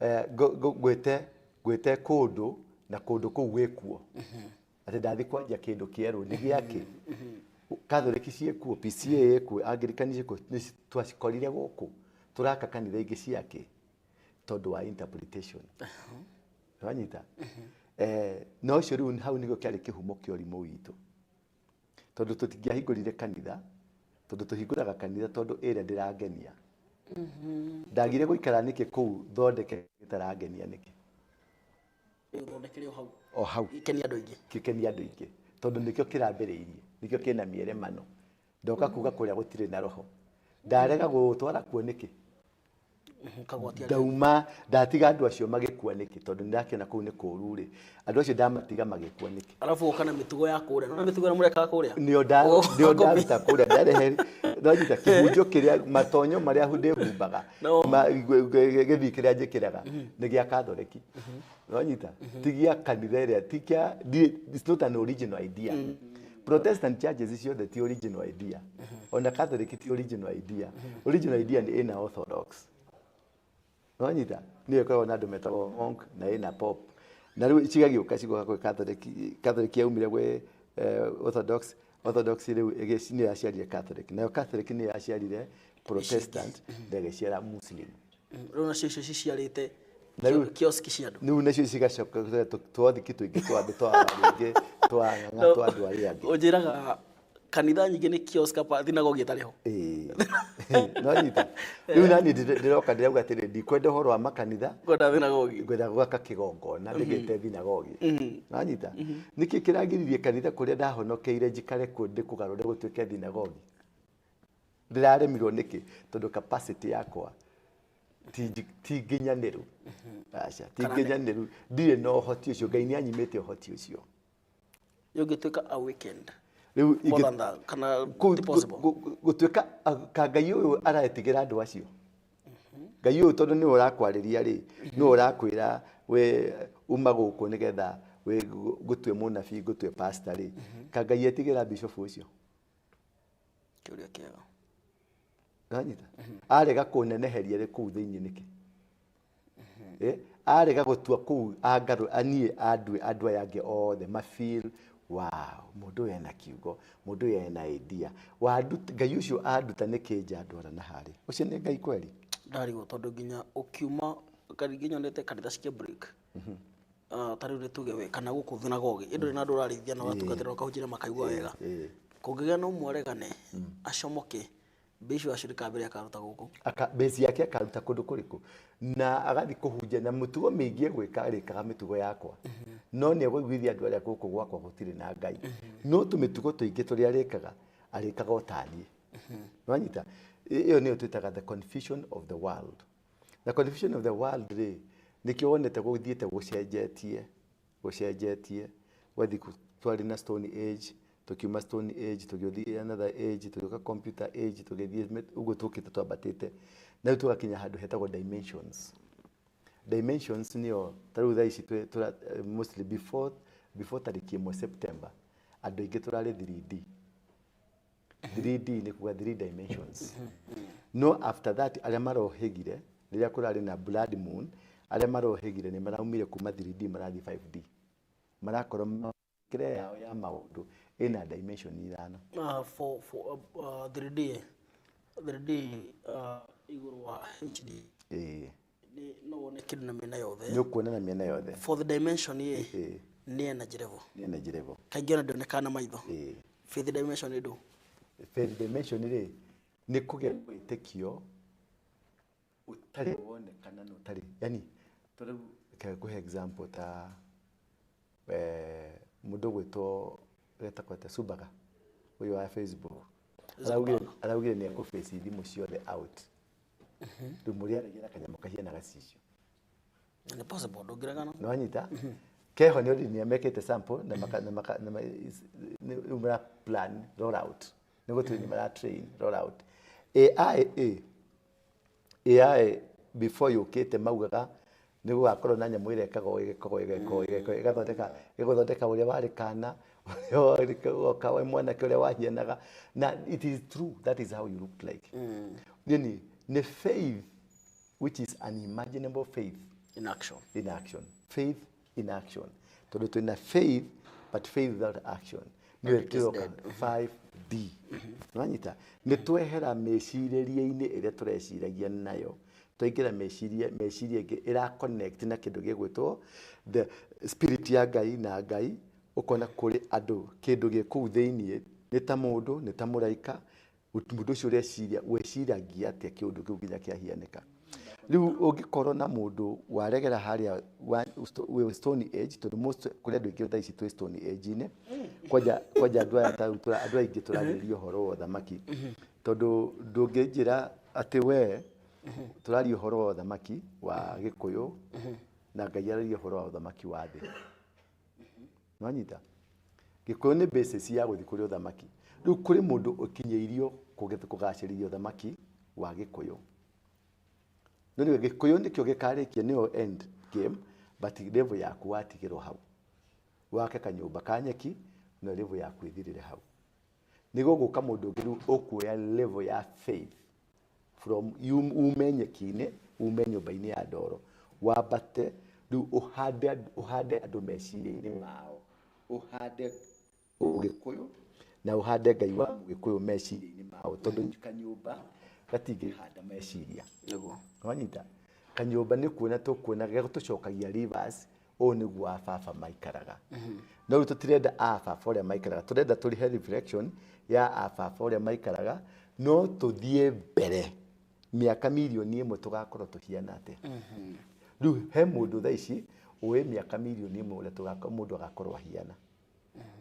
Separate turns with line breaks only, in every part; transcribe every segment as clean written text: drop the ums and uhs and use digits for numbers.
Ngwĩte kũndũ na kũndũ kũu gwĩkuo atĩ ndathi kwanjia kĩndũ kĩerũ nĩ gĩakĩ. Catholic ciĩkuo, PCA ĩkuo, Anglican ciĩkuo, twacikorire gũkũ tũraka kanitha ingĩ ciake tondũ wa interpretation. Wanyita? No ũcio rĩu hau nĩguo kĩarĩ kĩhumo kĩa ũrimũ witũ, tondũ tũtingĩahingũrire kanitha, tondũ tũhingũraga kanitha tondũ ĩrĩa ndĩrangenia. Ndagire gũikara nĩkĩ kũu thondeke gĩtarangenia nĩkĩ?
Ũthondekere o hau.
O hau.
Ikenia andũ aingĩ.
Kĩkenia andũ aingĩ tondũ nĩkĩo kĩrambĩrĩirie, nĩkĩo kĩna mĩeremano. Ndoka kuga kũrĩa gũtirĩ na roho, ndarega gũtwara kuo nĩkĩ?
Kagwatia.
Ndauma ndatiga andũ acio magĩkua nĩkĩ? Tondũ nĩndakĩona kũu nĩ kũũru rĩ, andũ acio ndamatiga magĩkua nĩkĩ?
Alafu ũka na mĩtugo ya kũrĩa, nona mĩtugo ĩrĩa mũrekaga kũrĩa.
Nĩo nda nĩo ndaruta kũrĩa ndarehe nonyita kĩhunjo kĩrĩa matonyo marĩa ndĩhumbaga.
No.
Gĩthii kĩrĩa njĩkĩraga nĩ gĩa Katholeki, nonyita ti gĩa kanitha ĩrĩa ti kĩa it's not an original idea. Protestant churches ciothe ti original idea, ona Catholic ti original idea. Original idea nĩ ĩna Orthodox, nonyita nĩyo ĩkoragwo na andũ metagwo monk na ĩna pop, na rĩu cigagĩũka cigoka gwĩ Catholic. Catholic yaumire gwĩ Orthodox. Orthodox rĩu nĩyo yaciarire Catholic, nayo Catholic nĩyo yaciarire Protestant na ĩgĩciara Muslim.
Rĩu nacio icio ciciarĩte
Na
kioski cia andũ.
Rĩu nacio cigacoka twathiki tũingĩ twa andũ twa rĩngĩ twa ng'ang'a twa andũ arĩa angĩ.
Ũnjĩraga kanitha nyingĩ nĩ kiosk apa thinagogi ĩtarĩ ho.
Ĩĩ, nonyita rĩu nani ndĩroka ndĩrauga atĩrĩ, ndikwenda ũhoro wa makanitha.
Kwenda thinagogi.
Ngwenda gwaka kĩgongona ndĩgĩte thinagogi. Nanyita nĩkĩ kĩragiririe kanitha kũrĩa ndahonokeire njikare kuo ndĩkũgarũre gũtuĩke thinagogi? Ndĩraremirwo nĩkĩ? Tondũ capacity yakwa ti nginyanĩru. Aca, ti nginyanĩru, ndirĩ na ũhoti ũcio. Ngai nĩ anyimĩte ũhoti ũcio.
Ũngĩtuĩka awakened
rĩu
more than that, kana ti possible?
Gũtuĩka ka Ngai ũyũ aretigĩra andũ acio. Ngai ũyũ tondũ nĩwe ũrakwarĩria rĩ, nĩwe ũrakwĩra we uma gũkũ nĩgetha we ngũtue mũnabii, ngũtue pastor rĩ, ka Ngai etigĩra bishop ũcio?
Kĩũria kĩega.
Nanyita arega kũneneheria rĩ kũu thĩinĩ nĩkĩ? Arega gũtua kũu angarũ aniĩ andue andũ aya angĩ othe ma feel wow, mũndũ ũyũ ena kiugo, mũndũ ũyũ ena idea. Wanduta Ngai ũcio anduta nĩkĩ nja ndwara na harĩ ũcio nĩ Ngai kweri?
Ndarigwo tondũ nginya ũkiuma karingĩ nyonete kanitha cikia break. Ta rĩu nĩ tuge we kana gũkũ thinagogi ĩndũ na andũ ũrarĩithia na ũratungatĩra ũkahunjĩra makaigua wega. Kũngĩgĩa na ũmwe aregane acomoke, bishop acio ndĩkambĩrĩria akaruta gũkũ.
Aka base yake akaruta kũndũ kũrĩkũ na agathiĩ kũhunjia na mũtugo mĩingĩ egwĩka arĩkaga mĩtugo yakwa, no nĩ egũiguithia andũ arĩa gũkũ gwakwa gũtirĩ na Ngai, no tũmĩtugo tũingĩ tũrĩa arĩkaga arĩkaga o taniĩ. Nwanyita ĩyo nĩyo twĩtaga the confusion of the world. The confusion of the world rĩ, nĩkĩo wonete gũthiĩte gũcenjetie gũcenjetie gwathi twarĩ na Stone Age, tũkiuma Stone Age tũgĩthiĩ another age, tũgĩũka computer age, tũgĩthiĩ ũguo tũkĩte twambatĩte na rĩu tũgakinya handũ hetagwo dimensions. Dimensions nĩyo ta rĩu thaa ici mostly before tarĩki 1 September andũ aingĩ tũrarĩ 3D. 3D nĩ kuga three dimensions. No after that arĩa marohĩgire rĩrĩa kũrarĩ na blood moon, arĩa marohĩgire nĩ maraumire kuma 3D marathiĩ 5D, marakorwo mĩkĩre yao ya maũndũ ĩna dimension ithano.
For 3D 3D igũrũ wa HD.
Ĩĩ.
Nĩ no wone kĩndũ na mĩena yothe.
Nĩ ũkuona na mĩena yothe.
Fourth dimension ĩ nĩ energy level.
Nĩ energy level.
Kaingĩ ona ndĩonekaga na maitho. Fifth dimension nĩ ndũ?
Fifth dimension rĩ, nĩ kũgĩa wĩtĩkio ũtarĩ wonekana na ũtarĩ yani ta rĩu reke ngũhe example ta mũndũ ũgwĩtwo etagwo atĩa, Subaga ũyũ wa Facebook araugire nĩ ekũ-face thimũ ciothe out. Rĩu mũrĩaragia na kanyamũ kahiana gacicio.
Nĩ possible, ndũngĩregana.
Nĩwanyita keho nĩ already nĩ mekĩte sample na maka na maka na rĩu mara plan roll out, nĩ gũtũ nĩ mara train roll out AI. AI before yũkĩte maugaga nĩ gũgakorwo na nyamũ ĩrĩa ĩkagwo ĩgĩkagwo ĩgekwo ĩgekwo ĩgathondeka ĩgũthondeka ũrĩa warĩ kana ũrĩa warĩ woka wĩ mwanake ũrĩa wahianaga, na it is true, that is how you look like. Yani nĩ faith which is unimaginable faith.
In action.
In action. Faith in action. Tondũ twĩna faith, but faith without action nĩyo
It is
ĩtĩroka
dead.
5D. Nĩwanyita? Nĩ twehera mĩcirĩrie-inĩ ĩrĩa tũreciragia nayo, twaingĩra meciria meciria ĩngĩ ĩra connect na kĩndũ gĩgwĩtwo the spirit ya Ngai na Ngai. Ũkona kũrĩ andũ kĩndũ gĩ kũu thĩiniĩ, nĩ ta mũndũ, nĩ ta mũraika. Mũndũ ũcio ũreciria weciragia atĩa kĩũndũ kĩu nginya kĩahianĩka. Rĩu ũngĩkorwo na mũndũ waregera harĩa wĩ stone age, tondũ most kũrĩ andũ aingĩ thaa ici twĩ stone age-inĩ. Kwanja kwanja andũ aya ta rĩu andũ aingĩ tũrarĩrĩria ũhoro wa ũthamaki, tondũ ndũngĩnjĩra atĩ we tũraria ũhoro wa ũthamaki wa Gĩkũyũ na Ngai araria ũhoro wa ũthamaki wa thĩ. Nĩwanyita? Gĩkũyũ nĩ basis ya gũthiĩ kũrĩ ũthamaki. Rĩu kũrĩ mũndũ ũkinyĩirio kũgacĩrithia ũthamaki wa Gĩkũyũ. No nĩwe Gĩkũyũ nĩkĩo gĩkarĩkia, nĩyo end game, but level yaku watigĩrwo hau. Wake kanyũmba ka nyeki na level yaku ĩthirĩre hau. Nĩ gũgũka mũndũ ũngĩ rĩu ũkuoya level ya faith from ume nyeki-inĩ, ume nyũmba-inĩ ya ndoro, wambate rĩu ũhande andũ meciria-inĩ mao, ũhande Ũgĩkũyũ na ũhande Ngai wa Mũgĩkũyũ meciria-inĩ mao, tondũ kanyũmba gatingĩhanda meciria.
Nĩguo.
Wanyita? Kanyũmba nĩ kuona tũkuona gagũtũcokagia rivers. Ũũ nĩguo a baba maikaraga. No rĩu tũtirenda a baba ũrĩa maikaraga, tũrenda tũrihe reflection ya a baba ũrĩa maikaraga, no tũthiĩ mbere mĩaka 1,000,000 tũgakorwo tũhiana atĩa. Rĩu he mũndũ thaa ici ũĩ mĩaka 1,000,000 ũrĩa mũndũ agakorwo ahiana.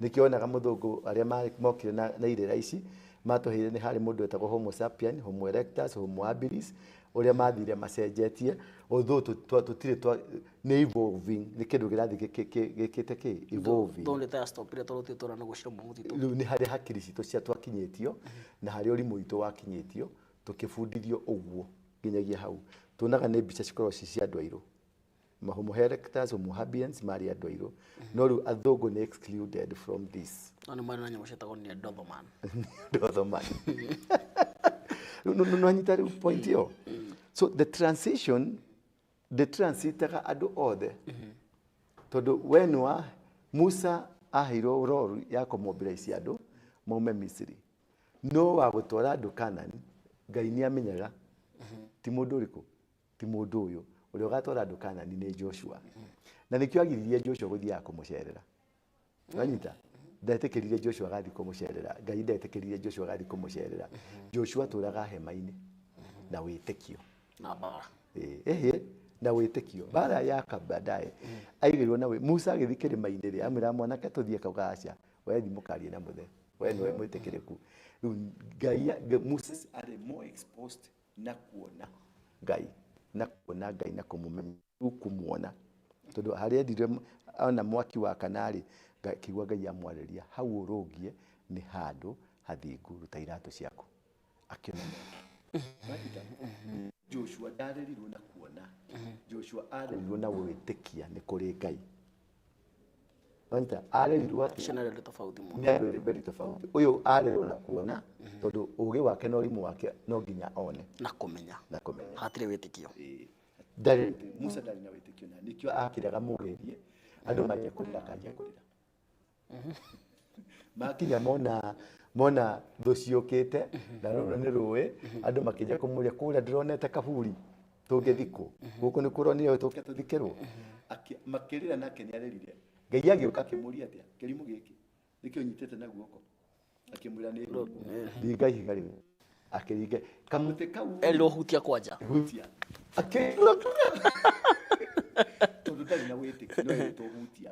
Nĩkĩo onaga mũthũngũ arĩa mokire na irĩra ici matũheire, nĩ harĩ mũndũ wetagwo Homo sapien, Homo erectus, Homo habilis, ũrĩa mathire macenjetie. Although tũtirĩ nĩ evolving, nĩ kĩndũ kĩrathiĩ gĩkĩte kĩ evolving.
Though nĩ ta stopire tondũ tũtũra na gũcira mũtitũ.
Rĩu nĩ harĩa hakiri citũ cia twakinyĩtio na harĩa ũrimũ witũ wakinyĩtio, tũkĩbundithio ũguo nginyagia hau. Tuonaga nĩ mbica cikoragwo ci cia andũ airũ. Homo erectus, Homo habilis marĩ andũ airũ. No rĩu athũngũ nĩ excluded from this.
No nĩ marĩ na nyamũ ciĩtagwo Neanderthal.
Neanderthal. Rĩu nĩ wanyita rĩu point ĩyo? So the transition, the transitaga andũ othe. Tondũ we nĩ wa Musa aheirwo role ya kũmobilize andũ maume Misiri. No wa gũtwara andũ Canaan, Ngai nĩ amenyaga ti mũndũ ũrĩkũ, ti mũndũ ũyũ. Ũrĩa ũgatwara andũ Canaan nĩ Joshua. Na nĩkĩo agiririe Joshua gũthiaga kũmũcerera. Wanyita? Ndetĩkĩrire Joshua agathiĩ kũmũcerera. Ngai ndetĩkĩrire Joshua agathiĩ kũmũcerera. Joshua atũraga hema-inĩ na wĩtĩkio.
Na mbara.
Ĩhĩ, na wĩtĩkio. Mbara yaka baadaye. Aigĩrwo na Musa agĩthiĩ kĩrĩma-inĩ rĩ, amwĩra mwanake tũthiĩ kau aca. We thiĩ mũkarie na mũthe. We nĩwe mwĩtĩkĩrĩku. Rĩu Ngai, Moses arĩ more exposed na kuona Ngai. Na kuona Ngai na kũmũmenya, rĩu kũmuona. Tondũ harĩa endire ona mwaki wa kana rĩ, akĩigua Ngai amwarĩria, hau ũrũngie nĩ handũ hathingu, ruta iratũ ciaku. Akĩona mwaki. Joshua ndarerirwo na kuona. Joshua arerirwo na gwĩtĩkia nĩ kũrĩ Ngai. Wanyita? Arerirwo atĩa?
Icio nĩ andũ tofauti mũno.
Nĩ andũ very tofauti. Ũyũ arerirwo na kuona, tondũ ũgĩ wake na ũrimũ wake no nginya one.
Na kũmenya.
Na kũmenya.
Hatirĩ wĩtĩkio.
Ĩĩ. Ndarĩ, Musa ndarĩ na wĩtĩkio na nĩkĩo akĩraga mũgerie, andũ manjia kũrĩra, akanjia kũrĩra. Makinya mona thũ ciũkĩte, na rũrũ nĩ rũĩ, andũ makĩnja kũmũria, kũrĩa ndĩronete kaburi, tũngĩthikwo. Gũkũ nĩ kũronio tũke tũthikĩrwo. Makĩrĩra nake nĩ arĩrire. Ngai agĩũka akĩmũria atĩa, kĩrimũ gĩkĩ, nĩkĩo ũnyitĩte na guoko? Akĩmwĩra nĩ ringa ihiga rĩu. Akĩringa kamũtĩ kau.
Erirwo hutia kwanja.
Hutia. Akĩrwo tondũ ndarĩ na wĩtĩkio, no erirwo hutia.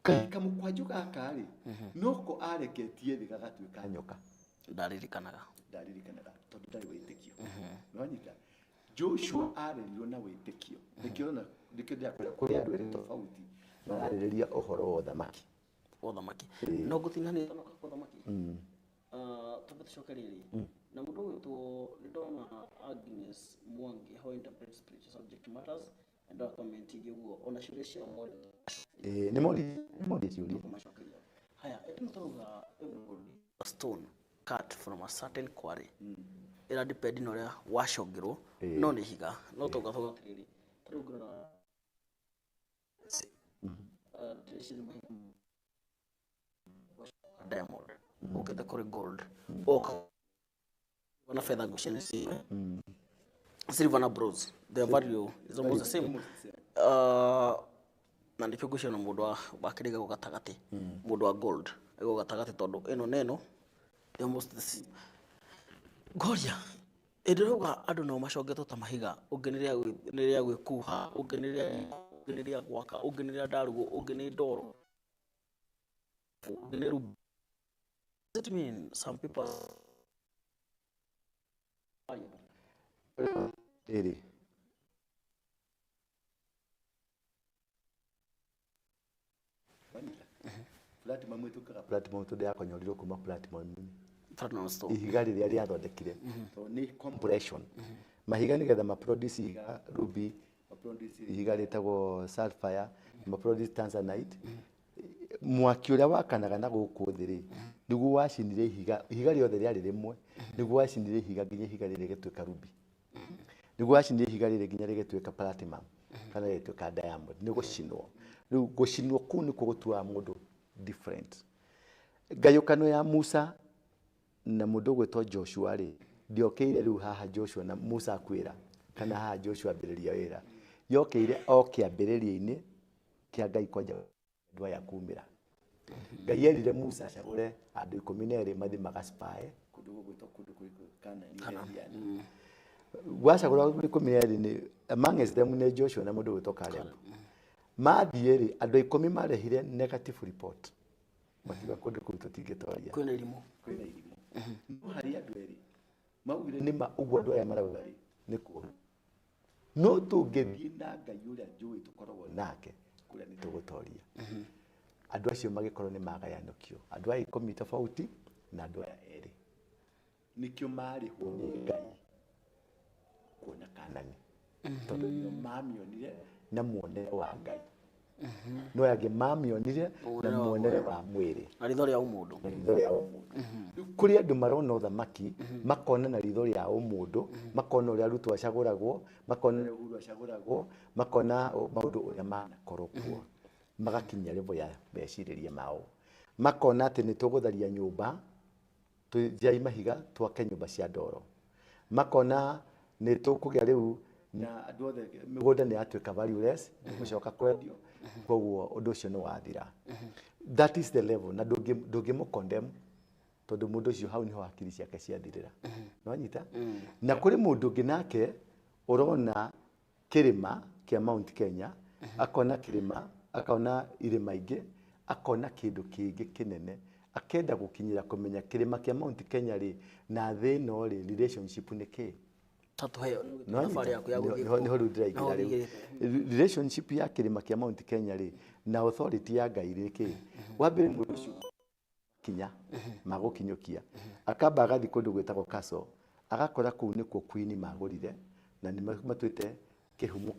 Kamũkwanjũ gaka rĩ, noko areketie thĩ gagatuĩka nyoka.
Ndaririkanaga.
Ndaririkanaga tondũ ndarĩ wĩtĩkio. Nĩwanyita? Joshua arerirwo na wĩtĩkio. Nĩkĩo ũrona, nĩkĩo ndĩrakwĩra kũrĩ andũ erĩ tofauti mararĩrĩria ũhoro wa ũthamaki.
Wa ũthamaki. No ngũtinania na ũthamaki. Twambe tũcoke rĩrĩ. Na mũndũ ũgwĩtwo, nĩ ndona Agnes Mwangi, how interpret spiritual subject matters, and our comment ĩngĩ ũguo, ona ciũria cia mori.
Nĩ mori, nĩ mori ciũria.
Tũkũmacokeria. Haya, ĩno tũrauga everybody a stone cut from a certain quarry. Ĩra depend na ũrĩa wacongerwo, no nĩ ihiga. No tũnga tũga atĩrĩrĩ, ta rĩu ngĩrora Diamond ukite kuri gold oka na fedha gushene si silver na bronze, their value is almost the same. Na ndikio gushena mundu wa bakiriga gatagati, mundu wa gold ego gatagati tondu eno neno they almost the same. Goria idiroga andu no macongetwo ta mahiga, ungi ni ria gwikuha, ungi ni ria gwaka, ungi ni ria ndarugo, ungi ni ndoro, ungi ni rubi. Does it mean some people
Eri platinum itukaga platinum tundu yakonyorirwo kuma platinum
platinum stone
ihiga riria riathondekire to ni compression mahiga nigetha ma produce ihiga ruby, ma produce ihiga ritagwo sapphire, ma produce tanzanite. Mwaki uria wakanaga na guku thi ri niguo wacinire ihiga, ihiga riothe riari rimwe, niguo wacinire ihiga nginya ihiga riri rĩgĩtuĩka ruby, niguo wacinire ihiga riri nginya rĩgĩtuĩka platinum kana rĩgĩtuĩka diamond. Nĩ gũcinwo. Rĩu gũcinwo kũu nĩkuo gũtuaga mũndũ different. Ngayũkano ya Musa na mũndũ ũgwĩtwo Joshua rĩ, ndĩokĩire rĩu haha Joshua na Musa akwĩra kana haha Joshua ambĩrĩria wĩra, yokĩire o kĩambĩrĩria-inĩ kĩa Ngai kwanja andũ aya kumĩra. Ngai erire Musa acagũre andũ 12 mathiĩ magaspae kũndũ gũgwĩtwo kũndũ kũrĩkũ Kanani. Gwacagũra andũ 12 nĩ amongst them nĩ Joshua na mũndũ ũgwĩtwo Caleb. Mathiĩ rĩ, andũ 10 marehire negative report, makiuga kũndũ kũu tũtingĩtoria,
kwĩna irimũ,
kwĩna irimũ. No harĩ andũ erĩ maugire nĩma ũguo andũ aya marauga rĩ nĩ kũũru, no tũngĩthiĩ na Ngai ũrĩa njũĩ tũkoragwo nake kũrĩa nĩ tũgũtoria. Andũ acio magĩkorwo nĩ magayanũkio, andũ aya 10 tofauti na andũ aya erĩ, nĩkĩo marĩhwo nĩ Ngai kuona Kanani, tondũ nĩo mamĩonire na muonere wa Ngai, no aya angĩ mamĩonire na muonere wa mwĩrĩ
na ritho rĩa ũmũndũ.
Ritho rĩa ũmũndũ. Kũrĩ andũ marona ũthamaki makona na ritho rĩa ũmũndũ, makona ũrĩa Ruto acagũragwo, makona ũrĩa Uhuru acagũragwo, makona maũndũ ũrĩa manakorwo kuo, magakinya level ya mecirĩria mao, makona atĩ nĩ tũgũtharia nyũmba tũnjai mahiga twake nyũmba cia ndoro, makona nĩ tũkũgĩa rĩu na andũ othe mĩgũnda nĩ yatuĩka valueless, gũcoka kwendio, koguo ũndũ ũcio nĩ wathira. That is the level, na ndũngĩmũ condemn tondũ mũndũ ũcio hau niho hakiri ciake ciathirĩra. Nĩwanyita? Na kũrĩ mũndũ ũngĩ nake ũrona kĩrĩma kĩa Mount Kenya, akona kĩrĩma, akona irĩma ingĩ, akona kĩndũ kĩngĩ kĩnene, akenda gũkinyĩra kũmenya kĩrĩma kĩa Mount Kenya rĩ na thĩ ĩno rĩ relationship nĩ kĩ. Niho rĩu ndĩraingĩra rĩu relationship ya kĩrĩma kĩa Mount Kenya rĩ na authority ya Ngai rĩ kĩ. Wa mbere mũndũ ũcio kinya magũkinyũkia akamba agathiĩ kũndũ gwĩtagwo Castle, agakora kũu nĩkuo Queen magũrire na nĩ matuĩte kĩhumo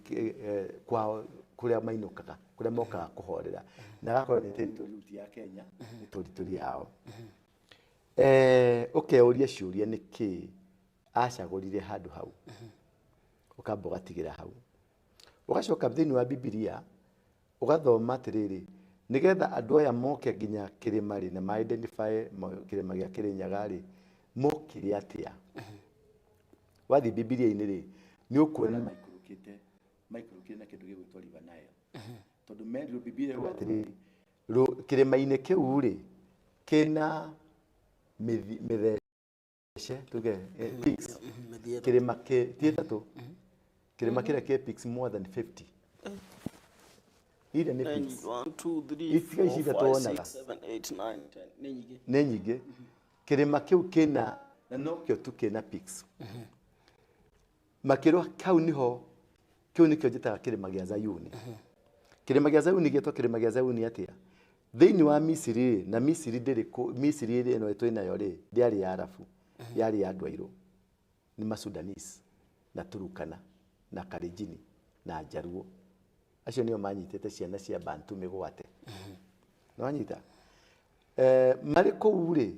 kwao kũrĩa mainũkaga, kũrĩa mokaga kũhorera, na agakorwo nĩ territory ti ya Kenya, nĩ territory yao. Ũkeyũria ciũria nĩ kĩ acagũrire handũ hau, ũkamba ũgatigĩra hau, ũgacoka thĩinĩ wa Bibilia ũgathoma atĩrĩrĩ, nĩgetha andũ aya moke nginya kĩrĩma rĩ na ma identify kĩrĩma gĩa Kĩrĩnyaga rĩ mokire atĩa. Wathiĩ Bibilia-inĩ rĩ nĩ ũkuona maikũrũkĩte na kĩndũ gĩgwĩtwo River Nile, tondũ merirwo Bibilia ĩrauga atĩrĩrĩ, kĩrĩma-inĩ kĩu rĩ kĩna mĩthece tuge peaks, kĩrĩma kĩ ti ĩtatũ, kĩrĩma kĩrĩa kĩ peaks more than 50. Ile nĩ peaks
1 2 3
Itiga ici
4
ithatũ
5
wonaga.
6 7 8 9 10 nĩ nyingĩ,
nĩ nyingĩ. Kĩrĩma kĩu kĩna na nokĩo tu kĩna peaks, makĩrwo kau niho kĩu nĩkĩo njĩtaga kĩrĩma gĩa Zayuni. Kĩrĩma gĩa Zayuni gĩetwo kĩrĩma gĩa Zayuni atĩa? Thĩinĩ wa Misiri rĩ, na Misiri ndĩrĩ kũ, Misiri ĩrĩ ĩno twĩ nayo rĩ ndĩarĩ ya Arabu, yarĩ ya andũ airũ, nĩ Masudanese na Turukana na Kalenjin na Njaruo, acio nĩo manyitĩte ciana cia Bantu mĩgwate. Nĩwanyita? Marĩ kũu rĩ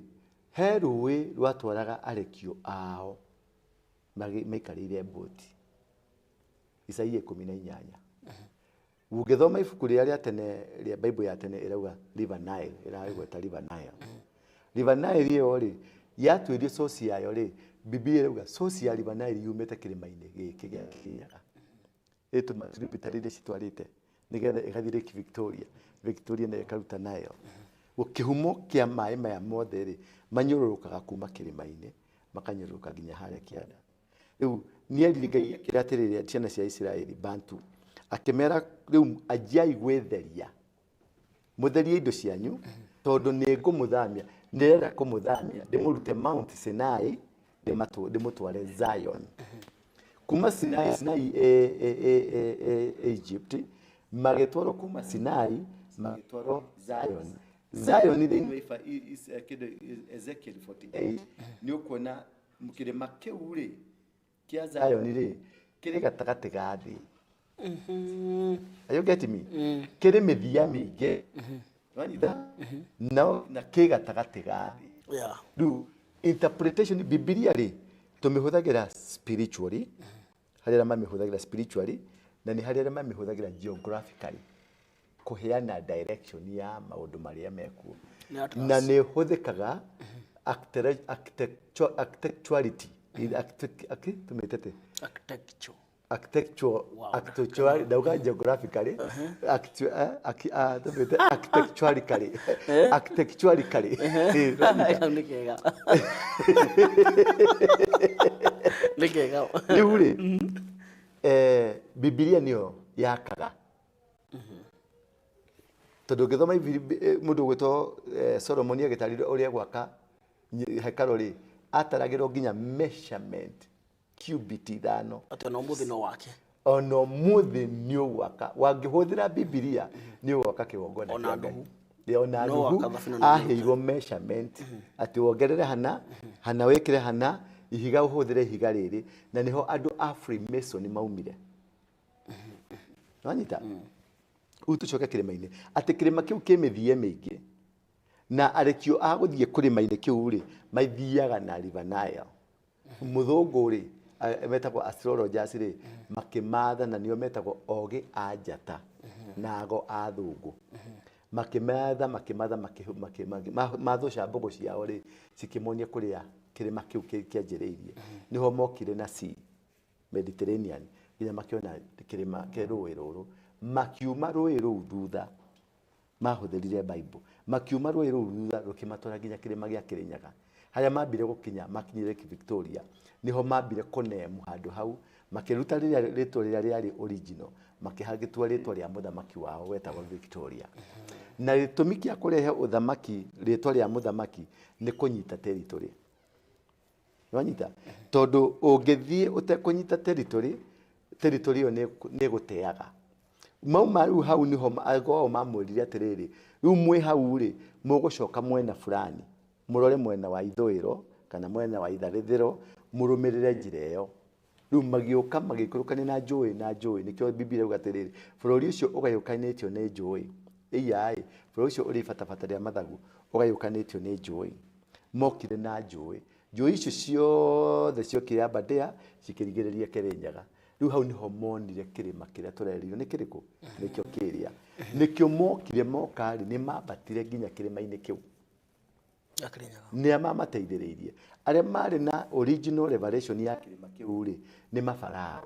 he rũĩ rwatwaraga arekio ao maikarĩire mbũti. Isaia 18. Ũngĩthoma ibuku rĩrĩa rĩa tene rĩa Bible ya tene ĩrauga River Nile, ĩragweta River Nile. River Nile ĩyo rĩ, yatuĩrio source yayo rĩ, Biblia ĩrauga source ya River Nile yumĩte kĩrĩma-inĩ gĩkĩ gĩa Kĩrĩnyaga. Ĩtũma tributary iria citwarĩte nĩgetha ĩgathiĩ Lake Victoria, Victoria nayo ĩkaruta Nile. Kĩhumo kĩa maĩ maya mothe rĩ, manyũrũrũkaga kuma kĩrĩma-inĩ makanyũrũrũka nginya harĩa kĩanda. Rĩu nĩerire Ngai akĩra atĩrĩrĩ ciana cia Isiraeli Bantu, akĩmera rĩu anjiai gwĩtheria, mũtherie indo cianyu tondũ nĩ ngũmũthamia, ndĩrenda kũmũthamia ndĩmũrute Mount Sinai ndĩmũtware Zion. Kuma Sinai, Sinai Egypt, magĩtwarwo kuma Sinai magĩtwarwo Zion. Zion thĩinĩ wa Ezekiel 48 nĩ ũkuona kĩrĩma kĩu rĩ kĩa Zion rĩ kĩrĩ gatagatĩ ga thĩ. Are you getting me? Kĩrĩ mĩthia mĩingĩ. Wanyita? No na kĩ gatagatĩ ga thĩ.
Yeah.
Rĩu interpretation Biblia rĩ tũmĩhũthagĩra spiritually, harĩ arĩa mamĩhũthagĩra spiritually na nĩ harĩ arĩa mamĩhũthagĩra geographically kũheana direction ya maũndũ marĩa mekuo.
Nĩ atlas.
Na nĩ ĩhũthĩkaga architecturality. Tũmĩtete?
Architecture.
Architectural,
Wow.
architectural, ndauga geographically, tũmĩte architecturally, architecturally.
Hau nĩ kega. Nĩ kega.
Rĩu rĩ, Bibilia nĩyo yakaga. Tondũ ũngĩthoma mũndũ ũgwĩtwo Solomoni agĩtarĩria ũrĩa gwaka hekarũ rĩ, ataragĩrwo nginya measurement cubit 5.
Atĩ ona ũmũthĩ no wake.
Ona ũmũthĩ nĩ ũgwaka. Wangĩhũthĩra Bibilia nĩ ũgwaka kĩgongona
Ona
kĩa Ngai.
Nuhu.
Ona
No
Nuhu
waka thabina na
aheirwo measurement atĩ wongerere hana, hana wĩkĩre hana, ihiga ũhũthĩre ihiga rĩrĩ, na nĩho andũ a Freemason maumire. Wanyita? Rĩu tũcoke kĩrĩma-inĩ. Atĩ kĩrĩma kĩu kĩ mĩthia mĩingĩ na arekio a gũthiĩ kĩrĩma-inĩ kĩu rĩ, mathiaga na River Nile. Mũthũngũ rĩ, metagwo astrologers rĩ, makĩmatha na nĩo metagwo ogĩ a njata na ago a thũngũ. Makĩmatha, makĩmatha, mathũca mbũgũ ciao rĩ, cikĩmonia kũrĩa kĩrĩma kĩu kĩanjĩrĩirie. Nĩho mokire na sea Mediterranean nginya makĩona kĩrĩma kĩa rũĩ rũrũ. Makiuma rũĩ rũu thutha, mahũthĩrire Bible. Makiuma rũĩ rũu thutha rũkĩmatwara nginya kĩrĩma gĩa Kĩrĩnyaga. Harĩa mambire gũkinya, makinyire Lake Victoria, nĩho mambire kũnemu handũ hau, makĩruta rĩrĩa rĩtwa rĩrĩa rĩarĩ original, makĩhagĩtua rĩtwa rĩa mũthamaki wao wetagwo Victoria. Na gĩtũmi kĩa kũrehe ũthamaki, rĩtwa rĩa mũthamaki nĩ kũnyita territory. Nĩwanyita? Tondũ ũngĩthiĩ ũtekũnyita territory, territory ĩyo nĩ ĩgũteaga. Mauma rĩu hau nĩho ago mamwĩrire atĩrĩrĩ, rĩu mwĩ hau rĩ, mũgũcoka mwena fulani, mũrore mwena wa ithũĩro kana mwena wa itharĩthĩro, mũrũmĩrĩre njĩra ĩyo. Rĩu magĩũka magĩikũrũkania na njũĩ na njũĩ, nĩkĩo Biblia ĩrauga atĩrĩrĩ, bũrũri ũcio ũgayũkanĩtio nĩ njũĩ. Ĩiya-ĩ, bũrũri ũcio ũrĩ ibatabata rĩa mathagu ũgayũkanĩtio nĩ njũĩ. Mokire na njũĩ. Njũĩ icio ciothe ciokire Aberdare cikĩrigĩrĩria Kĩrĩnyaga. Rĩu hau nĩho monire kĩrĩma kĩrĩa tũrerĩirwo nĩ kĩrĩkũ? Nĩkĩo kĩrĩa. Nĩkĩo mokire moka rĩ, nĩ mambatire nginya kĩrĩma-inĩ kĩu.
Gĩa Kĩrĩnyaga.
Nĩ a mamateithĩrĩirie. Arĩa marĩ na original revelation ya kĩrĩma kĩu rĩ, nĩ mafarao.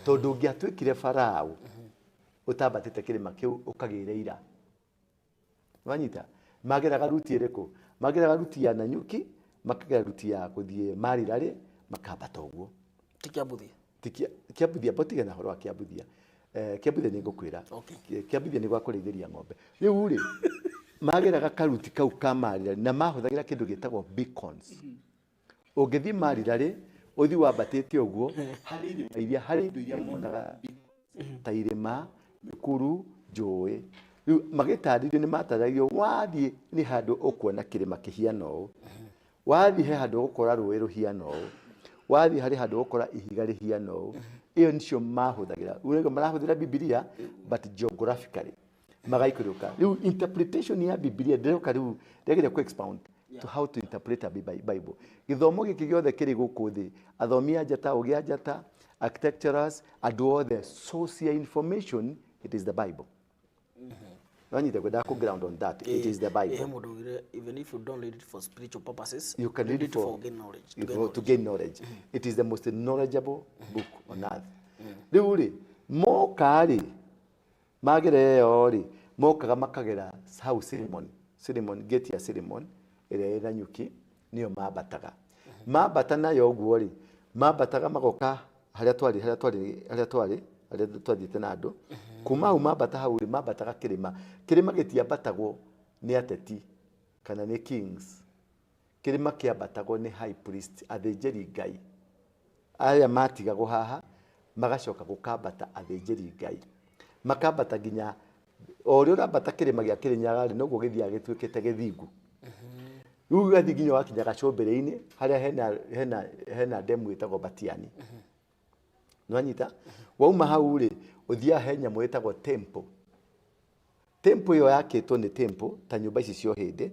Tondũ ũngĩatuĩkire farao, ũtambatĩte kĩrĩma kĩu ũkagĩra ira. Wanyita? Mageraga ruti ĩrĩkũ? Mageraga ruti ya Nanyuki, makagera ruti ya gũthiĩ Marirarĩ, makambata ũguo.
Ti Kĩambuthia?
Ti Kĩambuthia, mbotige na ũhoro wa Kĩambuthia. Kĩambuthia nĩ ngũkwĩra. Kĩambuthia nĩ gwa kũrĩithĩria ng'ombe. Rĩu rĩ, mageraga karuti kau ka Marirarĩ na mahũthagĩra kĩndũ gĩtagwo beacons. Ũngĩthiĩ Marirarĩ, ũthiĩ wambatĩte ũguo, harĩ irĩma iria, harĩ indo iria monaga beacons, ta irĩma, mĩkuru, njũĩ. Rĩu magĩtarĩrio nĩ mataragĩrio wathiĩ nĩ handũ ũkuona kĩrĩma kĩhiana ũũ. Wathiĩ he handũ ũgũkora rũĩ rũhiana ũũ. Wathiĩ harĩ handũ ũgũkora ihiga rĩhiana ũũ. Ĩyo nĩcio mahũthagĩra. Rĩu marahũthĩra Biblia but geographically magaikũrũka. Rĩu interpretation ya Biblia ndĩroka rĩu ndĩrageria kũ expound to how to interpret a Bible. Gĩthomo gĩkĩ gĩothe kĩrĩ gũkũ thĩ, athomi a njata, ũgĩ a njata, architecturals, andũ othe, source ya information It is the Bible. Nonyite kwenda ku ground on that. It is the Bible.
Mũndũ augire, even if you don't read it for spiritual purposes,
you can read it
for gain knowledge.
To gain knowledge. It is the most knowledgeable book on earth. Rĩu rĩ, moka rĩ, magera ĩyo rĩ, mokaga makagera hau Solomon, Solomon, gate ya Solomon, ĩrĩa ĩna nyuki, nĩyo mambataga. Mambata nayo ũguo rĩ, mambataga magoka harĩa twarĩ, harĩa twarĩ, harĩa twarĩ, harĩa twathiĩte na andũ. Kuma hau mambata hau rĩ, mambataga kĩrĩma. Kĩrĩma gĩtiambatagwo nĩ ateti kana nĩ kings. Kĩrĩma kĩambatagwo nĩ high priest, athĩnjĩri Ngai. Arĩa matigagwo haha, magacoka gũkambata athĩnjĩri Ngai. Makambata nginya o ũrĩa ũrambata kĩrĩma gĩa Kĩrĩnyaga rĩ, noguo gĩthiaga gĩtuĩkĩte gĩthingu. Rĩu ũgathiĩ nginya wakinya gacũmbĩrĩ-inĩ harĩa hena demu ĩtagwo Batiani. Nĩwanyita? Wauma hau rĩ, ũthiaga he nyamũ ĩtagwo temple. Temple ĩyo yakĩtwo nĩ temple ta nyũmba ici cia ũhĩndĩ,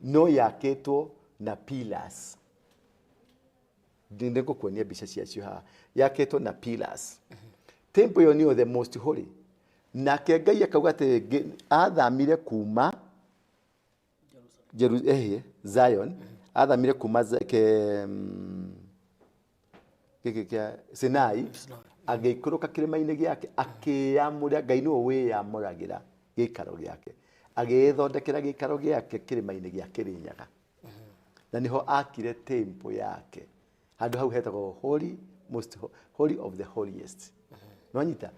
no yakĩtwo na pillars. Nĩngũkuonia mbica ciacio haha. Yakĩtwo na pillars. Temple ĩyo nĩyo the most holy. Nake Ngai akauga atĩ athamire kuma Zion, athamire kuma Sinai, agĩikũrũka kĩrĩma-inĩ gĩake, akĩĩamũra. Ngai nĩwe wĩyamũragĩra gĩikaro gĩake, agĩĩthondekera gĩikaro gĩake kĩrĩma-inĩ gĩa Kĩrĩnyaga. Na nĩho akire temple yake. Handũ hau hetagwo holy, most holy of the holiest. Nĩwanyita?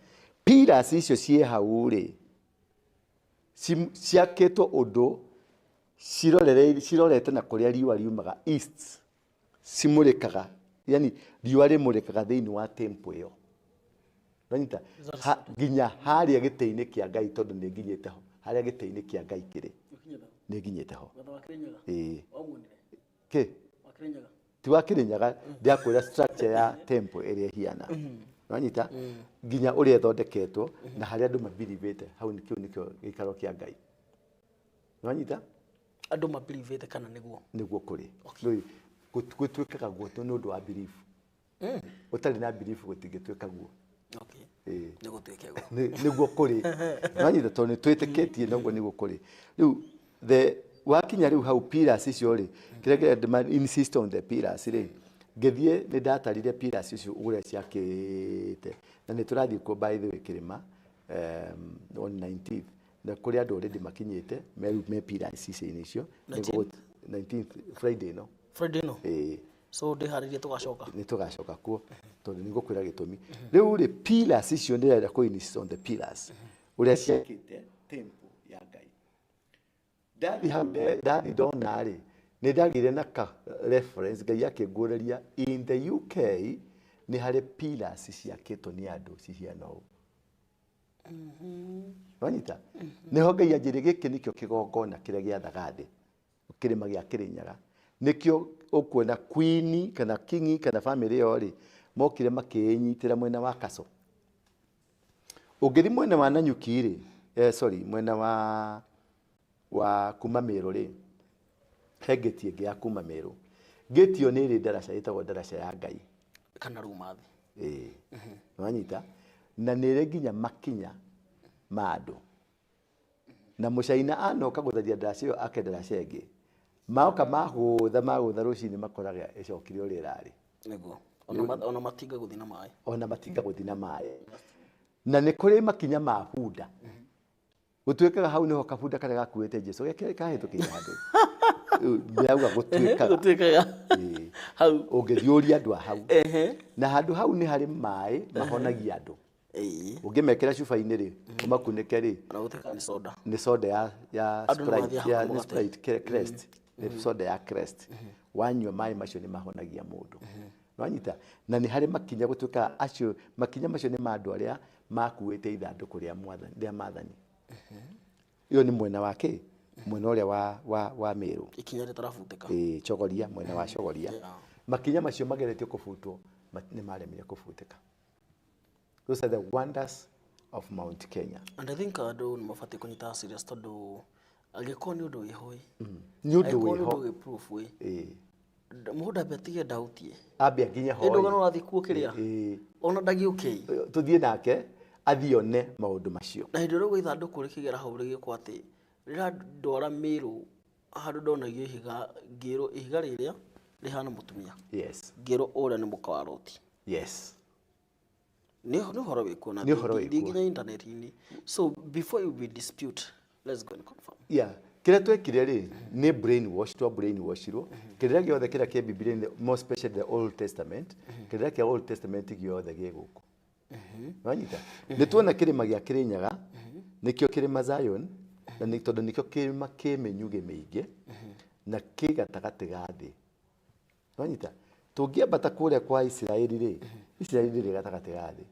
Pillars icio ciĩ hau rĩ, ciakĩtwo ũndũ cirorete na kũrĩa riũa riumaga east, cimũrĩkaga, yani riũa rĩmũrĩkaga thĩinĩ wa temple ĩyo. Nĩwanyita? Nginya harĩa gĩtĩ-inĩ kĩa Ngai, tondũ nĩ nginyĩte ho. Harĩa gĩtĩ-inĩ kĩa Ngai kĩrĩ. Nĩ nginyĩte ho. Ĩĩ. Kĩ? Ti wa Kĩrĩnyaga, ndĩrakwĩra structure ya temple ĩrĩa ĩhiana. Nĩwanyita? Nginya ũrĩa ĩthondeketwo na harĩa andũ mabiribĩte, hau kĩu nĩkĩo gĩikaro kĩa Ngai. Nĩwanyita?
Andũ mabiribĩte kana nĩguo?
Nĩguo kũrĩ. Rĩu gũtuĩkaga guo nĩ ũndũ wa belief. Ũtarĩ na belief gũtingĩtuĩka guo.
Nĩgũtuĩke guo.
Nĩguo kũrĩ. Nĩwanyita? Tondũ nĩtwĩtĩkĩtie noguo nĩguo kũrĩ. Rĩu the wakinya rĩu hau pillars icio rĩ, kĩrĩa kĩrĩa insist on the pillars rĩ, ngĩthiĩ nĩ ndatarire pillars icio ũrĩa ciakĩte. Na nĩ tũrathiĩ kuo by the way kĩrĩma, on 19th. Na kũrĩ andũ already makinyĩte, me pillars icio icio. 19th Friday no.
Friday no?
Ĩĩ.
So ndĩharĩrie tũgacoka?
Nĩ tũgacoka kuo, tondũ nĩ ngũkwĩra gĩtũmi. Rĩu rĩ, pillars icio ndĩrenda kũ insist on the pillars. Ũrĩa ciakĩte temple ya Ngai. Ndathi hau, ndathi ndona rĩ, nĩ ndagĩire na ka reference, Ngai akĩnguũrĩria in the UK nĩ harĩ pillars ciakĩtwo nĩ andũ cihiana ũũ. Nĩwanyita? Nĩho Ngai anjĩrire gĩkĩ nĩkĩo kĩgongona kĩrĩa gĩathaga thĩ, kĩrĩma gĩa Kĩrĩnyaga. Nĩkĩo ũkuona queen kana king kana family ĩyo rĩ, mokire makĩĩnyitĩra mwena wa Kaso. Ũngĩthiĩ mwena wa Nanyuki rĩ, sorry, mwena wa kuma Meru rĩ, he gate ĩngĩ ya kuma Meru. Gate ĩyo nĩ ĩrĩ ndaraca ĩtagwo ndaraca ya Ngai.
Kana Rumathi.
Ĩĩ. Nĩwanyita? Na nĩ ĩrĩ nginya makinya ma andũ. Na mũcaina anoka gũtharia ndaraca ĩyo ake ndaraca ĩngĩ. Maoka magũtha magũtha rũcinĩ makoraga ĩcokire ũrĩa ĩrarĩ.
Nĩguo. Ona matinga gũthiĩ na maĩ.
Ona matinga gũthiĩ na maĩ. Na nĩ kũrĩ makinya ma bunda. Gũtuĩkaga hau nĩho kabunda karĩa gakuĩte Jesũ kahĩtũkĩire handũ. Ndĩrauga gũtuĩkaga.
Gũtuĩkaga. Hau.
Ũngĩthiĩ ũrie andũ a hau. Na handũ hau nĩ harĩ maĩ mahonagia andũ. Ũngĩmekĩra cuba-inĩ rĩ, ũmakunĩke rĩ.
Na gũtuĩka nĩ soda.
Nĩ soda ya Sprite, ya nĩ Sprite Crest. Nĩ soda ya Crest. Wanyua maĩ macio nĩ mahonagia mũndũ. Nĩwanyita? Na nĩ harĩ makinya gũtuĩka acio, makinya macio nĩ ma andũ arĩa makuĩte ithandũkũ rĩa mwathani, rĩa maathani. Ĩyo nĩ mwena wa kĩ? Mwena ũrĩa wa Meru.
Ikinya rĩtarabutĩka.
Ĩĩ, Chogoria, mwena wa Chogoria. Makinya macio mageretio kũbutwo, nĩ maremire kũbutĩka. Those are the wonders of Mount Kenya.
And I think andũ nĩ mabatiĩ kũnyita serious tondũ angĩkorwo nĩ ũndũ wĩho ĩ.
Nĩ ũndũ wĩho.
Angĩkorwo nĩ ũndũ wĩ proof ĩ.
Ĩĩ.
Mũndũ ambe atige doubt ĩ.
Ambe nginya hoe.
Ĩndũ ũgana ũrathiĩ kuo kĩrĩa? Ona ndagĩũke.
Tũthiĩ nake. Athiĩ one maũndũ macio.
Na hĩndĩ ĩrĩa ũguo ithandũkũ rĩkĩgera hau rĩgĩkwo atĩ rĩrandwara Mĩrũ handũ ndonagio ihiga, ngĩrwo ihiga rĩrĩa rĩhana mũtumia.
Yes.
Ngĩrwo ũrĩa nĩ mũka wa Loti.
Yes.
Nĩ ũhoro wĩkuo na
Nĩ ũhoro
thiĩ
wĩkuo.
nginya internet-inĩ. So before we dispute, let's go and confirm.
Yeah. Kĩrĩa twekire rĩ nĩ brainwash, twa brainwashirwo. Kĩrĩra gĩothe kĩrĩa kĩ Bibilia-inĩ, more especially the Old Testament, kĩrĩra kĩa Old Testament gĩothe gĩ gũkũ. Wanyita? Nĩ tuona kĩrĩma gĩa Kĩrĩnyaga, nĩkĩo kĩrĩma Zion, na nĩ tondũ nĩkĩo kĩrĩma kĩ mĩnyugĩ mĩingĩ na kĩ gatagatĩ ga thĩ. Wanyita? Tũngĩambata kũrĩa kwa Isiraeli rĩ, Isiraeli rĩ gatagatĩ ga thĩ.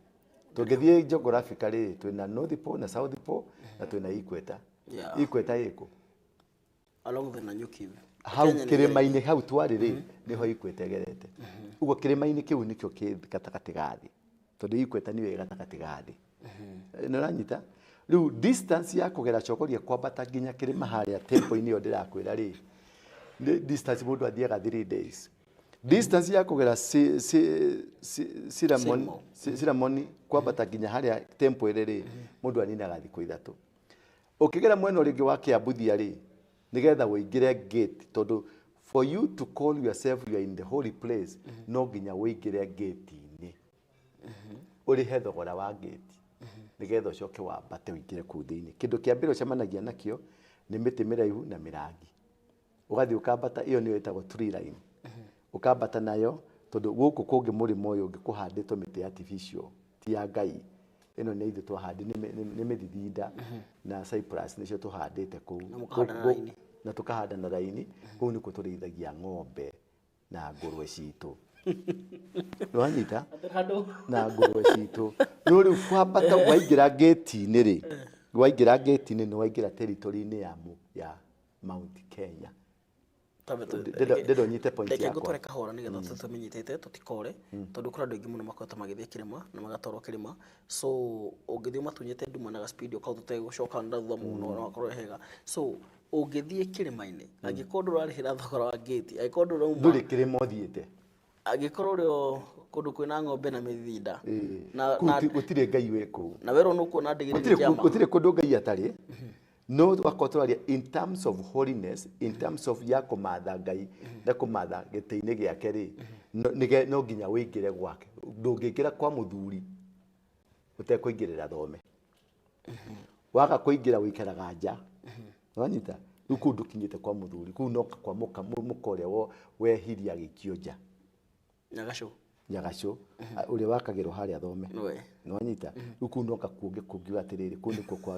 Tũngĩthiĩ geographically rĩ, twĩna North Pole na South Pole na twĩna Equator.
Yeah.
Equator ĩkũ?
Along the Nanyuki.
Hau
Kenya nĩ
kĩrĩma-inĩ hau twarĩ rĩ, nĩho Equator ĩgerete. Ũguo kĩrĩma-inĩ kĩu nĩkĩo kĩ gatagatĩ ga thĩ. Tondũ Equator nĩyo ĩ gatagatĩ ga thĩ. Nĩ ũranyita? Rĩu distance ya kũgera Chogoria kwambata nginya kĩrĩma harĩa temple-inĩ ĩyo ndĩrakwĩra rĩ, nĩ distance mũndũ athiaga 3 days. Distance ya kũgera Cinnamon kwambata nginya harĩa temple ĩrĩ rĩ, mũndũ aninaga thikũ 3. Ũkĩgera mwena ũrĩa ũngĩ wa Kĩambuthia rĩ, nĩgetha ũingĩre gate, tondũ for you to call yourself you are in the holy place, no nginya ũingĩre gate-inĩ. Ũrĩhe thogora wa gate, nĩgetha ũcoke wambate ũingĩre kũu thĩinĩ. Kĩndũ kĩa mbere ũcemanagia nakĩo nĩ mĩtĩ mĩraihu na mĩrangi. Ũgathiĩ ũkambata, ĩyo nĩyo ĩtagwo tree line. Ũkambata nayo, tondũ gũkũ kũngĩ mũrĩmo ũyũ ũngĩ kũhandĩtwo mĩtĩ artificial, ti ya Ngai. Ĩno nĩ ithuĩ twahandire, nĩ mĩthithinda na cypress nĩcio tũhandĩte kũu.
Na mũkahanda na raini.
Na tũkahanda na raini. Kũu nĩkuo tũrĩithagia ng'ombe na ngũrwe citũ. Nĩwanyita? Na ngũrwe citũ. No rĩu kwambata waingĩra gate-inĩ rĩ, waingĩra gate-inĩ nĩ waingĩra territory-inĩ ya Mount Kenya. Ndĩrenda ũnyite point
Reke
yakwa.
ngũtware kahora nĩgetha tũmenyitĩte tũtikore, tondũ kũrĩ andũ aingĩ mũno makoretwo magĩthiĩ kĩrĩma na magatwarwo kĩrĩma. So ũngĩthiĩ ũmatunyĩte nduma na speed ũkau tũtegũcoka na thutha mũno no akorwo hega. So ũngĩthiĩ kĩrĩma-inĩ, angĩkorwo ndũrarĩhĩra thogora wa gate, angĩkorwo ndũrauma
ndũrĩ kĩrĩma ũthiĩte,
angĩkorwo ũrĩ o kũndũ kwĩna ng'ombe na mĩthinda,
gũtirĩ Ngai wĩ kũu,
na werwo nũkuona ndĩgĩrĩri kĩama,
gũtirĩ kũndũ Ngai atarĩ. No wakorwo tũraria in terms of holiness, in terms of ya kũmatha Ngai na kũmatha gĩtĩ-inĩ gĩake rĩ, no nginya ũingĩre gwake. Ndũngĩingĩra kwa mũthuri ũtekũingĩrĩra thome. Waga kũingĩra ũikaraga nja. Wanyita? Rĩu kũu ndũkinyĩte kwa mũthuri, kũu no kwa mũka ũrĩa wehirie agĩikio nja.
Nyagacũ.
Nyagacũ, ũrĩa wakagĩrwo harĩa thome. Nĩwanyita? Rĩu kũu no kakuonge kũngiuga atĩrĩrĩ, kũu nĩkuo kwa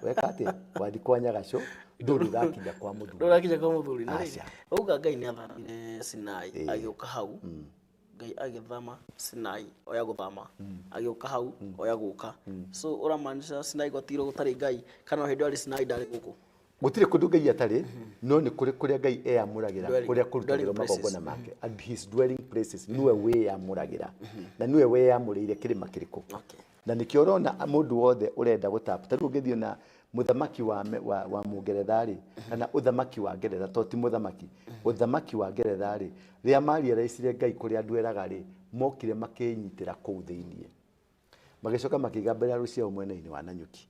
weka atĩa? Wathiĩ kwa Nyagacũ, ndũrĩ ũrakinya kwa mũthuri.
Ndũrakinya kwa mũthuri. Na rĩrĩ, ũguo Ngai nĩathamire Sinai, agĩũka hau. Ngai agĩthama Sinai, oya gũthama. Agĩũka hau, oya gũka. So ũramaanisha Sinai gwatigirwo gũtarĩ Ngai, kana o hĩndĩ ĩyo arĩ Sinai ndarĩ gũkũ?
Gũtirĩ kũndũ Ngai atarĩ, no nĩ kũrĩ kũrĩa Ngai eyamũragĩra, kũrĩa kũrutagĩrwo magongona make. And his dwelling places, nĩwe wĩyamũragĩra. Na nĩwe wĩyamũrĩire kĩrĩma kĩrĩkũ. Na nĩkĩo ũrona mũndũ wothe ũrenda gũtap. Ta rĩu ũngĩthiĩ na mũthamaki wa Mũngeretha rĩ, kana ũthamaki wa Ngeretha, to ti mũthamaki, ũthamaki wa Ngeretha rĩ, rĩrĩa marealize Ngai kũrĩa andũ eraga rĩ, mokire makĩnyitĩra kũu thĩiniĩ. Magĩcoka makĩiga mbere ya rũciaro mwena-inĩ wa Nanyuki.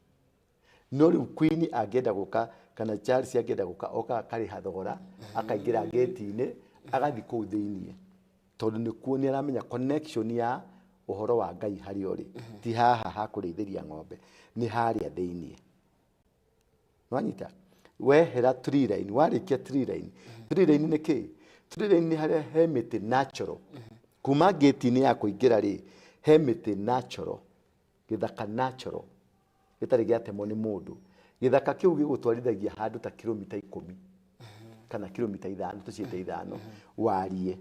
No rĩu Queen angĩenda gũka, kana Charles angĩenda gũka, okaga akarĩha thogora, akaingĩra gate-inĩ, agathiĩ kũu thĩiniĩ. Tondũ nĩkuo nĩ aramenya connection ya ũhoro wa Ngai harĩa ũrĩ. Ti haha ha kũrĩithĩria ng'ombe, nĩ harĩa thĩiniĩ. Nĩwanyita? Wehera tree line, warĩkia tree line. Tree line nĩ kĩĩ? Tree line nĩ harĩa he mĩtĩ natural. Kuma gate-inĩ ya kũingĩra rĩ, he mĩtĩ natural, gĩthaka natural, gĩtarĩ gĩatemwo nĩ mũndũ. Gĩthaka kĩu gĩgũtwarithagia handũ ta kilomita 10 kana kilomita 5, tũciĩte 5, warie.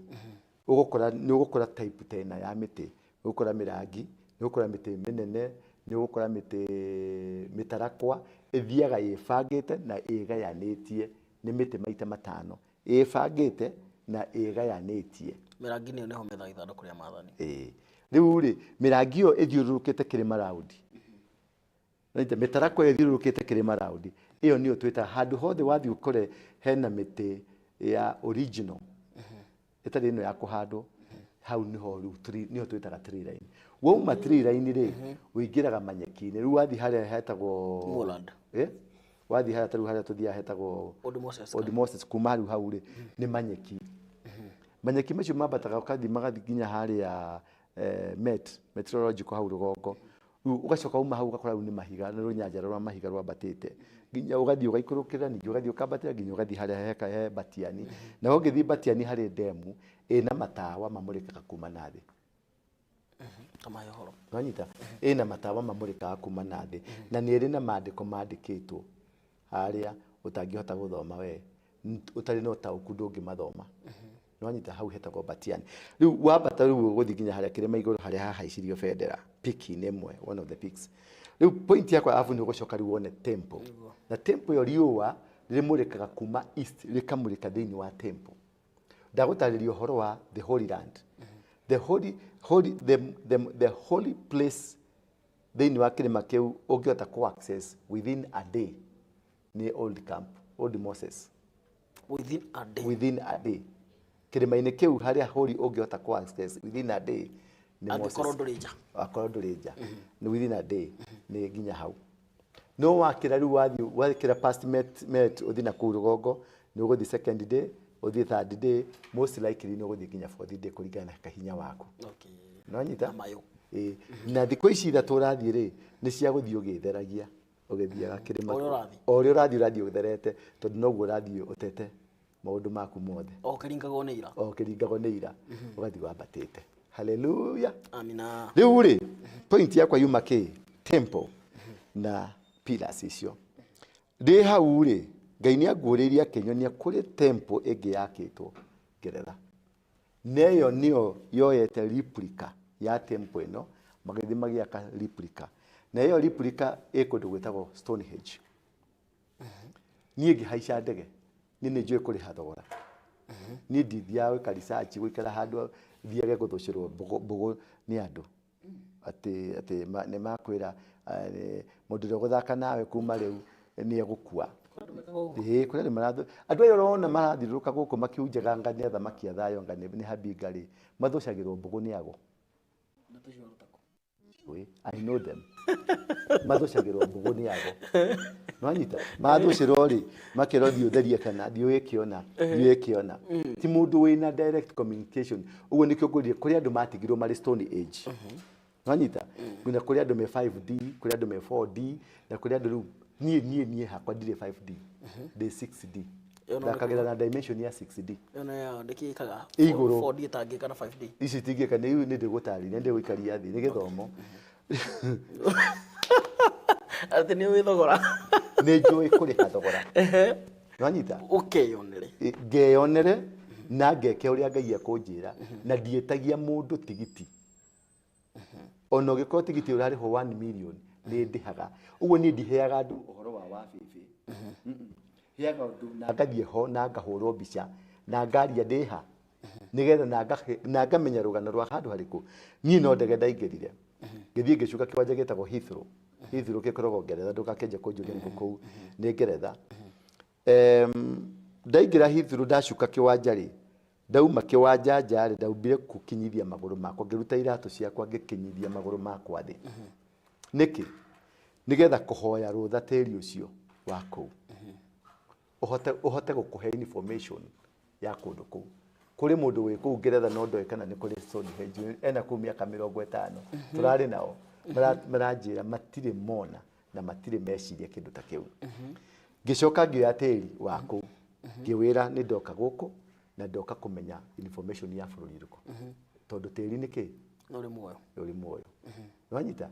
Ũgũkora, nĩ ũgũkora type tena ya mĩtĩ. Nĩ ũgũkora mĩrangi, nĩ ũgũkora mĩtĩ mĩnene, nĩ ũgũkora mĩtĩ mĩtarakwa, ĩthiaga ĩbangĩte na ĩgayanĩtie, nĩ mĩtĩ maita 5, ĩbangĩte na ĩgayanĩtie.
Mĩrangi nĩyo nĩho methaga ithandũkũ rĩa maathani.
Rĩu rĩ, mĩrangi ĩyo ĩthiũrũrũkĩte kĩrĩma raundi. Mĩtarakwa ĩyo ĩthiũrũrũkĩte kĩrĩma raundi. Ĩyo nĩyo twĩtaga handũ hothe wathiĩ ũkore hena mĩtĩ ya original, ĩtarĩ ĩno ya kũhandwo. Hau niho rĩu nĩho twĩtaga tree line. Wauma tree line rĩ, ũingĩraga manyeki-inĩ. Rĩu wathiĩ harĩa hetagwo
Moorland.
Eh? Wathiĩ harĩa ta rĩu harĩa tũthiaga hetagwo
Old Moses.
Old Moses, kuma rĩu hau rĩ nĩ manyeki. Manyeki macio mambataga ũgathiĩ magathiĩ nginya harĩa Met, meteorological hau rũgongo. Rĩu ũgacoka uma hau ũgakora rĩu nĩ mahiga, nĩ rũnyanjara rwa mahiga rwambatĩte. Nginya ũgathiĩ ũgaikũrũkĩra, ningĩ ũgathiĩ ũkambatĩra nginya ũgathiĩ harĩa he Batiani. Na ũngĩthiĩ Batiani harĩ ndemu ĩna matawa mamũrĩkaga kuma na thĩ.
Kamahe ũhoro.
Wanyita? Ĩna matawa mamũrĩkaga kuma na thĩ. Na nĩ ĩrĩ na maandĩko mandĩkĩtwo harĩa ũtangĩhota gũthoma we. Ũtarĩ na ũtaũku ndũngĩmathoma. Nĩwanyita? Hau hetagwo Batiani. Rĩu wambata rĩu ũgũthiĩ nginya harĩa kĩrĩma igũrũ harĩa hahaicirio bendera peak-inĩ ĩmwe, one of the peaks. Rĩu point yakwa arabu nĩ ũgũcoka rĩu wone temple. Na temple ĩyo riũa rĩmũrĩkaga kuma east rĩkamũrĩka thĩinĩ wa temple. Ndagũtarĩria ũhoro wa the Holy Land. The holy, holy, the holy place thĩinĩ wa kĩrĩma kĩu ũngĩhota kũ access within a day nĩ Old Camp, Old Moses.
Within a day.
Within a day. Kĩrĩma-inĩ kĩu harĩa holy ũngĩhota kũ access within a day nĩ Moses.
Angĩkorwo ndũrĩ nja.
Akorwo ndũrĩ nja. Nĩ within a day nĩ nginya hau. No wakĩra rĩu wathiĩ wakĩra past met ũthiĩ na kũu rũgongo nĩ ũgũthiĩ second day, ũthiĩ third day, most likely nĩ ũgũthiĩ nginya fourth day kũringana na kahinya waku.
Okay.
Nĩwanyita?
Na mayũ.
Ĩĩ. Na thikũ ici ithatũ ũrathiĩ rĩ, nĩ cia gũthiĩ ũgĩtheragia, ũgĩthiaga kĩrĩma.
O ũrĩa ũrathiĩ.
O ũrĩa ũrathiĩ ũrathiĩ ũtherete, tondũ noguo ũrathiĩ ũtete maũndũ maku mothe.
O ũkĩringagwo nĩ ira.
O ũkĩringagwo nĩ ira. Ũgathiĩ wambatĩte. Hallelujah.
Amina.
Rĩu rĩ, point yakwa yuma kĩ? Temple na pillars icio. Ndĩ hau rĩ, Ngai nĩ anguũrĩirie akĩnyonia kũrĩ temple ĩngĩ yakĩtwo Ngeretha. Na ĩyo nĩyo yoete replica ya temple ĩno, magĩthiĩ magĩaka replica. Na ĩyo replica ĩ kũndũ gwĩtagwo Stonehenge. Niĩ ngĩhaica ndege, niĩ nĩ njũĩ kũrĩha thogora. Niĩ ndithiaga gwĩka research, gũikara handũ thiage gũthũcĩrwo mbũgũ nĩ andũ. Atĩ, atĩ nĩ makwĩra, mũndũ ũrĩa ũgũthaka nawe kuma rĩu nĩ egũkua. Ĩĩ, kũrĩ andũ andũ aya ũrona marathiũrũrũka gũkũ makiunjaga nga nĩ athamaki a thayũ, nga nĩ habinga rĩ, mathũcagĩrwo mbũgũ nĩ ago. Ĩĩ, I know them. Mathũcagĩrwo mbũgũ nĩ ago. Nĩwanyita? Mathũcĩrwo rĩ, makerwo thiĩ ũtherie kana thiĩ wĩke ũna, thiĩ wĩke ũna. Ti mũndũ wĩna direct communication. Ũguo nĩkĩo ngwĩrire kũrĩ andũ matigirwo marĩ Stone Age. Nĩwanyita? Na kũrĩ andũ me 5D, kũrĩ andũ me 4D, na kũrĩ andũ rĩu niĩ hakwa ndirĩ 5D, ndĩ 6D.
Ĩyo no
Thakagĩra na dimension ya 6D.
Ĩyo nĩyo nĩkĩ ĩkaga?
Igũrũ.
4D ĩtangĩka na 5D.
Ici itingĩka, nĩ nĩ ndĩgũtarĩria, nĩ ndĩgũikaria thĩ, nĩ gĩthomo.
Atĩ nĩ ũĩ thogora.
Nĩ njũĩ kũrĩha thogora. Nĩwanyita?
Ũkeyonere.
Ngeyonere na ngeke ũrĩa Ngai ekũnjĩra, na ndiĩtagia mũndũ tigiti. Ona ũngĩkorwo tigiti ũrarĩhwo 1 million, nĩ ndĩhaga. Ũguo niĩ ndiheaga andũ ũhoro wa wabĩbĩ. Heaga andũ na ngathiĩ ho na ngahũrwo mbica na ngaria ndĩha. Nĩgetha na ngamenya rũgano rwa handũ harĩkũ. Niĩ no ndege ndaingĩrire. Ngĩthiĩ ngĩcuka kĩwanja gĩtagwo Heathrow. Heathrow gĩkoragwo Ngeretha, ndũgakĩanjia kũnjũria nĩkũ kũu, nĩ Ngeretha. Ndaingĩra Heathrow ndacuka kĩwanja rĩ, ndauma kĩwanja nja rĩ, ndaumbire gũkinyithia magũrũ makwa, ngĩruta iratũ ciakwa ngĩkinyithia magũrũ makwa thĩ. Nĩkĩ? Nĩgetha kũhoya rũtha tĩri ũcio wa kũu. Ũhote gũkũhe information ya kũndũ kũu. Kũrĩ mũndũ wĩ kũu Ngeretha no ndoĩ kana nĩ kũrĩ Stonehenge, ena kũu mĩaka mĩrongo ĩtano. Tũrarĩ nao. Maranjĩra matirĩ mona na matirĩ meciria kĩndũ ta kĩu. Ngĩcoka ngĩoya tĩri wa kũu. Ngĩwĩra nĩ ndoka gũkũ na ndoka kũmenya information ya bũrũri ũrĩkũ. Tondũ tĩri nĩ kĩ?
Nĩ ũrĩ muoyo.
Nĩ ũrĩ muoyo. Nĩwanyita?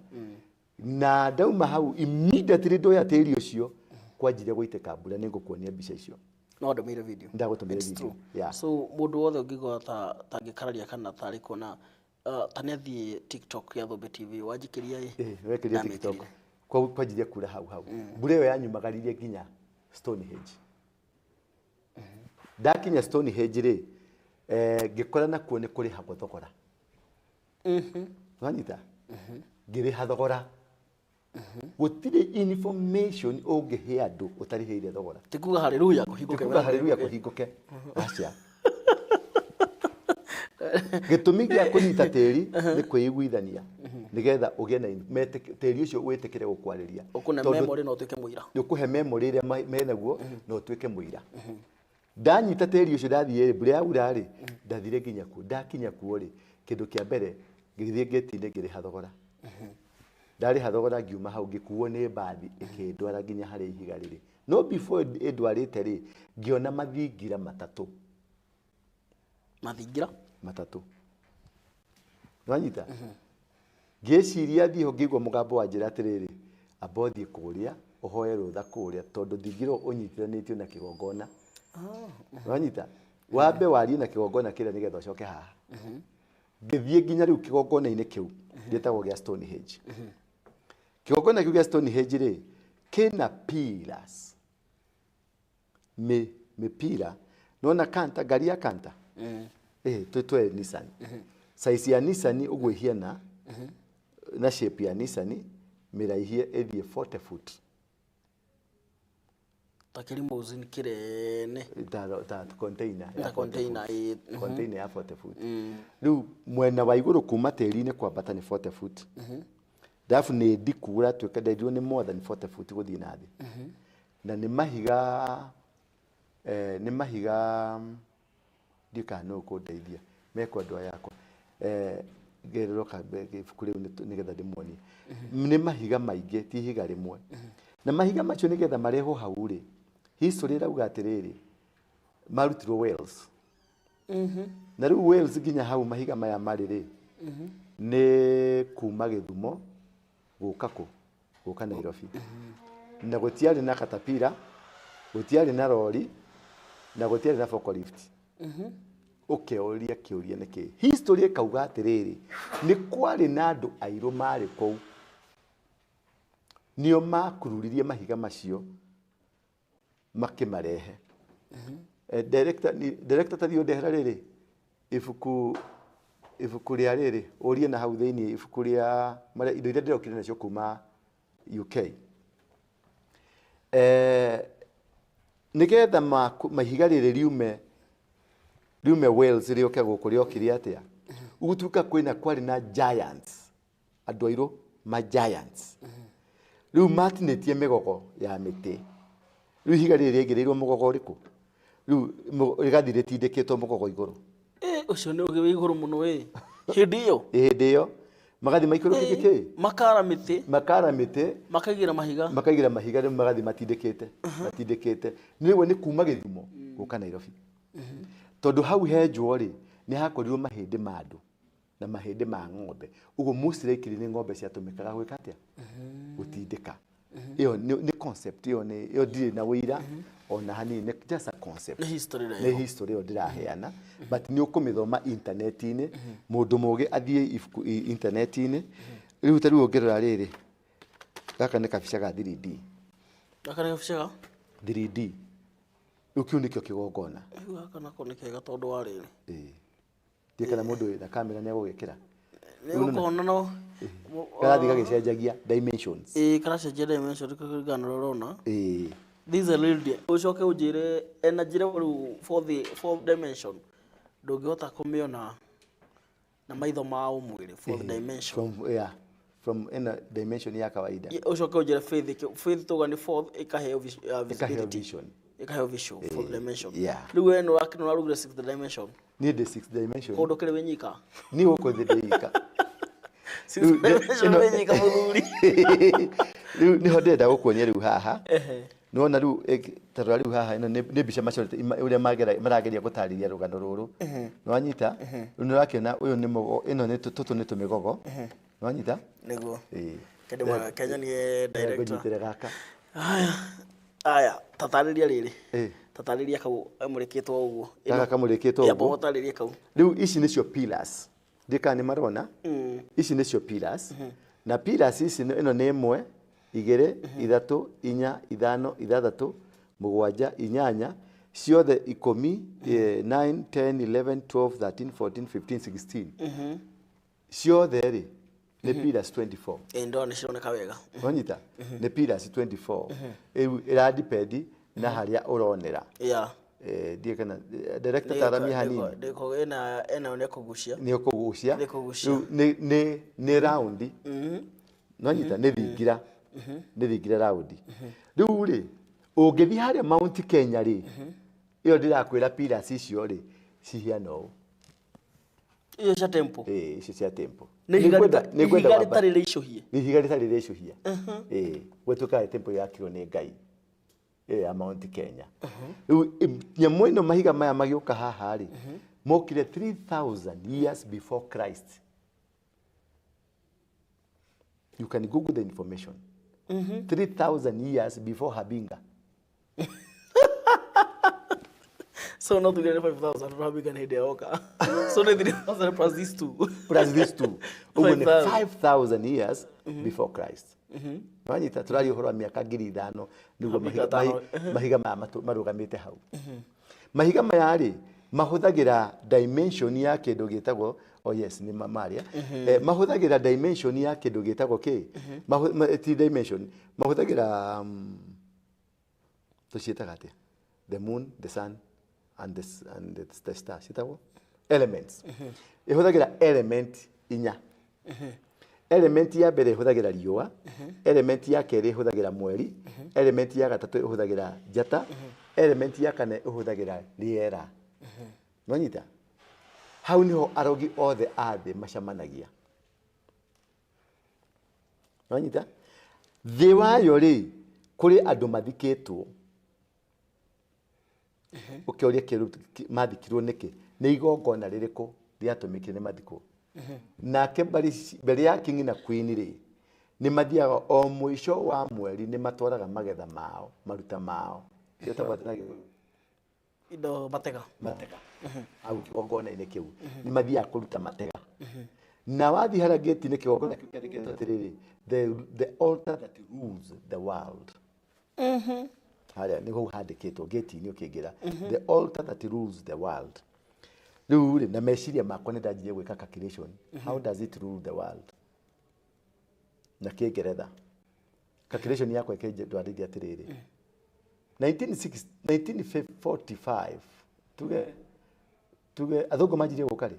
Na ndauma hau immediately ndoya tĩri ũcio kwanjirie gũitĩka mbura, nĩ ngũkuonia mbica icio.
No ndũmĩire video.
Ndagũtũmĩire
It's
video.
true.
Yeah.
So mũndũ wothe ũngĩigua ta angĩkararia kana tarĩ kuona, ta nĩ athiĩ TikTok ya Thũmbĩ TV, wanjikĩria ĩ?
Ĩ, wekĩria
Ndamĩkĩrire.
TikTok. Kwanjirie kura hau hau. Mbura ĩyo yanyumagaririe nginya Stonehenge. Ndakinya Stonehenge rĩ, ngĩkora nakuo nĩ kũrĩhagwo thogora. Nĩwanyita? Ngĩrĩha thogora. Gũtirĩ information ũngĩhe andũ ũtarĩhĩire thogora.
Ti kuga hallelujah kũhingũke.
Ti kuga hallelujah kũhingũke. Aca. Gĩtũmi gĩa kũnyita tĩri nĩ kwĩiguithania nĩgetha ũgĩe na tĩri ũcio wĩtĩkĩre gũkwarĩria.
Ũkũne memory na ũtuĩke mũira.
Nĩũkũhe memory ĩrĩa menaguo na ũtuĩke mũira. Ndanyita tĩri ũcio ndathiĩ mbura yaura rĩ, ndathire nginya kuo. Ndakinya kuo rĩ, kĩndũ kĩa mbere ngĩthiĩ ngĩti-inĩ ngĩrĩha thogora. Ndarĩha thogora ngiuma hau ngĩkuo nĩ mbathi ĩkĩndwara nginya harĩa ihiga rĩrĩ. No before ĩndwarĩte rĩ, ngĩona mathingira matatũ.
Mathingira?
Matatũ. Nĩwanyita? Ngĩciria thiĩ ho ngĩigua mũgambo wanjĩra atĩrĩrĩ, amba ũthiĩ kũrĩa ũhoe rũtha kũrĩa tondũ thingira ũnyitithanĩtio na kĩgongona. Nĩwanyita? Wambe warie na kĩgongona kĩrĩa nĩgetha ũcoke haha. Ngĩthiĩ nginya rĩu kĩgongona-inĩ kĩu gĩtagwo gĩa Stonehenge. Kĩgongona kĩu gĩa Stonehenge rĩ, kĩna pillars. Mĩpira. Nĩwona kanta, ngari ya kanta? Twĩtwe Nissan. Size ya Nissan ũguo ĩhiana na shape ya Nissan mĩraihie ĩthiĩ 40 foot.
Ta kĩrimousine kĩnene.
Ta container.
Ta container.
Container ya 40 foot. Rĩu mwena wa igũrũ kuma tĩri-inĩ kwambata nĩ 40 foot. Ndabu nĩ ndiku ũratuĩka ndendirwo nĩ more than 40 foot gũthiĩ na thĩ. Na nĩ mahiga nĩ mahiga ndiũĩ kana nũ ũkũndeithia mekwo andũ aya akwa. Ngererwo ibuku rĩu nĩgetha ndĩmuonie. Nĩ mahiga maingĩ ti ihiga rĩmwe. Na mahiga macio nĩgetha marehwo hau rĩ, history ĩrauga atĩrĩrĩ, marutirwo Wales. Na rĩu Wales nginya hau mahiga maya marĩ rĩ, nĩ kuma Gĩthumo gũka kũ? Gũka Nairobi. Na gũtiarĩ na katapira, gũtiarĩ na rori, na gũtiarĩ na forklift. Ũkeũria kĩũria nĩkĩ? History ĩkauga atĩrĩrĩ, nĩ kwarĩ na andũ airũ marĩ kũu. Nĩo makururirie mahiga macio makĩmarehe. Director ta thiĩ ũndehera rĩrĩ ibuku rĩa rĩrĩ ũrie na hau thĩinĩ ibuku rĩa indo iria ndĩrokire nacio kuma UK. Nĩgetha mahiga rĩrĩ riume Wales rĩũke gũkũ rĩokire atĩa? Gũtuĩka kwĩna kwarĩ na giants, andũ airũ ma giants. Rĩu matinĩtie mĩgogo ya mĩtĩ. Rĩu ihiga rĩrĩ rĩaigĩrĩirwo mũgogo ũrĩkũ? Rĩu rĩgathiĩ rĩtindĩkĩtwo mũgogo igũrũ.
Ũcio nĩ ũgĩ wĩ igũrũ mũno ĩ. Hĩndĩ ĩyo?
Hĩndĩ ĩyo. Magathiĩ maikũrũkĩtie kĩ?
Makara mĩtĩ.
Makara mĩtĩ.
Makaigĩra mahiga.
Makaigĩra mahiga rĩu magathiĩ matindĩkĩte. Matindĩkĩte. Nĩ nĩ kuma Gĩthumo gũka Nairobi. Tondũ hau henjwo rĩ, nĩ hakorirwo mahĩndĩ ma andũ na mahĩndĩ ma ng'ombe. Ũguo most likely nĩ ng'ombe ciatũmĩkaga gwĩka atĩa? Gũtindĩka. Ĩyo nĩ concept, ĩyo nĩ ĩyo ndirĩ na ũira ona hanini, nĩ just a concept.
Nĩ history
Nĩ history ĩyo ndĩraheana, but nĩ ũkũmĩthoma internet-inĩ, mũndũ mũgĩ athiĩ ibuku internet-inĩ. Rĩu ta rĩu ũngĩrora rĩrĩ, gaka nĩ kabica ga 3D.
Gaka nĩ kabica ga
3D. Rĩu kĩu nĩkĩo kĩgongona.
Rĩu gaka nako nĩ kega tondũ wa rĩrĩ.
Ndiũĩ kana mũndũ wĩna kamera nĩ egũgĩkĩra.
Nĩ ũkona no
karathiĩ gagĩcenjagia dimensions.
Karacenjia dimension kũringana na ũrĩa ũrona. This is a real deal. Ũcoke ũnjĩre energy rĩu fourth dimension ndũngĩhota kũmĩona na maitho ma ũmwĩrĩ fourth dimension.
From ina dimension ya kawaida.
Ũcoke ũnjĩre faith tuga nĩ fourth ĩkaheo visibility.
Vision.
Ĩkaheo vision fourth dimension.
Yeah.
Rĩu we nĩ ũrarugire sixth dimension.
Niĩ ndĩ sixth dimension.
Kũndũ kĩrĩ wĩnyika.
Niĩ gũkũ thĩ ndĩ ika.
Sixth dimension wĩnyika mũthuri.
Rĩu nĩho ndĩrenda gũkuonia rĩu haha. Nĩwona rĩu tarora rĩu haha ĩno nĩ mbica macorete ũrĩa marageria gũtarĩria rũgano rũrũ. Nĩwanyita? Rĩu nĩũrakĩona ũyũ nĩ mũgo, ĩno nĩ tũtũ nĩ tũmĩgogo. Nĩwanyita?
Nĩguo. Kenya nĩ director.
Ngũnyitĩre gaka.
Aya, tatarĩria rĩrĩ. Tatarĩria kau kamũrĩkĩtwo ũguo.
Gaka kamũrĩkĩtwo ũguo.
Tatarĩria kau.
Rĩu ici nĩcio pillars. Ndiũĩ kana nĩ marona. Ici nĩcio pillars. Na pillars ici ĩno nĩ ĩmwe, igĩrĩ, ithatũ, inya, ithano, ithathatũ, mũgwanja, inyanya, ciothe ikũmi, 9, 10, 11, 12, 13, 14, 15, 16. Ciothe rĩ, nĩ pillars 24.
Ndona nĩ cironeka wega.
Wanyita? Nĩ pillars 24. Rĩu ĩradipendi na harĩa ũronera. Ndiĩ kana director taramia hanini.
Ndiko ena nĩ kũgucia.
Nĩ ũkũgucia.
Nĩ kũgucia.
Rĩu nĩ raundi. Nwanyita nĩ thingira. Nĩ thingira raundi. Rĩu rĩ ũngĩthiĩ harĩa Mount Kenya rĩ, ĩyo ndĩrakwĩra pillars icio rĩ cihiana ũũ.
Iyo cia temple.
Ĩĩ, icio cia temple.
Nĩ ihiga
Nĩngwenda
rĩtarĩ rĩicũhie.
Nĩ ihiga rĩtarĩ rĩicũhie. Ĩĩ, gwĩtuĩkaga temple yakirwo nĩ Ngai. Ĩyo ya Mount Kenya. Rĩu nyamũ ĩno mahiga maya magĩũka haha rĩ, mokire 3000 years before Christ. You can Google the information. 3000 years before Habinga.
So no tuge 5000 Habinga nĩ hĩndĩ yoka. So nĩ 3000 plus these two.
Plus these two. Ũguo nĩ 5000 years before Christ. Nwanyita tũraria ũhoro wa mĩaka 5000 nĩguo mahiga maya marũgamĩte hau. Mahiga maya rĩ mahũthagĩra dimension ya kĩndũ gĩtagwo, oh yes nĩ maria, mahũthagĩra dimension ya kĩndũ gĩtagwo kĩ? Ti dimension, mahũthagĩra tũciĩtaga atĩa? The moon, the sun and the star, ciĩtagwo elements. Ĩhũthagĩra element inya. Element ya mbere ĩhũthagĩra riũa, element ya kerĩ ĩhũthagĩra mweri, element ya gatatũ ĩhũthagĩra njata, element ya kana ĩhũthagĩra rĩera. Nwanyita? Hau niho arogi othe a thĩ macemanagia. Nwanyita? Thĩ wayo rĩ kũrĩ andũ mathikĩtwo. Ũkĩũria kĩru mathikirwo nĩkĩ? Nĩ igongona rĩrĩkũ rĩatũmĩkire nĩ mathikwo? Nake mbere ya king na queen rĩ nĩ mathiaga o mũico wa mweri nĩ matwaraga magetha mao, maruta mao.
Indo matega.
Matega. Hau kĩgongona-inĩ kĩu nĩ mathiaga kũruta matega. Na wathiĩ harĩa gate-inĩ kĩgongona kĩu kĩandĩkĩtwo atĩrĩrĩ, the altar that rules the world. Harĩa nĩho handĩkĩtwo gate-inĩ ũkĩingĩra, the altar that rules the world. Rĩu rĩ na meciria makwa nĩ ndanjirie gwĩka calculation. How does it rule the world? Na Kĩngeretha. Calculation yakwa ĩkĩndwarithia atĩrĩrĩ. 1945 tuge athũngũ manjirie gũka rĩ?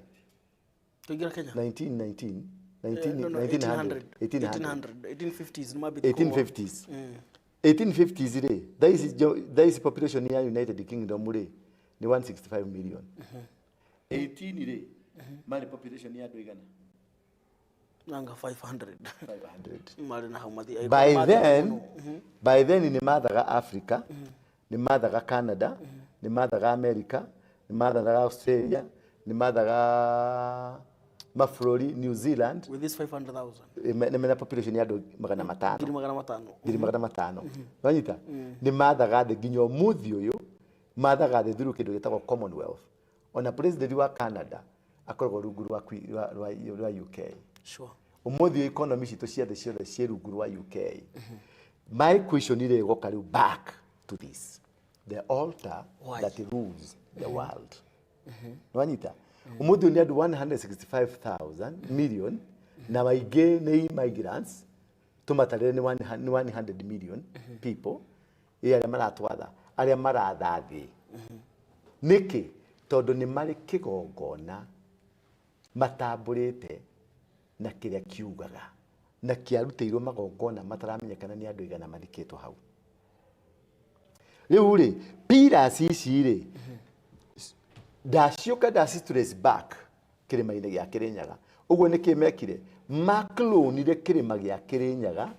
Tũingĩra Kenya.
1919,
1800, 1850s
1850s. 1850s rĩ, thaa ici population ya United Kingdom rĩ nĩ 165 million. 18 rĩ marĩ population ya andũ igana?
Nanga 500.
500.
Marĩ na hau mathiĩ.
By then nĩ mathaga Africa, nĩ mathaga Canada, nĩ mathaga America, nĩ mathaga Australia, nĩ mathaga mabũrũri New Zealand.
With this 500,000.
Nĩ mena population ya andũ 500.
500,000.
Nwanyita? Nĩ mathaga thĩ nginya ũmũthĩ ũyũ, mathaga thĩ through kĩndũ gĩtagwo Commonwealth. Ona president wa Canada akoragwo rungu rwa UK.
Sure.
Ũmũthĩ economy citũ ciothe ciothe ciĩ rungu rwa UK. My question rĩ ĩgoka rĩu back to this. The altar that rules the world. Nwanyita? Ũmũthĩ nĩ andũ 165,000 million na maingĩ nĩ immigrants tũmatarĩre nĩ 100 million people arĩa maratwatha, arĩa maratha thĩ. Nĩkĩ? Tondũ nĩ marĩ kĩgongona matambũrĩte na kĩrĩa kiugaga na kĩarutĩirwo magongona mataramenyekana nĩ andũ igana mathikĩtwo hau. Rĩu rĩ pillars ici rĩ ndaciũka ndaci trace back kĩrĩma-inĩ gĩa Kĩrĩnyaga. Ũguo nĩkĩ mekire? Maklonire kĩrĩma gĩa Kĩrĩnyaga,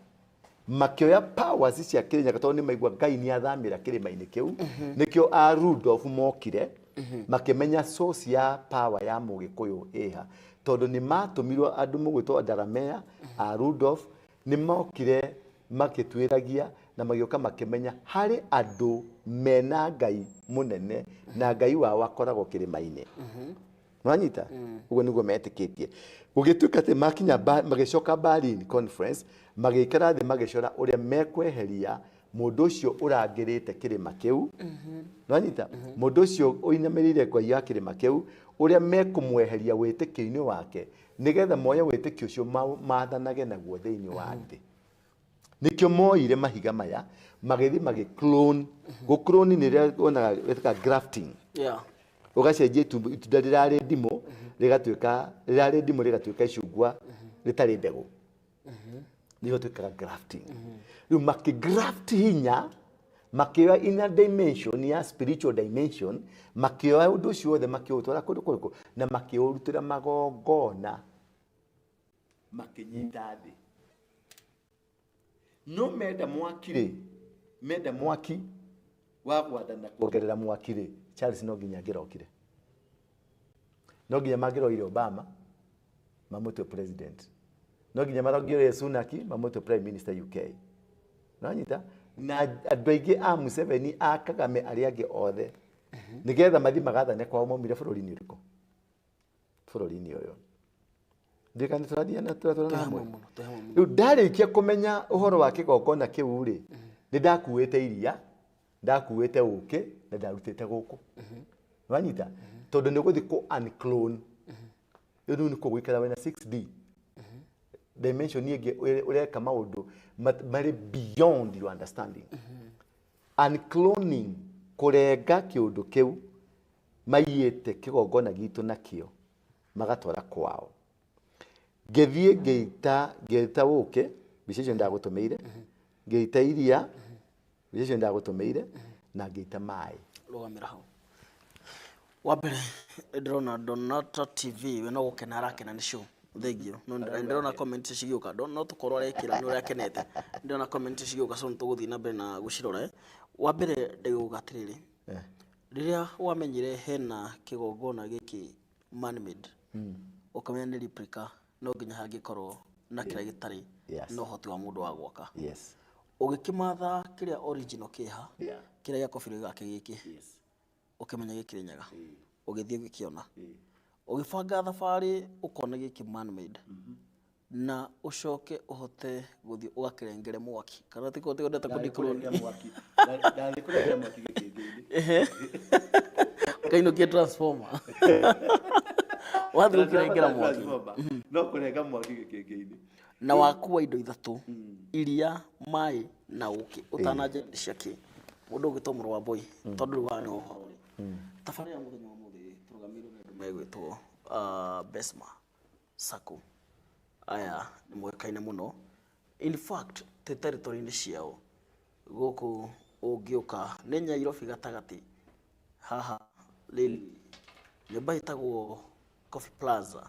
makĩoya powers cia Kĩrĩnyaga tondũ nĩ maigua Ngai nĩ athamĩra kĩrĩma-inĩ kĩu. Nĩkĩo a Rudolph mokire makĩmenya source ya power ya Mũgĩkũyũ ĩha, tondũ nĩ matũmirwo andũ mũgwĩtwo Ndaramea a Rudolph nĩ mokire makĩtuĩragia na magĩũka makĩmenya harĩ andũ mena Ngai mũnene na Ngai wao akoragwo kĩrĩma-inĩ. Nwanyita? Ũguo nĩguo metĩkĩtie. Gũgĩtuĩka atĩ makinya magĩcoka Berlin Conference magĩikara thĩ magĩcora ũrĩa mekweheria mũndũ ũcio ũrangĩrĩte kĩrĩma kĩu. Nwanyita? Mũndũ ũcio ũinamĩrĩire Ngai ya kĩrĩma kĩu ũrĩa mekũmweheria wĩtĩkio-inĩ wake nĩgetha moye wĩtĩkio ũcio mathanage naguo thĩinĩ wa thĩ. Nĩkĩo moire mahiga maya magĩthiĩ magĩ clone. Gũ clone nĩ rĩrĩa wonaga wĩtaga grafting. Ũgacenjia itunda rĩrarĩ ndimũ rĩgatuĩka, rĩrarĩ ndimũ rĩgatuĩka icungwa rĩtarĩ mbegũ. Nĩyo twĩkaga grafting. Rĩu makĩ graft hinya, makĩoya inner dimension ya spiritual dimension, makĩoya ũndũ ũcio wothe makĩũtwara kũndũ kũrĩkũ na makĩũrutĩra magongona, makĩnyita thĩ. No menda mwaki rĩ, menda mwaki wa gwathana kuongerera mwaki rĩ, Charles no nginya angĩrokire, no nginya mangĩroire Obama mamũtue president, no nginya marongire Sunak mamũtue prime minister UK. Nanyita na andũ aingĩ a Museveni, a Kagame, arĩa angĩ othe, nĩgetha mathiĩ magathane kwao maumire bũrũri-inĩ ũrĩkũ? Bũrũri-inĩ ũyũ. Ndika nĩ tũrathiĩ na tũratwarana
Twĩ hamwe
hamwe.
mũno, twĩ hamwe mũno.
Rĩu ndarĩkia kũmenya ũhoro wa kĩgongona kĩu rĩ, nĩ ndakuĩte iria, ndakuĩte ũkĩ na ndarutĩte gũkũ. Wanyita? Tondũ nĩ ũgũthiĩ kũ unclone. Rĩu nĩ gũikara wĩna 6D dimension ĩngĩ, ũreka maũndũ marĩ beyond your understanding. Uncloning, kũrenga kĩũndũ kĩu maiyĩte kĩgongona gitũ nakĩo magatwara kwao. Ngĩthiĩ ngĩita ũkĩ, mbica icio ndagũtũmĩire, ngĩita iria, mbica icio ndagũtũmĩire, na ngĩita maĩ.
Rũgamĩra hau. Wa mbere ndĩrona Donata TV, we no gũkena arakena nĩ show, thengio. No ndĩrona comment cigĩũka, no tũkorwo arekĩra nĩ ũrĩa akenete. Ndĩrona comment cigĩũka, so nĩtũgũthiĩ na mbere na gũcirora. Wa mbere ndĩgũga atĩrĩrĩ, rĩrĩa wamenyire hena kĩgongona gĩkĩ man made, ũkamenya nĩ replica, no nginya hangĩkorwo na kĩrĩa gĩtarĩ na ũhoti wa mũndũ wa gwaka. Ũgĩkĩmatha kĩrĩa original kĩha, kĩrĩa gĩa kobiro gake gĩkĩ, ũkĩmenya gĩkĩ Nyaga, ũgĩthiĩ ũgĩkĩona, ũgĩbanga thabarĩ ũkona gĩkĩ man made, na ũcoke ũhote gũthiĩ ũgakĩrengere mwaki, kana ti kũndeta kũndikũrũni
Ndathiĩ kũrengera mwaki gĩkĩngĩ-inĩ.
Kainũkie transformer, wathiĩ gũkĩrengera mwaki.
No kũrenga mwaki gĩkĩngĩ-inĩ.
Na wakua indo ithatũ, iria, maĩ na ũkĩ, ũtananja cia kĩ mũndũ ũgĩtwo mũrũ wa boy, tondũ rĩu haha nĩho ũhoro ũrĩ. Tabarĩra ya mũthenya wa ũmũthĩ tũrũgamĩrĩirwo nĩ andũ megwĩtwo Besma Sacco. Aya nĩ moĩkaine mũno, in fact twĩ territory-inĩ ciao gũkũ, ũngĩũka nĩ Nyairobi gatagatĩ haha rĩrĩ nyũmba ĩtagwo Coffee Plaza,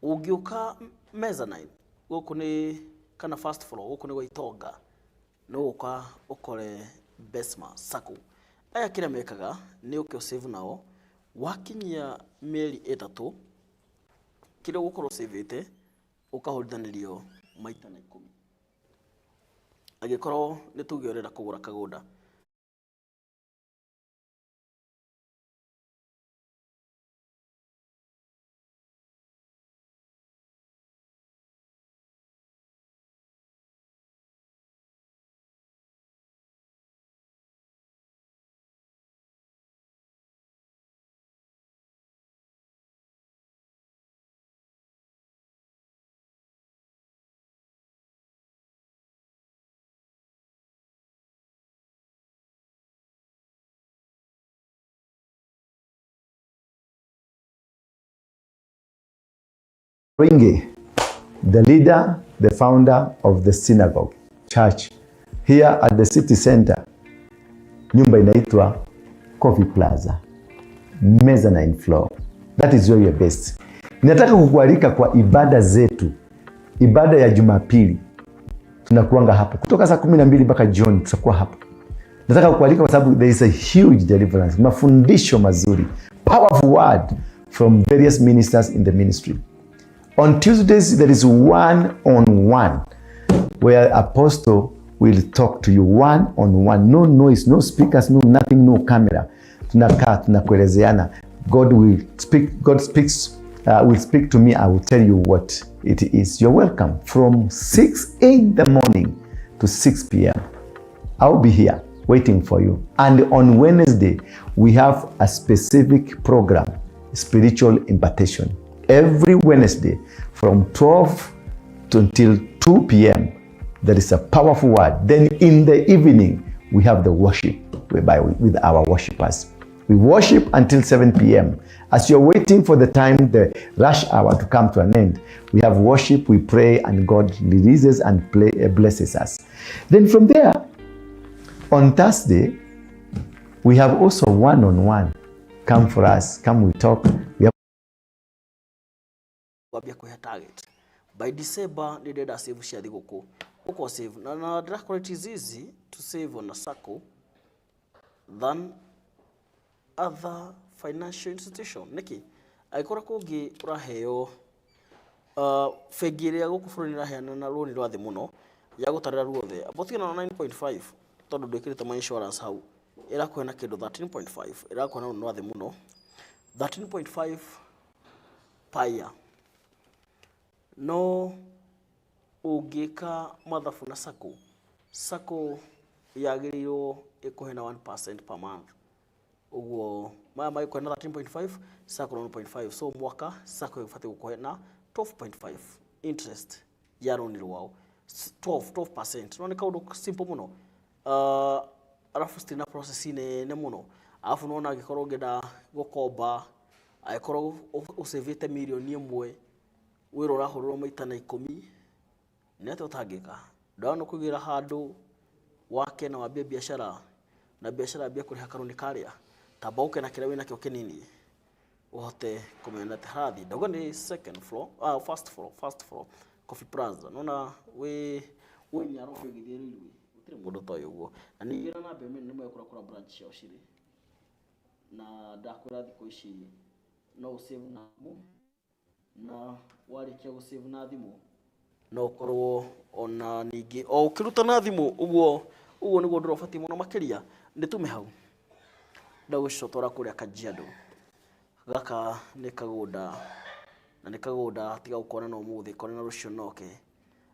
ũngĩũka mezzanine gũkũ nĩ kana first floor, gũkũ nĩ gwa Itonga, no ũka ũkore Besma Sacco. Aya kĩrĩa mekaga nĩ ũke ũsave nao, wakinyia mĩeri 3 kĩrĩa ũgũkorwo ũcĩvĩte ũkahũrithanĩrio maita na 10, angĩkorwo nĩ tuge ũrenda kũgũra kagũnda.
Ringi, the leader, the founder of the synagogue church here at the city center. Nyumba inaitwa Coffee Plaza, mezzanine floor. That is where we are based. Nataka kukualika kwa ibada zetu. Ibada ya Jumapili tunakuanga hapa kutoka saa 12 mpaka jioni, tutakuwa hapa. Nataka kukualika kwa sababu there is a huge deliverance, mafundisho mazuri, powerful word from various ministers in the ministry. On Tuesdays, there is one-on-one where apostle will talk to you one-on-one. No noise, no speakers, no nothing, no camera. Tunakaa, tunakuelezeana. God will speak, God speaks, will speak to me. I will tell you what it is. You're welcome from 6 in the morning to 6 p.m. I'll be here waiting for you. And on Wednesday, we have a specific program, spiritual impartation. Every Wednesday from 12 to until 2 p.m. There is a powerful word. Then in the evening, we have the worship whereby with our worshipers. We worship until 7 p.m. As you're waiting for the time, the rush hour to come to an end, we have worship, we pray, and God releases and blesses us. Then from there, on Thursday, we have also one-on-one. Come for us, come we talk. We have
wambia kwĩhe target by December nĩ ndĩrenda save cia thigũkũ ũko save na ndĩrakora it is easy to save on a sacco than other financial institution. Nĩkĩ? Angĩkorwo kũngĩ ũraheo bengi ĩrĩa gũkũ bũrũri ĩraheana na rũni rwa thĩ mũno ya gũtarĩra ruothe about na 9.5 tondũ ndwĩkĩrĩte ma insurance hau ĩrakũhe na kĩndũ 13.5 ĩrakũhe na rũni rwa thĩ mũno 13.5 per year. No ũngĩka mathabu na sacco, sacco yagĩrĩirwo ĩkũhe na 1% per month. Ũguo maya magĩkũhe na 13.5 sacco na 1.5, so mwaka sacco ĩbatiĩ gũkũhe na 12.5 interest ya rũni rwao 12%. No nĩ kaũndũ simple mũno. Arabu citirĩ na process nene mũno. Arabu nona angĩkorwo ũngĩenda gũkomba, angĩkorwo ũcĩvĩte mirioni ĩmwe wĩra ũrahũrĩrwo maita na 10 nĩ atĩa ũtangĩka? Ndona kũigĩra handũ wake na wambie biacara na biacara yambie kũrĩha karũni karĩa tamba ũke na kĩrĩa wĩnakĩo kĩnini ũhote kũmenya atĩ harathiĩ. Ndauga nĩ second floor, first floor, first floor Coffee Plaza. Nona wĩ Nairobi ũgĩthiĩ railway gũtirĩ mũndũ ũtoĩ ũguo. Na ningĩ na namba ĩmwe nĩ mũĩ kũrĩa branch ciao cirĩ, na ndakwĩra thikũ ici no ũsave na thimũ, na warĩkia gũsave na thimũ no ũkorwo ona ningĩ o ũkĩruta na thimũ ũguo ũguo nĩguo ũndũ ũrĩa ũbatiĩ mũno makĩria. Nĩ tume hau ndagũcotora kũrĩa Kajiado. Gaka nĩ kagũnda na nĩ kagũnda tiga gũkona na ũmũthĩ kona na rũciũ noke.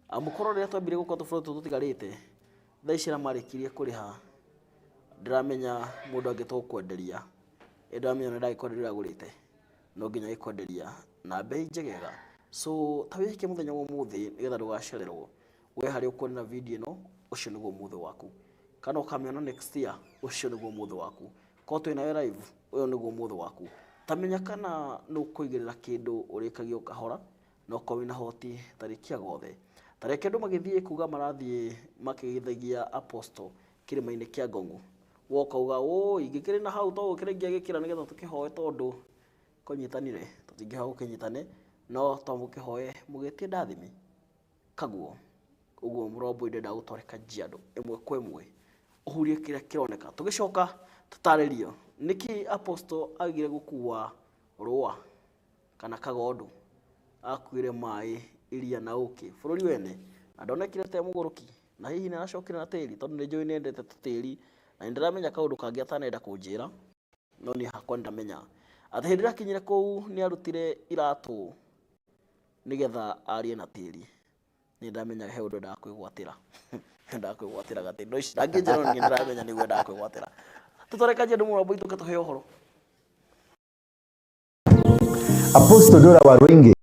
Amũkorwo rĩrĩa twambire gũkorwo tũbũrũri tũtũ tũtigarĩte thaa ici arĩa marĩkirie kũrĩha ndĩramenya mũndũ angĩtua gũkwenderia ĩ ndĩramenya ona ndagĩkwenderia ũrĩa agũrĩte no nginya agĩkwenderia na bei njegega. So ta wĩke mũthenya wa ũmũthĩ nĩgetha ndũgacererwo. We harĩa ũkuonera video ĩno ũcio nĩguo ũmũthĩ waku, kana ũkamĩona next year ũcio nĩguo ũmũthĩ waku. Korwo twĩ nawe live ũyũ nĩguo ũmũthĩ waku. Ta menya kana nĩ ũkũigĩrĩra kĩndũ ũrĩkagia o kahora na ũkorwo wĩna hoti tarĩkia gothe. Ta reke andũ magĩthiĩ kuga marathiĩ makĩgeithagia apostle kĩrĩma-inĩ kĩa Ngong'o. Woka uga ũ ingĩkĩrĩ na hau to gũkĩra ingĩagĩkĩra nĩgetha tũkĩhoe tondũ kũnyitanire tũtingĩhoya gũkĩnyitane no to mũkĩhoe mũgĩtie ndathimi kaguo ũguo mũrombo ndenda gũtware Kajiado ĩmwe kwa ĩmwe ũhurie kĩrĩa kĩroneka. Tũgĩcoka tũtarĩrio nĩkĩ apostle agire gũkua rũa kana kagondu akuire maĩ iria na ũkĩ bũrũri wene na ndonekire te mũgũrũki na hihi nĩ aracokire na tĩri tondũ nĩ njũĩ nĩendete tũtĩri na nĩndĩramenya kaũndũ kangĩ atanenda kũnjĩra no niĩ hakwa nĩndamenya atĩ hĩndĩ ĩrĩa akinyire kũu nĩ arutire iratũ nĩgetha arie na tĩri. Nĩ ndamenya he ũndũ endaga kwĩgwatĩra endaga kwĩgwatĩra gatĩ no ici ndangĩnjĩra no niĩ nĩndĩramenya nĩguo endaga kwĩgwatĩra. Tũtware Kajiado mũrambo itũ tũhe ũhoro.
Apostle Dora Waruinge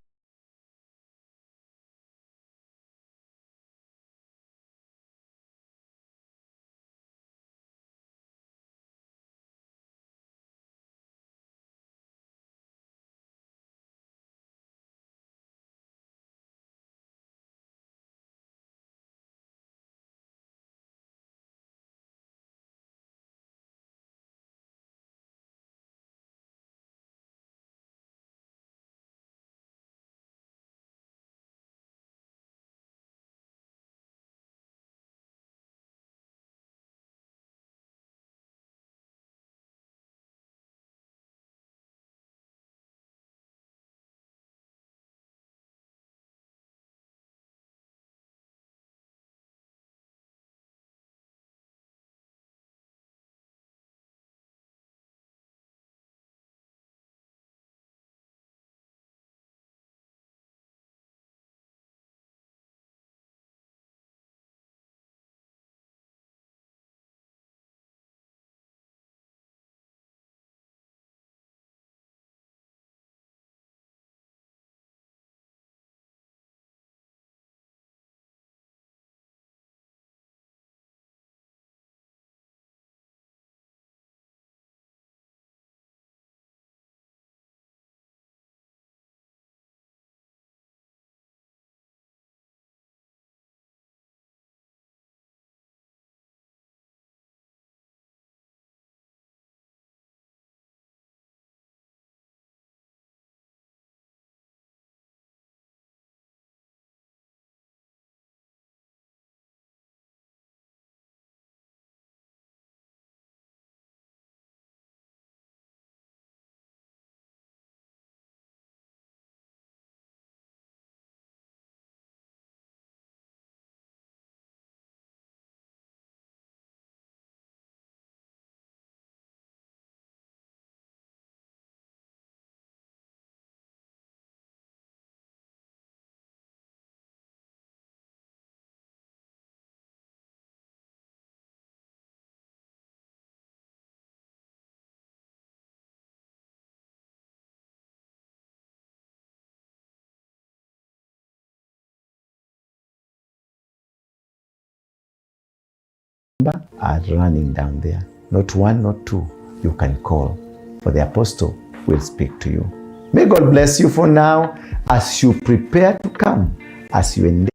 Are running down there. Not one, not two. You can call, for the apostle will speak to you. May God bless you for now as you prepare to come, as you engage.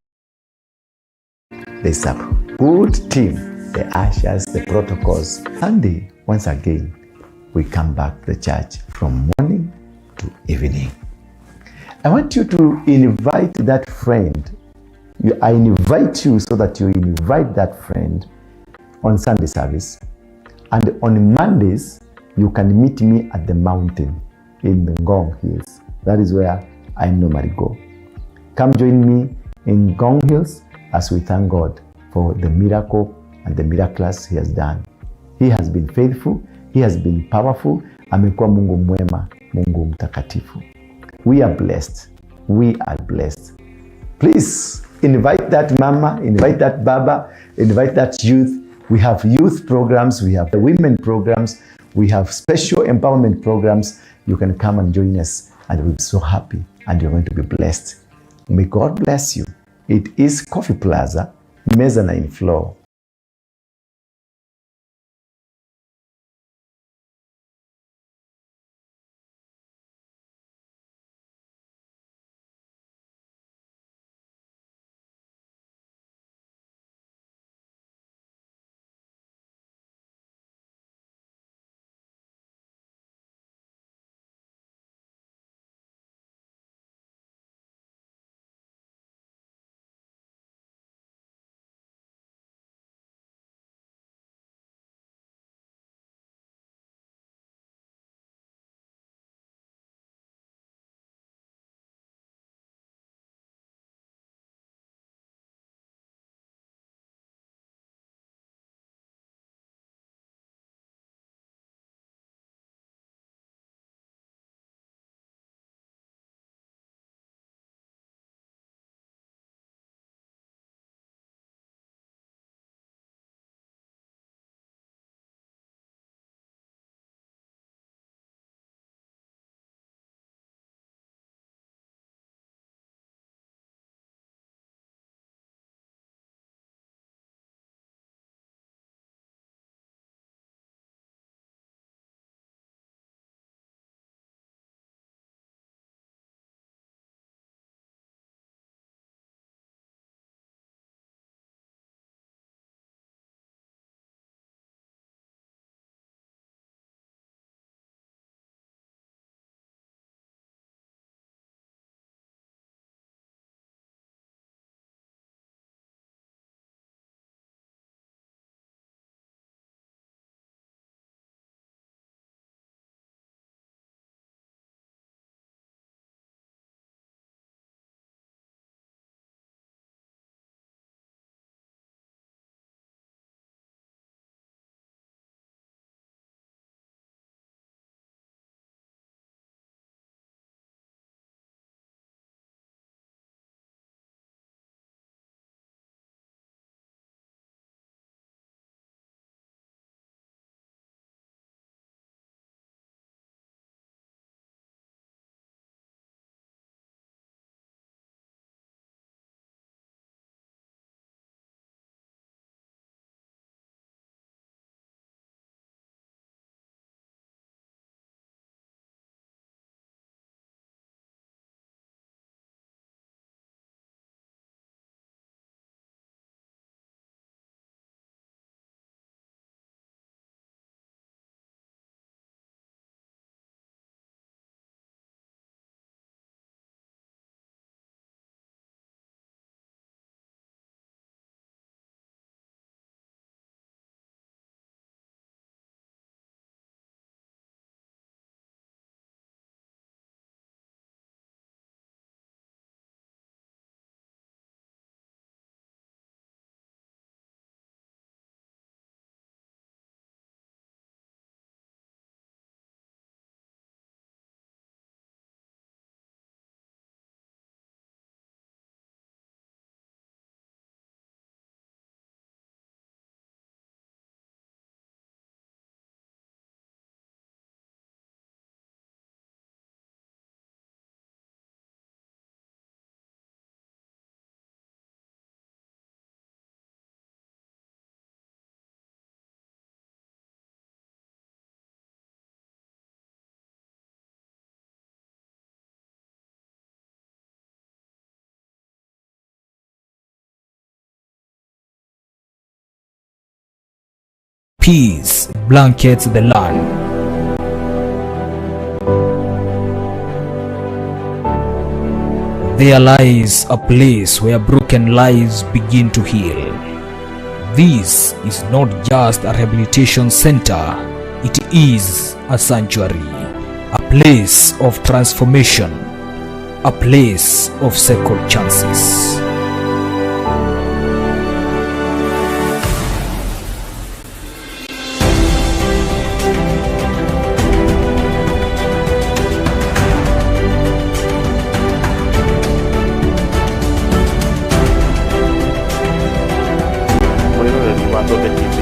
There's a good team, the ushers, the protocols. Sunday, once again, we come back to the church from morning to evening. I want you to invite that friend. I invite you so that you invite that friend on Sunday service. And on Mondays, you can meet me at the mountain in the Ngong Hills. That is where I normally go. Come join me in Ngong Hills as we thank God for the miracle and the miracles He has done. He has been faithful. He has been powerful. Amekuwa Mungu mwema, Mungu mtakatifu. We are blessed. We are blessed. Please invite that mama, invite that baba, invite that youth. We have youth programs, we have the women programs, we have special empowerment programs. You can come and join us, and we'll be so happy, and you're going to be blessed. May God bless you. It is Coffee Plaza, mezzanine floor.
Peace blankets the land. There lies a place where broken lives begin to heal. This is not just a rehabilitation center, it is a sanctuary, a place of transformation, a place of second chances.
Mwiroreri wa Thonge TV.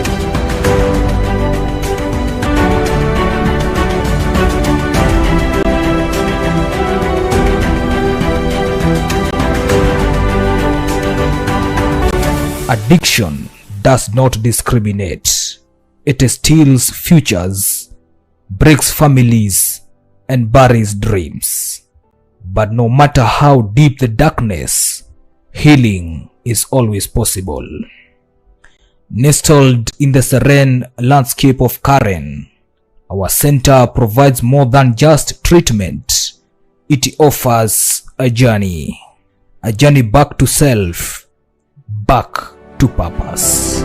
Addiction does not discriminate. It steals futures, breaks families, and buries dreams. But no matter how deep the darkness, healing is always possible. Nestled in the serene landscape of Karen, our center provides more than just treatment. It offers a journey back to self, back to purpose.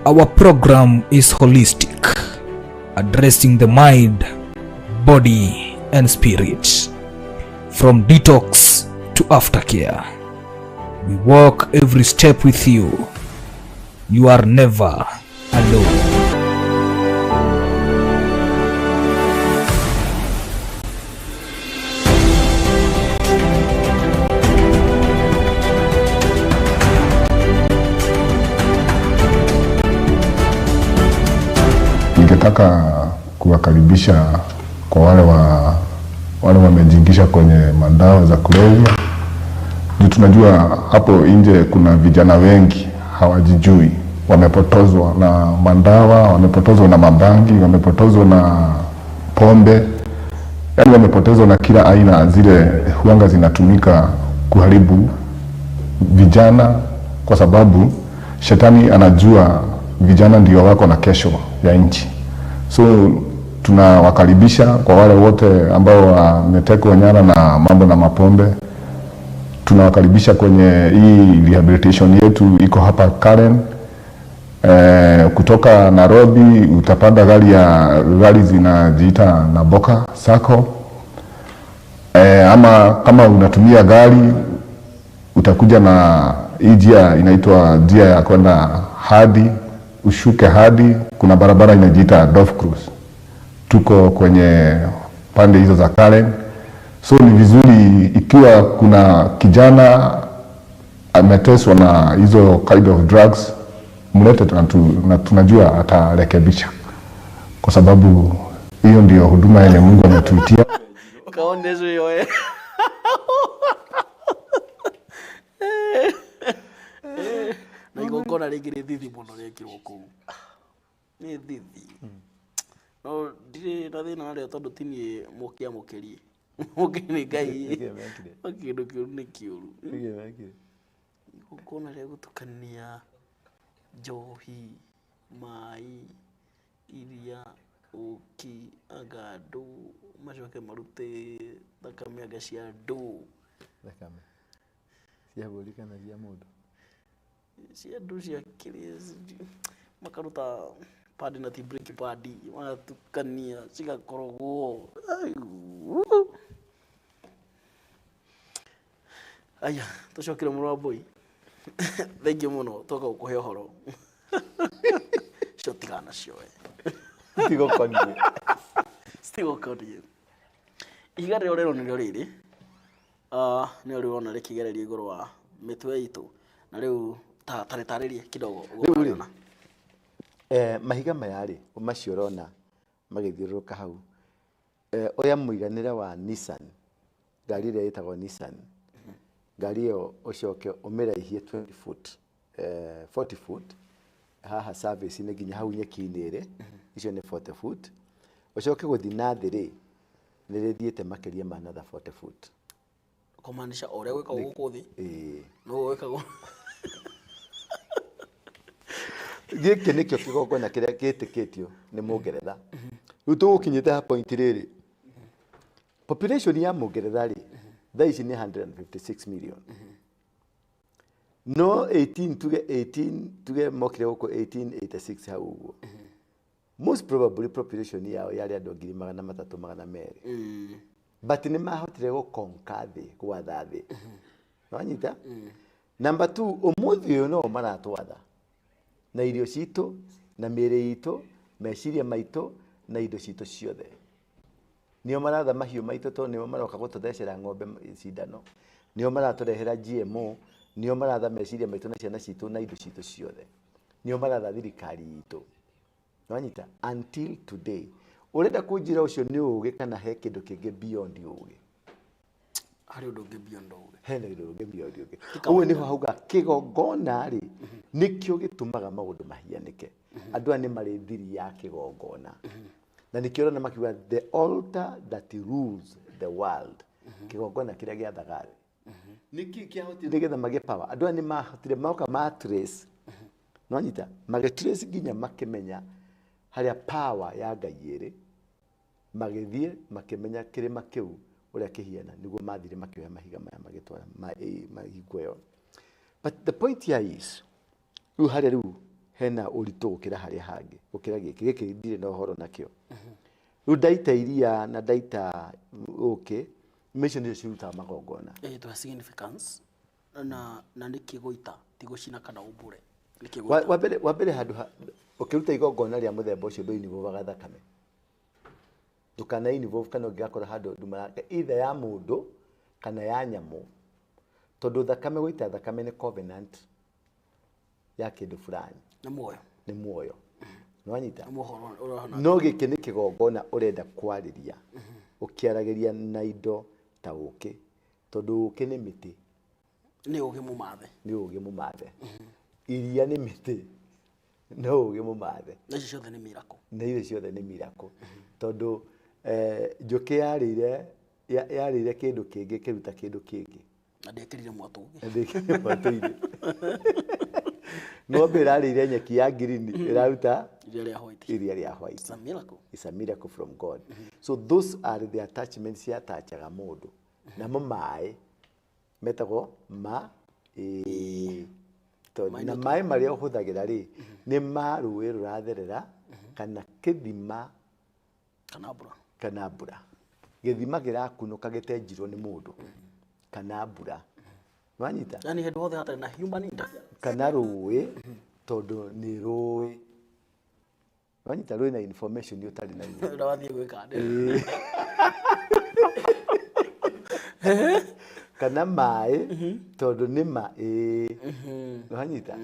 Our program is holistic, addressing the mind, body, and spirit. From detox to aftercare, we walk every step with you. You are never alone.
Ningetaka kuwakaribisha kwa wale wamejiingisha kwenye madawa za kulevya. Juu tunajua hapo nje kuna vijana wengi hawajijui, wamepotozwa na madawa, wamepotozwa na mabangi, wamepotozwa na pombe, yaani wamepotezwa na kila aina zile huanga zinatumika kuharibu vijana, kwa sababu shetani anajua vijana ndio wako na kesho ya nchi. So tunawakaribisha kwa wale wote ambao wametekwa nyara na mambo na mapombe. Tunawakaribisha kwenye hii rehabilitation yetu iko hapa Karen. Kutoka Nairobi utapanda gari zinajiita Naboka Sacco. Ama kama unatumia gari utakuja na hii njia inaitwa njia ya kwenda hadi ushuke hadi kuna barabara inajiita Dove Cruise. Tuko kwenye pande hizo za Karen. So ni vizuri ikiwa kuna kijana ameteswa na hizo kind of drugs, mlete na tunajua atarekebisha, kwa sababu hiyo ndio huduma yenye Mungu ametuitia.
Kaonezo yoe. Igongona rĩngĩ nĩ thithi mũno rĩekirwo kũu. Nĩ thithi. No ndirĩ na thĩna narĩo tondũ ti niĩ mũkĩamũkĩri. Mũkĩri nĩ Ngai.
Nĩkĩ mekire?
No kĩndũ kĩũru nĩ kĩũru.
Nĩkĩ mekire?
Igongona rĩa gũtukania njohi, maĩ, iria, ũkĩ, anga andũ, macoke marute thakame anga cia andũ.
Thakame. Cia mbũri kana cia mũndũ?
Cia andũ cia kĩrĩa makaruta padi na ti brake pad magatukania cigakorogwo. Aya, tũcokere mũrũ wa mbũi. Thengiũ mũno twoka gũkũhe ũhoro. Cio tigana nacio we.
Tigũkoniĩ.
Citigũkoniĩ. Ihiga rĩrĩa ũrerwo nĩrĩo rĩrĩ, nĩrĩo rĩrona rĩkĩgererio igũrũ wa mĩtwe itũ. Na rĩu ta rĩtarĩrie kidogo ũguo
Rĩu rĩ,
ũrarĩona.
Mahiga maya rĩ, macio ũrona magĩthiũrũrũka hau. Oya mũiganĩre wa Nissan, ngari ĩrĩa ĩtagwo Nissan. Ngari ĩyo ũcoke ũmĩraihie 20 foot, 40 foot, haha service-inĩ nginya hau nyeki-inĩ ĩrĩ, icio nĩ 40 foot. Ũcoke gũthiĩ na thĩ rĩ, nĩ rĩthiĩte makĩria ma another 40 foot.
Kũmaanisha o ũrĩa gwĩkagwo gũkũ thĩ,
Ĩĩ.
noguo gwĩkagwo.
Gĩkĩ nĩkĩo kĩgongona kĩrĩa gĩtĩkĩtio nĩ Mũngeretha. Rĩu tũgũkinyĩte ha point rĩrĩ. Population ya Mũngeretha rĩ, thaa ici nĩ 156 million. No 18 tuge 18 tuge mokire gũkũ 1886 hau ũguo. Most probably population yao yarĩ andũ 300,200. But nĩ mahotire gũkonka thĩ, gwatha thĩ. Wanyita? Number 2, ũmũthĩ ũyũ no maratwatha. Na irio citũ, na mĩĩrĩ itũ, meciria maitũ, na indo citũ ciothe. Nĩo maratha mahiũ maitũ tondũ nĩo maroka gũtũthecera ng'ombe cindano. Nĩo maratũrehera GMO, nĩo maratha meciria maitũ na ciana citũ na indo citũ ciothe. Nĩo maratha thirikari itũ. Wanyita? Until today. Ũrenda kũnjĩra ũcio nĩ ũgĩ kana he kĩndũ kĩngĩ beyond ũgĩ?
Harĩ ũndũ ũngĩ beyond ũgĩ.
Hena ũndũ ũngĩ beyond ũgĩ. Ũguo nĩho hauga kĩgongona rĩ, nĩkĩo gĩtũmaga maũndũ mahianĩke. Andũ aya nĩ marĩ thiri ya kĩgongona. Na nĩkĩo ũrona makiuga the altar that rules the world. Kĩgongona kĩrĩa gĩathaga thĩ. Nĩkĩ kĩahotire nĩgetha magĩe power? Andũ aya nĩ mahotire moka ma trace. Nĩwanyita? Magĩ trace nginya makĩmenya harĩa power ya Ngai ĩrĩ. Magĩthiĩ makĩmenya kĩrĩma kĩu ũrĩa kĩhiana nĩguo mathire makĩoya mahiga maya magĩtwara mahingo ĩyo. But the point here is, rĩu harĩa rĩu hena ũritũ gũkĩra harĩa hangĩ, gũkĩra gĩkĩ, gĩkĩ ndirĩ na ũhoro nakĩo. Rĩu ndaita iria na ndaita ũkĩ, icio nĩcio cirutaga magongona.
Ĩĩ, significance na nĩkĩ gũita ti gũcina kana ũmbũre. Nĩkĩ gũita?
Wa mbere handũ ũkĩruta igongona rĩa mũthemba ũcio ndũinvolvaga thakame. Ndũkana involve kana ũngĩgakora handũ nduma either ya mũndũ kana ya nyamũ. Tondũ thakame gũita thakame nĩ covenant ya kĩndũ fulani.
Nĩ muoyo.
Nĩ muoyo. Nĩwanyita?
Nĩ
No gĩkĩ nĩ kĩgongona ũrenda kwarĩria. Ũkĩaragĩria na indo ta ũkĩ. Tondũ ũkĩ nĩ mĩtĩ.
Nĩ ũgĩ mũmathe.
Nĩ ũgĩ mũmathe. Iria nĩ mĩtĩ. No ũgĩ mũmathe.
Na icio ciothe nĩ miracle.
Na icio ciothe nĩ miracle. Tondũ njũkĩ yarĩire kĩndũ kĩngĩ kĩruta kĩndũ kĩngĩ.
Na ndĩekĩrire mwatũ ũngĩ.
Na ndĩekĩrire mwatũ ingĩ. Ng'ombe ĩrarĩire nyeki ya green ĩraruta
iria rĩa white.
Iria rĩa white.
It's a miracle.
It's a miracle from God. So those are the attachments ciatachaga mũndũ. Namo maĩ metagwo ma ĩĩ. Tondũ na maĩ marĩa ũhũthagĩra rĩ nĩ ma rũĩ rũratherera kana kĩthima
kana mbura.
Kana mbura. Gĩthima kĩrakunũka gĩtenjirwo nĩ mũndũ kana mbura. Nĩwanyita?
Yaani handũ hothe hatarĩ na human interference.
Kana rũĩ tondũ nĩ rũĩ. Nĩwanyita rũĩ na information ũtarĩ nayo.
Ũrĩa wathiĩ gwĩka ndĩ.
Kana maĩ tondũ nĩ ma ĩĩ. Nĩwanyita?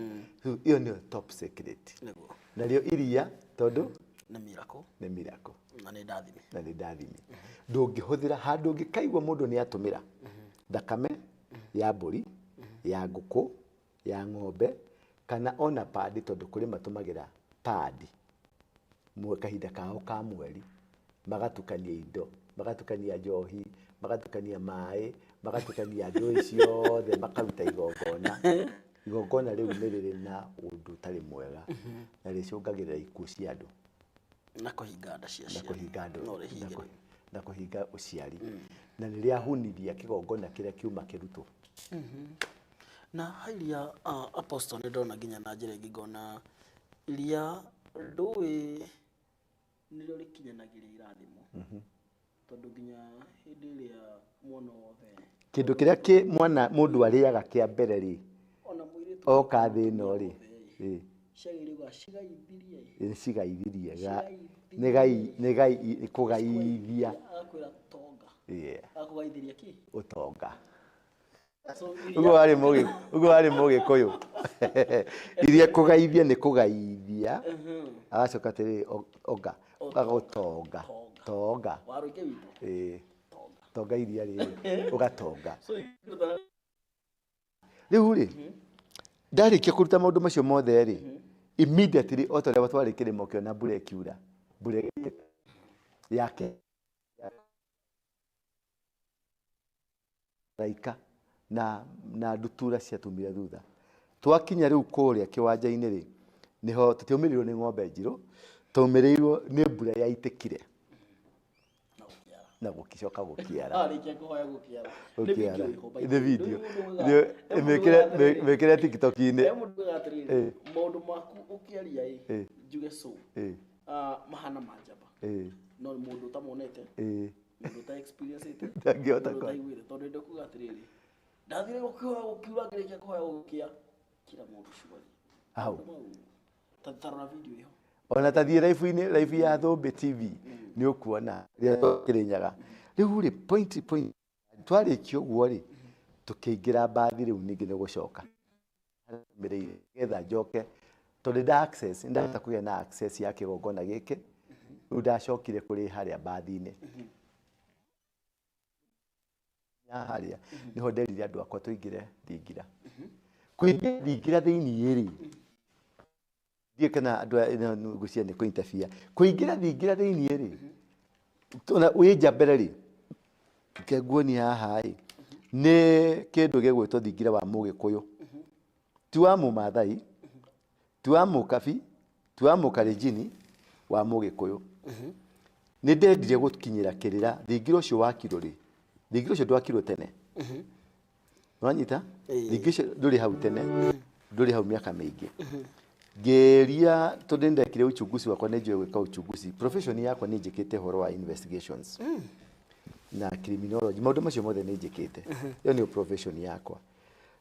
Rĩu ĩyo nĩyo top secret.
Nĩguo.
Narĩo iria tondũ
nĩ miracle.
Nĩ miracle.
Na nĩ ndathime.
Na nĩ ndathime. Ndũngĩhũthĩra handũ ũngĩkaigua mũndũ nĩ atũmĩra thakame ya mbũri, ya ngũkũ, ya ng'ombe Kana ona padi tondũ kũrĩ matũmagĩra padi kahinda kao ka mweri magatukania indo, magatukania njohi, magatukania maĩ, magatukania ndũĩ ciothe, makaruta igongona. Igongona rĩu nĩ rĩrĩ na ũndũ ũtarĩ mwega na rĩcũngagĩrĩra ikuũ cia andũ
na kũhinga nda cia
na
ciana.
kũhinga andũ
No rĩhinge.
Na kũhinga ũciari na nĩ rĩahunithia kĩgongona kĩrĩa kiuma kĩrutwo.
Na hairia apostle nĩ ndona nginya na njĩra ĩngĩ ngona iria ndũĩ nĩrĩo rĩkinyanagĩria irathimo tondũ nginya hĩndĩ ĩrĩa mwana wothe
kĩndũ kĩrĩa kĩ mwana mũndũ arĩaga kĩa mbere rĩ
ona mũirĩtu
oka thĩ ĩno rĩ
ciagĩrĩire kuga cigaithirie
ĩ cigaithirie nĩ gai kũgaithia
agakwĩra tonga
Yeah.
agakũgaithĩria kĩ
ũtonga.
So
Ũguo warĩ mũgĩ ũguo warĩ mũgĩkũyũ. Iria kũgaithia nĩ kũgaithia agacoka atĩrĩrĩ onga agũtonga tonga
warũike witũ
ĩ
tonga
tonga iria rĩrĩ ũgatonga.
So
Rĩu rĩ ndarĩkia kũruta maũndũ macio mothe rĩ immediately o ta ũrĩa twarĩ kĩrĩma ũkĩona mbura ĩkiura mbura yake raika na ndutura ciatumire thutha twakinya rĩu kũrĩa kĩwanja-inĩ rĩ nĩho tũtiaumĩrĩirwo nĩ ng'ombe njirũ twaumĩrĩirwo nĩ mbura yaitĩkire na gũkĩcoka gũkĩara.
Arĩkia kũhoya gũkĩara.
Gũkĩara.
Nĩ
Nĩ video.
video.
Mĩkĩre TikTok-inĩ.
Mũndũ ugaga atĩrĩrĩ maũndũ maku ũkĩaria ĩ njuge so mahana ma njamba no mũndũ ũtamonete mũndũ ũta experience ĩte
Ndangĩhota
mũndũ
kwa-
ũtaiguĩte tondũ ndĩ kuga atĩrĩrĩ ndathire gũkĩhoya gũkiura ngĩrĩkia kũhoya gũkĩa kila mũndũ cuari
Hau.
Ta tarora video ĩyo.
Ona ta thiĩ live-inĩ live ya Thũmbĩ TV nĩ ũkuona rĩrĩa twakĩrĩnyaga. Rĩu rĩ point twarĩkia ũguo rĩ tũkĩingĩra mbathi rĩu ningĩ nĩ gũcoka nĩgetha njoke tondũ nda access ndahota kũgĩa na access ya kĩgongona gĩkĩ rĩu ndacokire kũrĩ harĩa mbathi-inĩ ya harĩa nĩho nderire andũ akwa tũingĩre thingira kũingĩra thingira thĩiniĩ rĩ ndiĩ kana andũ aya ngwĩciria nĩ kũ-interfere kũingĩra thingira thĩiniĩ rĩ wĩ nja mbere rĩ nke nguonia haha ĩ nĩ kĩndũ gĩgwĩtwo thingira wa mũgĩkũyũ ti wa mũmathai ti wa mũkabi ti wa mũkalenjini wa mũgĩkũyũ. Nĩ ndendire gũkinyĩra kĩrĩra thingira ũcio wakirwo rĩ thingira ũcio ndwakirwo tene nĩwanyita thingira ũcio ndũrĩ hau tene ndũrĩ hau mĩaka mĩingĩ ngĩria tondũ nĩndekire uchunguzi wakwa nĩ njũĩ gwĩka uchunguzi profession yakwa nĩ njĩkĩte ũhoro wa investigations na criminology maũndũ macio mothe nĩ njĩkĩte ĩyo nĩyo profession yakwa.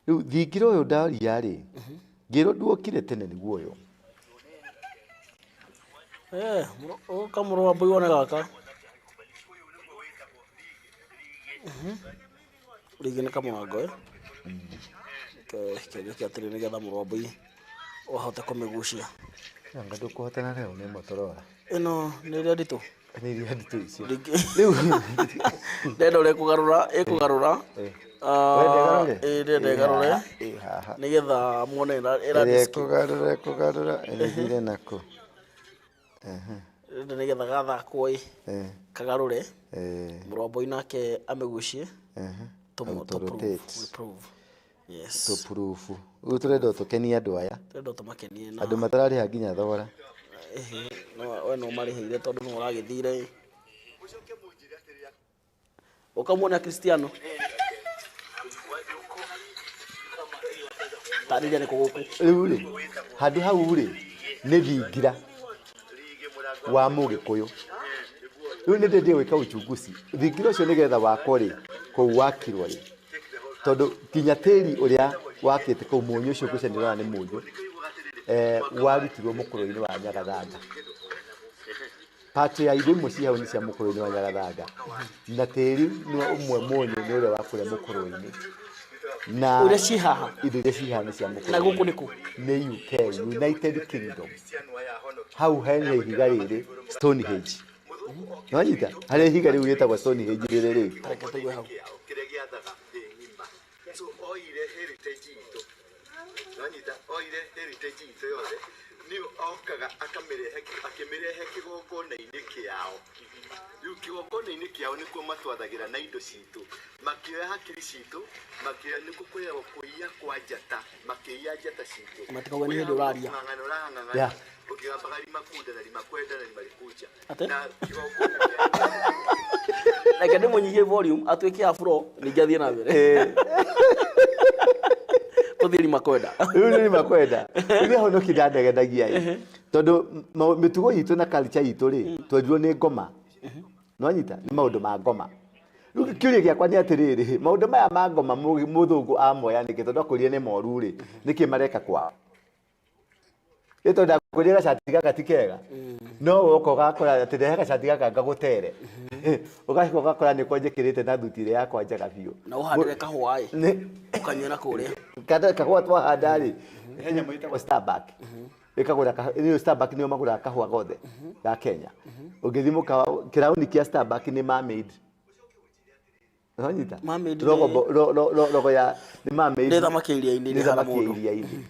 Rĩu thingira ũyũ ndaria rĩ ngĩrwo nduokire tene nĩguo ũyũ.
Kamũro wa mbui wone gaka rĩngĩ nĩ kamũrango ĩ kĩũria kĩa atĩrĩ nĩgetha mũrũ wa mbui ũhote kũmĩgucia.
Anga ndũkũhotana nayo nĩ Motorola.
Ĩno nĩ ĩrĩa nditũ.
Nĩ iria nditũ icio.
Rĩngĩ
Rĩu
ndenda ũrĩa ĩkũgarũra ĩkũgarũra.
Wenda ĩgarũre?
Ĩ ndĩrenda ĩgarũre
Ĩ haha.
nĩgetha muone ĩra
Ĩrĩa ĩkũgarũra ĩkũgarũra ĩrĩthire nakũ.
Ndĩrenda nĩgetha gathakwo ĩ kagarũre mũrũ wa mbui nake amĩgucie
Auto-rotate.
we prove. Yes.
Tũpurubu. Rĩu tũrenda tũkenie andũ aya.
Tũrenda tũmakenie na
Andũ matararĩha nginya thogora.
We no marĩhĩire tondũ no ũragĩthire. Ũkamuona Cristiano. Tarĩria nĩ kũ gũkũ.
Rĩu rĩ handũ hau rĩ nĩ thingira wa mũgĩkũyũ. Rĩu nĩ ndendire gwĩka uchunguzi thingira ũcio nĩgetha wakwo rĩ kũu wakirwo rĩ tondũ nginya tĩri ũrĩa wakĩte kũu mũnyũ ũcio ngwĩciria nĩũrona nĩ mũnyũ warutirwo mũkũrũ-inĩ wa Nyagathanga. Part ya indo imwe ci hau nĩ cia mũkũrũ-inĩ wa Nyagathanga na tĩri nĩ ũmwe mũnyũ nĩ ũrĩa wa kũrĩa mũkũrũ-inĩ na
Ũrĩa ci haha
indo iria ci haha nĩ cia mũkũrũ-inĩ.
Na gũkũ nĩ kũ?
Nĩ UK, United Kingdom. Hau hena ihiga rĩrĩ Stonehenge. Nĩwanyita? Harĩa ihiga rĩu rĩtagwo Stonehenge rĩrĩ rĩ.
Reke tũigue hau.
Nonyita oire heritage itũ yothe nĩyo okaga akamĩrehe akĩmĩrehe kĩgongona-inĩ kĩao. Rĩu kĩgongona-inĩ kĩao nĩkuo matwathagĩra na indo citũ, makĩoya hakiri citũ, makĩoya nĩkuo kwĩragwo kũiya kwa njata, makĩiya njata citũ.
Matikauge nĩ hĩndĩ ũraria.
Ng'ang'ano ũrang'ang'ana
Yeah.
ũkĩgambaga limakunda na limakwenda na limalikucha
Ate?
na kĩgongona kĩa
Reke ndĩmũnyihie volume atuĩke afro ningĩ athiĩ na mbere. Tũthiĩ Limakwenda.
Rĩu nĩ makwenda rĩrĩa honoki ndandegenagia ĩ tondũ mĩtugo itũ na culture itũ rĩ twendirwo nĩ ngoma nonyita nĩ maũndũ ma ngoma. Rĩu kĩũria gĩakwa nĩ atĩrĩrĩ, maũndũ maya ma ngoma mũthũngũ amoya nĩkĩ? Tondũ akũrire nĩ moru rĩ, nĩkĩ mareka kwao? Ĩ tondũ ndakũrire gacati gaka ti kega, no woka ũgakora atĩ rehe gacati gaka ngagũtere, ũgacoka ũgakora nĩko njĩkĩrĩte na thuti ĩrĩa yakwa njega biũ.
Na ũhandĩre kahũa ĩ.
Nĩ
Ũkanyue na kũrĩa.
kada kahũa twahanda rĩ, he nyamũ ĩtagwo Starbucks ĩkagũra nĩyo Starbucks nĩyo magũraga kahũa gothe ga Kenya. Ũngĩthiĩ mũkawa kĩrauni kĩa Starbucks nĩ mermaid. Nonyita
Mermaid
logo logo ya nĩ mermaid.
Nĩ thamaki iria-inĩ
nĩ
ĩrĩa
thamaki
mũndũ.
iria-inĩ.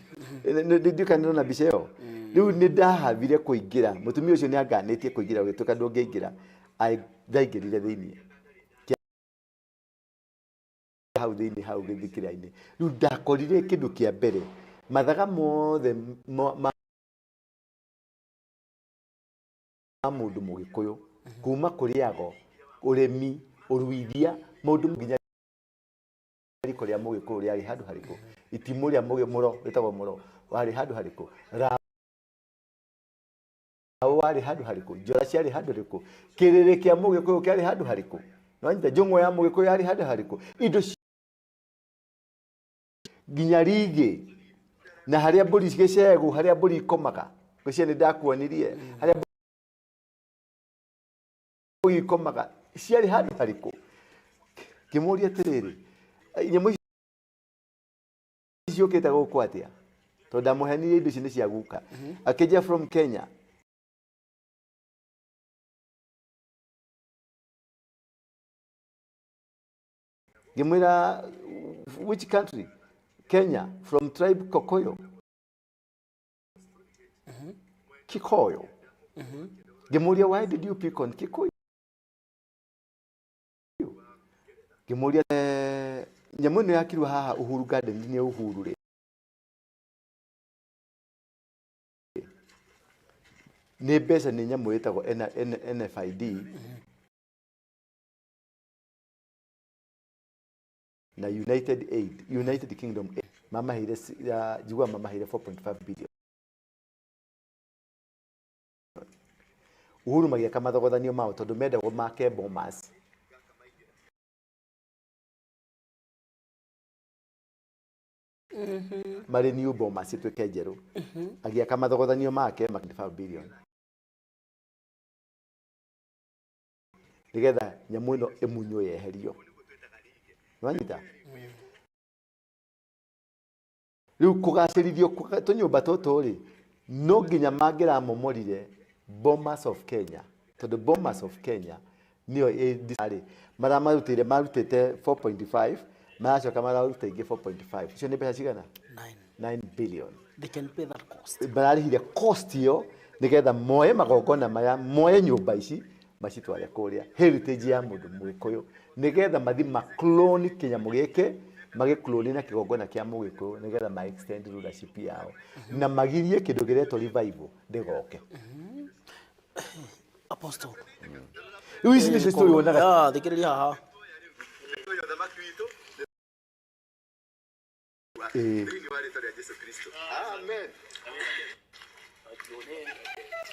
Ndiũka nĩndona mbica ĩyo. Rĩu nĩ ndahavire kũingĩra, mũtumia ũcio nĩ anganĩtie kũingĩra, ũgĩtuĩka ndũngĩingĩra. Ndaingĩrire thĩiniĩ hau thĩinĩ hau gĩthikĩra-inĩ. Rĩu ndakorire kĩndũ kĩa mbere, mathaga mothe ma mũndũ mũgĩkũyũ kuma kũrĩ ago, ũrĩmi, ũruithia, maũndũ nginya riko rĩa mũgĩkũyũ rĩarĩ handũ harĩkũ, itimũ rĩa mũro rĩtagwo mũro warĩ handũ harĩkũ, raũ warĩ handũ harĩkũ, njora ciarĩ handũ harĩkũ, kĩrĩrĩ kĩa mũgĩkũyũ kĩarĩ handũ harĩkũ, nonyita njũng'wa ya mũgĩkũyũ yarĩ handũ harĩkũ, indo nginya rigĩ na harĩa mbũri gĩcegũ, harĩa mbũri ikomaga, ngwĩciria nĩ ndakuonirie harĩa mbũri ikomaga ciarĩ handũ harĩkũ. Ngĩmũria atĩrĩrĩ, nyamũ ici ciũkĩte gũkũ atĩa? Tondũ ndamũhenirie indo ici nĩ cia guka. Akĩnjia from Kenya. Ngĩmwĩra which country? Kenya, from tribe Kokoyo. Kikoyo. Ngĩmũria why did you pick on Kikuyu? Ngĩmũria nyamũ ĩno yakirwo haha Uhuru Garden nĩ Uhuru rĩ, nĩ mbeca nĩ nyamũ ĩtagwo NFID na United Aid, United Kingdom Aid mamaheire njiguaga mamaheire 4.5 billion. Uhuru magĩaka mathogothanio mao tondũ mendagwo make Bomas. Marĩ new Bomas ituĩke njerũ. Agĩaka mathogothanio make ma 5 billion. Nĩgetha nyamũ ĩno ĩmunywo yeherio. Nĩwanyita? Rĩu kũgacĩrithio tũnyũmba tũtũ rĩ, no nginya mangĩramomorire Bomas of Kenya, tondũ Bomas of Kenya nĩyo ĩ maramarutĩire, marutĩte 4.5, maracoka mararuta ingĩ 4.5. Icio nĩ mbeca cigana?
9.
9 billion.
They can pay that cost.
Mararĩhire cost ĩyo nĩgetha moe magongona maya, moe nyũmba ici macitware kũrĩa heritage ya mũndũ mũgĩkũyũ, nĩgetha mathi makloni kĩnyamũ gĩkĩ, magĩkloni na kĩgongona kĩa mũgĩkũyũ, nĩgetha ma extend rulership yao na magirie kĩndũ kĩretwo revival ndĩgoke.
Apostle.
Rĩu ici nĩcio story wonaga.
Thikĩrĩria haha.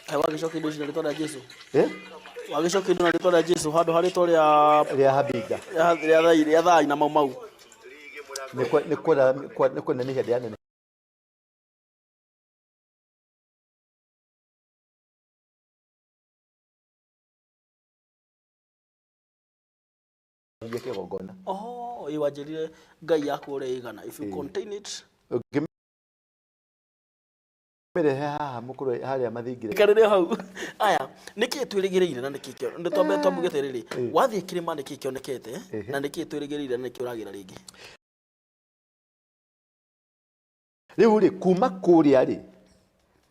Kaĩ wagĩcokia indo ici na rĩtwa rĩa Jesũ?
Eh?
Wagĩcokia indo na rĩtwa rĩa Jesũ handũ ha rĩtwa rĩa
rĩa Habinga.
Rĩa thai, rĩa thai na mau mau.
Nĩ kuonania hĩndĩ ya nene. Kĩgongona.
Oho, ĩ wanjĩrire Ngai yaku ũrĩa ĩigana. If you contain it.
Ũngĩmĩrehe haha mũkũrũ harĩa mathingira.
Ikarĩre hau. Aya, nĩkĩ twĩrĩgĩrĩire na nĩkĩ kĩo? Nĩ twambe twambuge atĩrĩrĩ, wathiĩ kĩrĩma nĩkĩ kĩonekete na nĩkĩ twĩrĩgĩrĩire na nĩkĩ ũragĩra rĩngĩ?
Rĩu rĩ, kuma kũrĩa rĩ,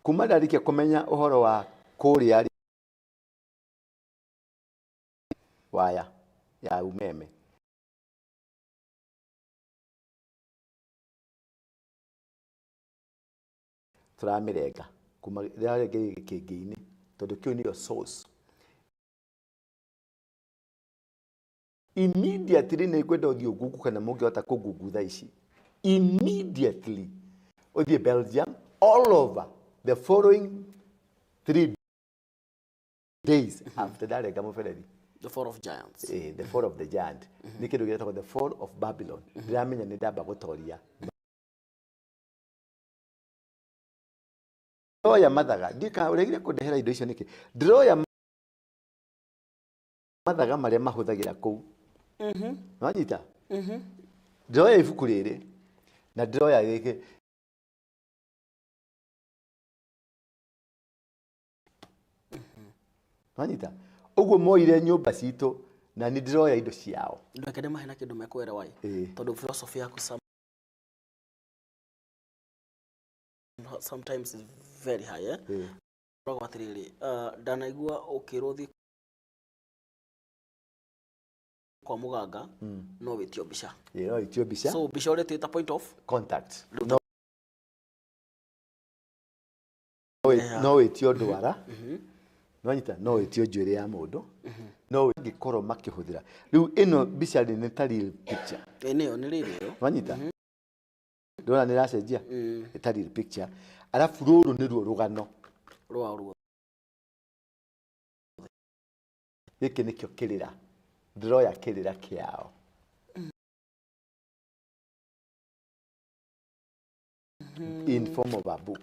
kuma ndarĩkia kũmenya ũhoro wa kũrĩa rĩ, waya ya umeme tũramĩrenga kuma ndĩrarengeire gĩkĩngĩ-inĩ tondũ kĩu nĩyo source. Immediately nĩ ngwenda ũthiĩ ũngungu kana mũngĩhota kũngungu thaa ici, immediately ũthiĩ Belgium all over the following 3 days after ndarenga mũberethi.
The fall of giants.
The fall of the giant nĩ kĩndũ gĩtagwo the fall of Babylon. Ndĩramenya nĩ ndamba gũtoria ndĩroya mathaga ndika ũregire kũndehera indo icio nĩkĩ. Ndĩroya mathaga marĩa mahũthagĩra kũu, nwanyita, ndĩroya ibuku rĩrĩ na ndĩroya gĩkĩ. Nwanyita ũguo moire nyũmba citũ na nĩ ndĩroya indo ciao.
Ndeke ndĩmahe na kĩndũ mekwerewa ĩ. Tondũ philosophy yaku sometimes is very high, eh? Ũragwo atĩrĩrĩ, ndanaigua ũkĩrwo ũthiĩ kwa mũganga no wĩtio mbica.
Ĩĩ, no itio mbica.
So mbica ũrĩa ta point of
contact, no no wĩtio ndwara, nwanyita, no wĩtio njuĩrĩ ya mũndũ, no ngĩkorwo makĩhũthĩra. Rĩu ĩno mbica rĩ, nĩ ta real picture.
Ĩ, nĩyo nĩ rĩrĩ ĩyo.
Nwanyita, ndĩrona nĩ ĩracenjia. Nĩ ta real picture, arabu rũrũ nĩruo rũgano
rwao ruothe.
Gĩkĩ nĩkĩo kĩrĩra, ndĩroya kĩrĩra kĩao in form of a book.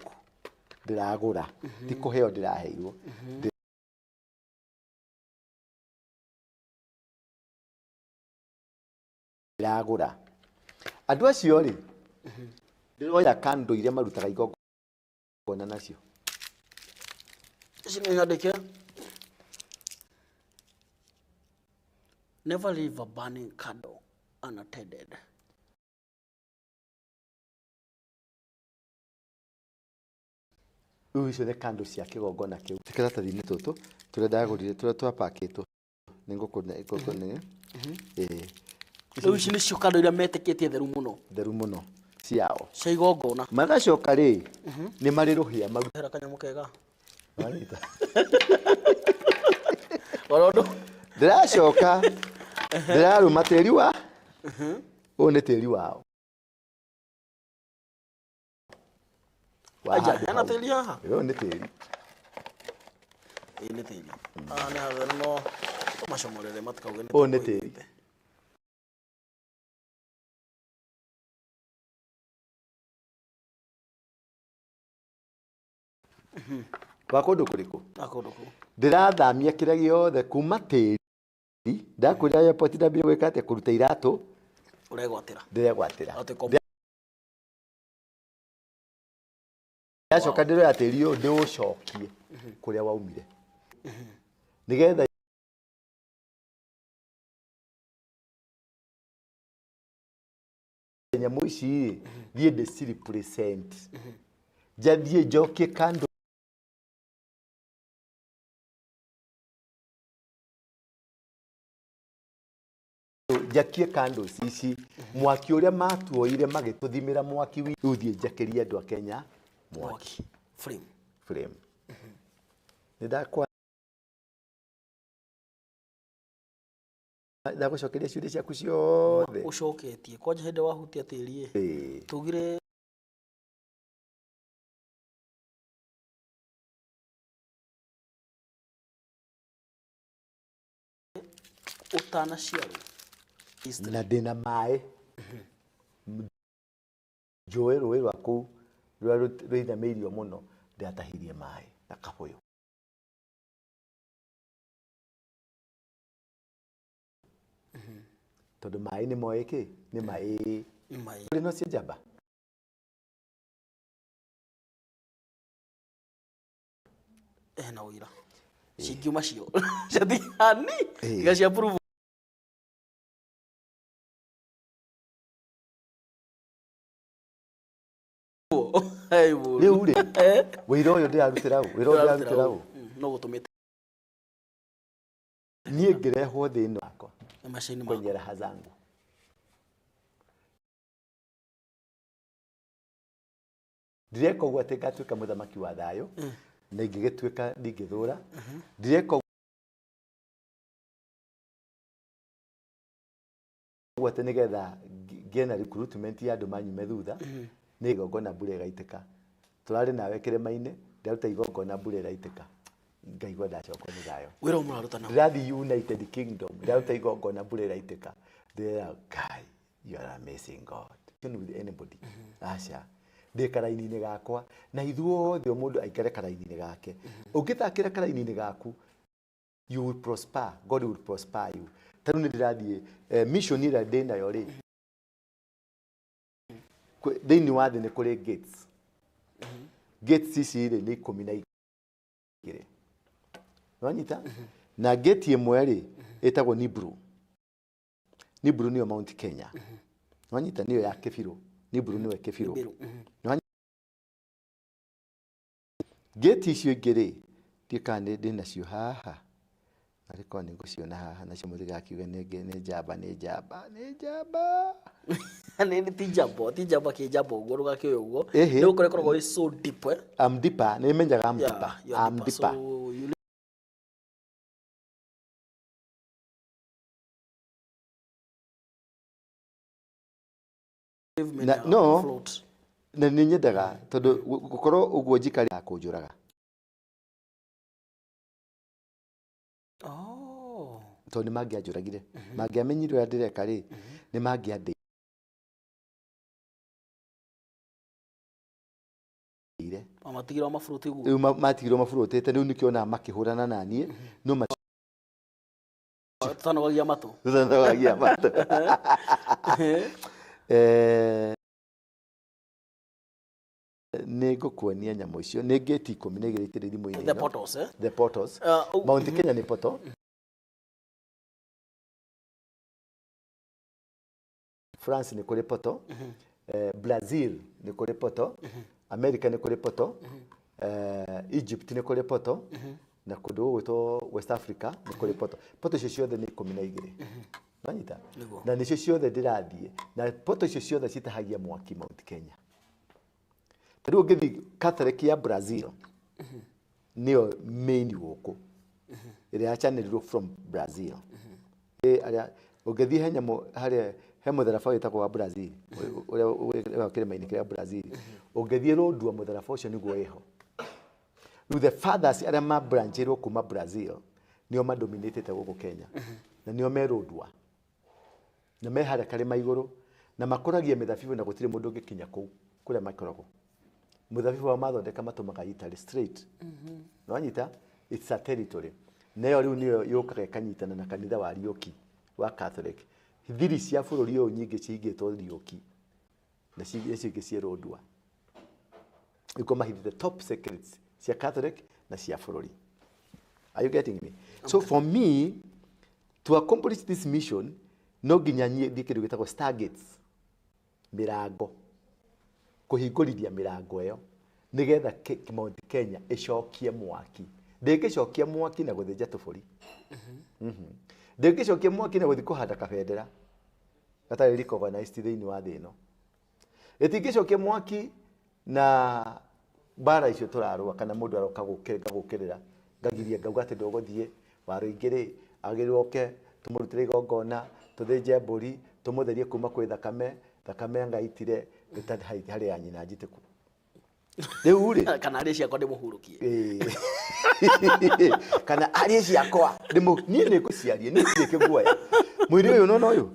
Ndĩragũra, ti kũheo ndĩraheirwo. Ndĩragũra andũ acio rĩ, ndĩroya kando iria marutaga igongona nacio.
Ici nĩ nyandĩke, "Never leave a burning candle unattended."
Rĩu icio nĩ kando cia kĩgongona kĩu. Tũkaratathi-inĩ tũtũ tũrĩa ndagũrire, tũrĩa twapakĩtwo nĩ ngũkũ nĩ ĩĩ.
Rĩu ici nĩcio kando iria metĩkĩtie theru mũno.
Theru mũno ciao.
Cia igongona.
Magacoka rĩ, nĩ marĩ rũhĩa maru.
Hera kanyamũ kega.
Wanyita?
Oro ũndũ.
Ndĩracoka ndĩrarũma tĩri wa ũyũ, nĩ tĩri wao wa
Aja,
handũ
hena
hau.
tĩri haha.
Ũyũ nĩ tĩri.
Ĩĩ, nĩ tĩri. Ah, nĩ hatheru, no tũmacomorere matikauge nĩ
Ũyũ nĩ tĩri.
tũkũiyĩte.
Wa kũndũ kũrĩkũ?
Na kũndũ kũu.
Ndĩrathamia kĩrĩa gĩothe kuma tĩri. Ndakwĩra airport ndambire gwĩka atĩa? Kũruta iratũ.
Ũregwatĩra.
Ndĩregwatĩra.
Atuĩka
Ndacoka ndĩroya tĩri ũyũ ndĩũcokie kũrĩa waumire nĩgetha nyamũ ici rĩ, thiĩ ndĩcirepresent, njathiĩ njokie kando njakie candles ici, mwaki ũrĩa matuoire magĩtũthimĩra mwaki rĩu thiĩ njakĩrie andũ a Kenya mwaki.
Mwaki. Flame.
Flame. Nĩ ndakwa ndagũcokeria ciũria ciaku ciothe.
Ũcoketie. Kwanja hĩndĩ wahutia tĩri ĩ. Tugire ũtanaciarwo. History.
Na ndĩna maĩ njũĩ, rũĩ rwa kũu rũrĩa rũinamĩirio mũno, ndĩratahirie maĩ na kabũyũ tondũ maĩ nĩ moĩ kĩ nĩ maĩ.
Maĩ.
Kũrĩ no cia njamba.
Ena ũira. Cingiuma cio. Ciatigani. Tiga cia prove.
Rĩu rĩ wĩra ũyũ ndĩrarutĩra ũ, wĩra ũyũ ndĩrarutĩra ũ?
No gũtũmĩte
Niĩ ngĩrehwo thĩ ĩno yakwa
maica-inĩ makwa
kwenye raha zangu. Ndireka ũguo atĩ ngatuĩka mũthamaki wa thayũ na ingĩgĩtuĩka ndingĩthũra. Ndireka ũguo atĩ nĩgetha ngĩe na recruitment ya andũ manyume thutha. Nĩ igongona mbura ĩgaitĩka. Tũrarĩ nawe kĩrĩma-inĩ, ndaruta igongona mbura ĩraitĩka. Ngaigua ndacokwo nĩ thayũ.
Wĩra ũyũ mũraruta na
Ndĩrathiĩ United Kingdom, ndaruta igongona mbura ĩraitĩka. Ndĩrera Ngai, you are amazing God. Don't with anybody. Aca. Ndĩ karaini-inĩ gakwa na ithuothe o mũndũ aikare karaini-inĩ gake. Ũngĩthakĩra karaini-inĩ gaku, you will prosper. God will prosper you. Ta rĩu nĩ ndĩrathiĩ mission ĩrĩa ndĩ nayo rĩ, thĩinĩ wa thĩ nĩ kũrĩ gates. Gates ici rĩ nĩ 12. Wanyita? Na gate ĩmwe rĩ ĩtagwo Nibru. Nibru nĩyo Mount Kenya. Wanyita? Nĩyo ya Kĩbirũ. Nibru nĩwe Kĩbirũ.
Kĩbirũ,
Gate icio ingĩ rĩ, ndiũĩ kana ndĩ nacio haha. Arĩ korwo nĩ ngũciona haha nacio mũtigakiuge nĩ njamba, nĩ njamba, nĩ njamba.
Nĩ ti njamba, ti njamba kĩ njamba ũguo ndũgakĩoe ũguo.
Ĩhĩ.
Nĩ gũkorwo ĩkoragwo ĩ so deep, eh?
I'm deeper, nĩ menyaga I'm
Yeah,
deeper.
you are
I'm
deeper.
deeper.
So you live many
Na, no,
float.
Na nĩ nyendaga tondũ gũkorwo ũguo njikari ya kũnjũraga.
Oh.
Tondũ nĩ mangĩanjũragire. Mangĩamenyire ũrĩa ndĩreka rĩ, nĩ mangĩandĩire.
Matigirwo maburũti ũguo.
Rĩu matigirwo maburũtĩte, rĩu nĩkĩo onaga makĩhũrana na niĩ, no
Tũtanogagia matũ.
Tũtanogagia matũ. Nĩ ngũkuonia nyamũ icio, nĩ ngĩti 12 itirĩ thimũ-inĩ
The
ĩno.
portals, eh?
The portals. Mount Kenya nĩ portal. France nĩ kũrĩ portal. Brazil nĩ kũrĩ portal. America nĩ kũrĩ portal. Egypt nĩ kũrĩ portal. Na kũndũ gũgwĩtwo West Africa nĩ kũrĩ portal. Portal icio ciothe nĩ 12. Wanyita?
Nĩguo.
Na nĩcio ciothe ndĩrathiĩ. Na portal icio ciothe citahagia mwaki Mount Kenya. Ta rĩu ũngĩthiĩ Catholic ya Brazil, nĩyo main gũkũ. Ĩrĩa yachanelirwo from Brazil. Arĩa ũngĩthiĩ he nyamũ harĩa he mũtharaba wĩtagwo wa Brazil, ũrĩa wĩ kĩrĩma-inĩ kĩa Brazil. Ũngĩthiĩ Rondua mũtharaba ũcio nĩguo wĩho. Rĩu the fathers arĩa mabranchĩirwo kuma Brazil nĩo madominatĩte gũkũ Kenya. Na nĩo me Rondua. Na me harĩa karĩma igũrũ na makũragia mĩthabibũ na gũtirĩ mũndũ ũngĩkinya kũu kũrĩa makoragwo. Mũthabibũ wao mathondeka matũmaga Italy straight. Nĩwanyita? It's a territory. Nayo rĩu nĩyo yũkaga ĩkanyitana na kanitha wa Riũki wa Catholic. Thiri cia bũrũri ũyũ nyingĩ cigĩtwo Riũki na icio ingĩ ciĩ Rondua. Nĩkuo mahithĩte top secrets cia Catholic na cia bũrũri. Are you getting me? So for me to accomplish this mission no nginya niĩ thiĩ kĩndũ gĩtagwo stargates, mĩrango, kũhingũrithia mĩrango ĩyo nĩgetha Mount Kenya ĩcokie mwaki. Ndĩngĩcokia mwaki na gũthĩnja tũbũri. Ndĩngĩcokia mwaki na gũthiĩ kũhanda kabendera gatarĩ recognized thĩinĩ wa thĩ ĩno. Ĩtingĩcokia mwaki na mbara icio tũrarũa kana mũndũ aroka ngagũkĩrĩra ngagiria ngauga atĩ ndũgũthiĩ waru ingĩ rĩ agĩrĩirwo oke tũmũrutĩre igongona tũthĩnje mbũri tũmũtherie kuma kwĩ thakame, thakame anga itire harĩ ya nyina njitĩku. Rĩu rĩ
kana arĩ ciakwa ndĩmũhurũkie.
Kana arĩ ciakwa niĩ nĩ ngũciaria, niĩ ndirĩ kĩguoya. Mwĩrĩ ũyũ nona ũyũ?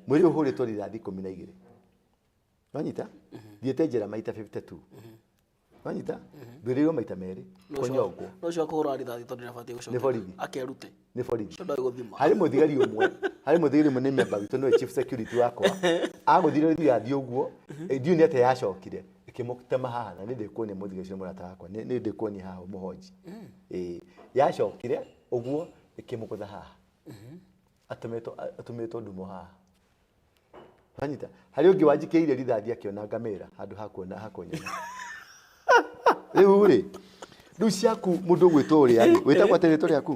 Mwĩrĩ ũyũ ũhũrĩtwo rithathi 12. Wanyita? Thiĩte njera maita 52. Wanyita? Ndwĩrĩirwo maita merĩ kũnyongwo.
No ũcio akũhũra rithathi tondũ nĩabatiĩ gũcoka.
Nĩ borithi.
Akerute.
Nĩ borithi.
Ũcio ndoĩ gũthima.
Harĩ mũthigari ũmwe, harĩ mũthigari ũmwe nĩ member witũ nĩwe chief security wakwa. Agũthire rithathi ũguo, ndiũĩ nĩ atĩa yacokire. Ĩkĩmũtema haha na nĩ ndĩkuonia mũthigari ũcio mũrata wakwa. Nĩ ndĩkuonia haha mũhonji. Yacokire ũguo ĩkĩmũgũtha haha. Atũmĩtwo ndumo haha. Wanyita harĩ ũngĩ wanjikĩire rithathi akĩona ngamĩra handũ ha kuona hakunyona. Rĩu rĩ rĩu ciaku mũndũ ũgwĩtwo ũrĩa rĩ wĩtagwo atĩ rĩtwa rĩaku?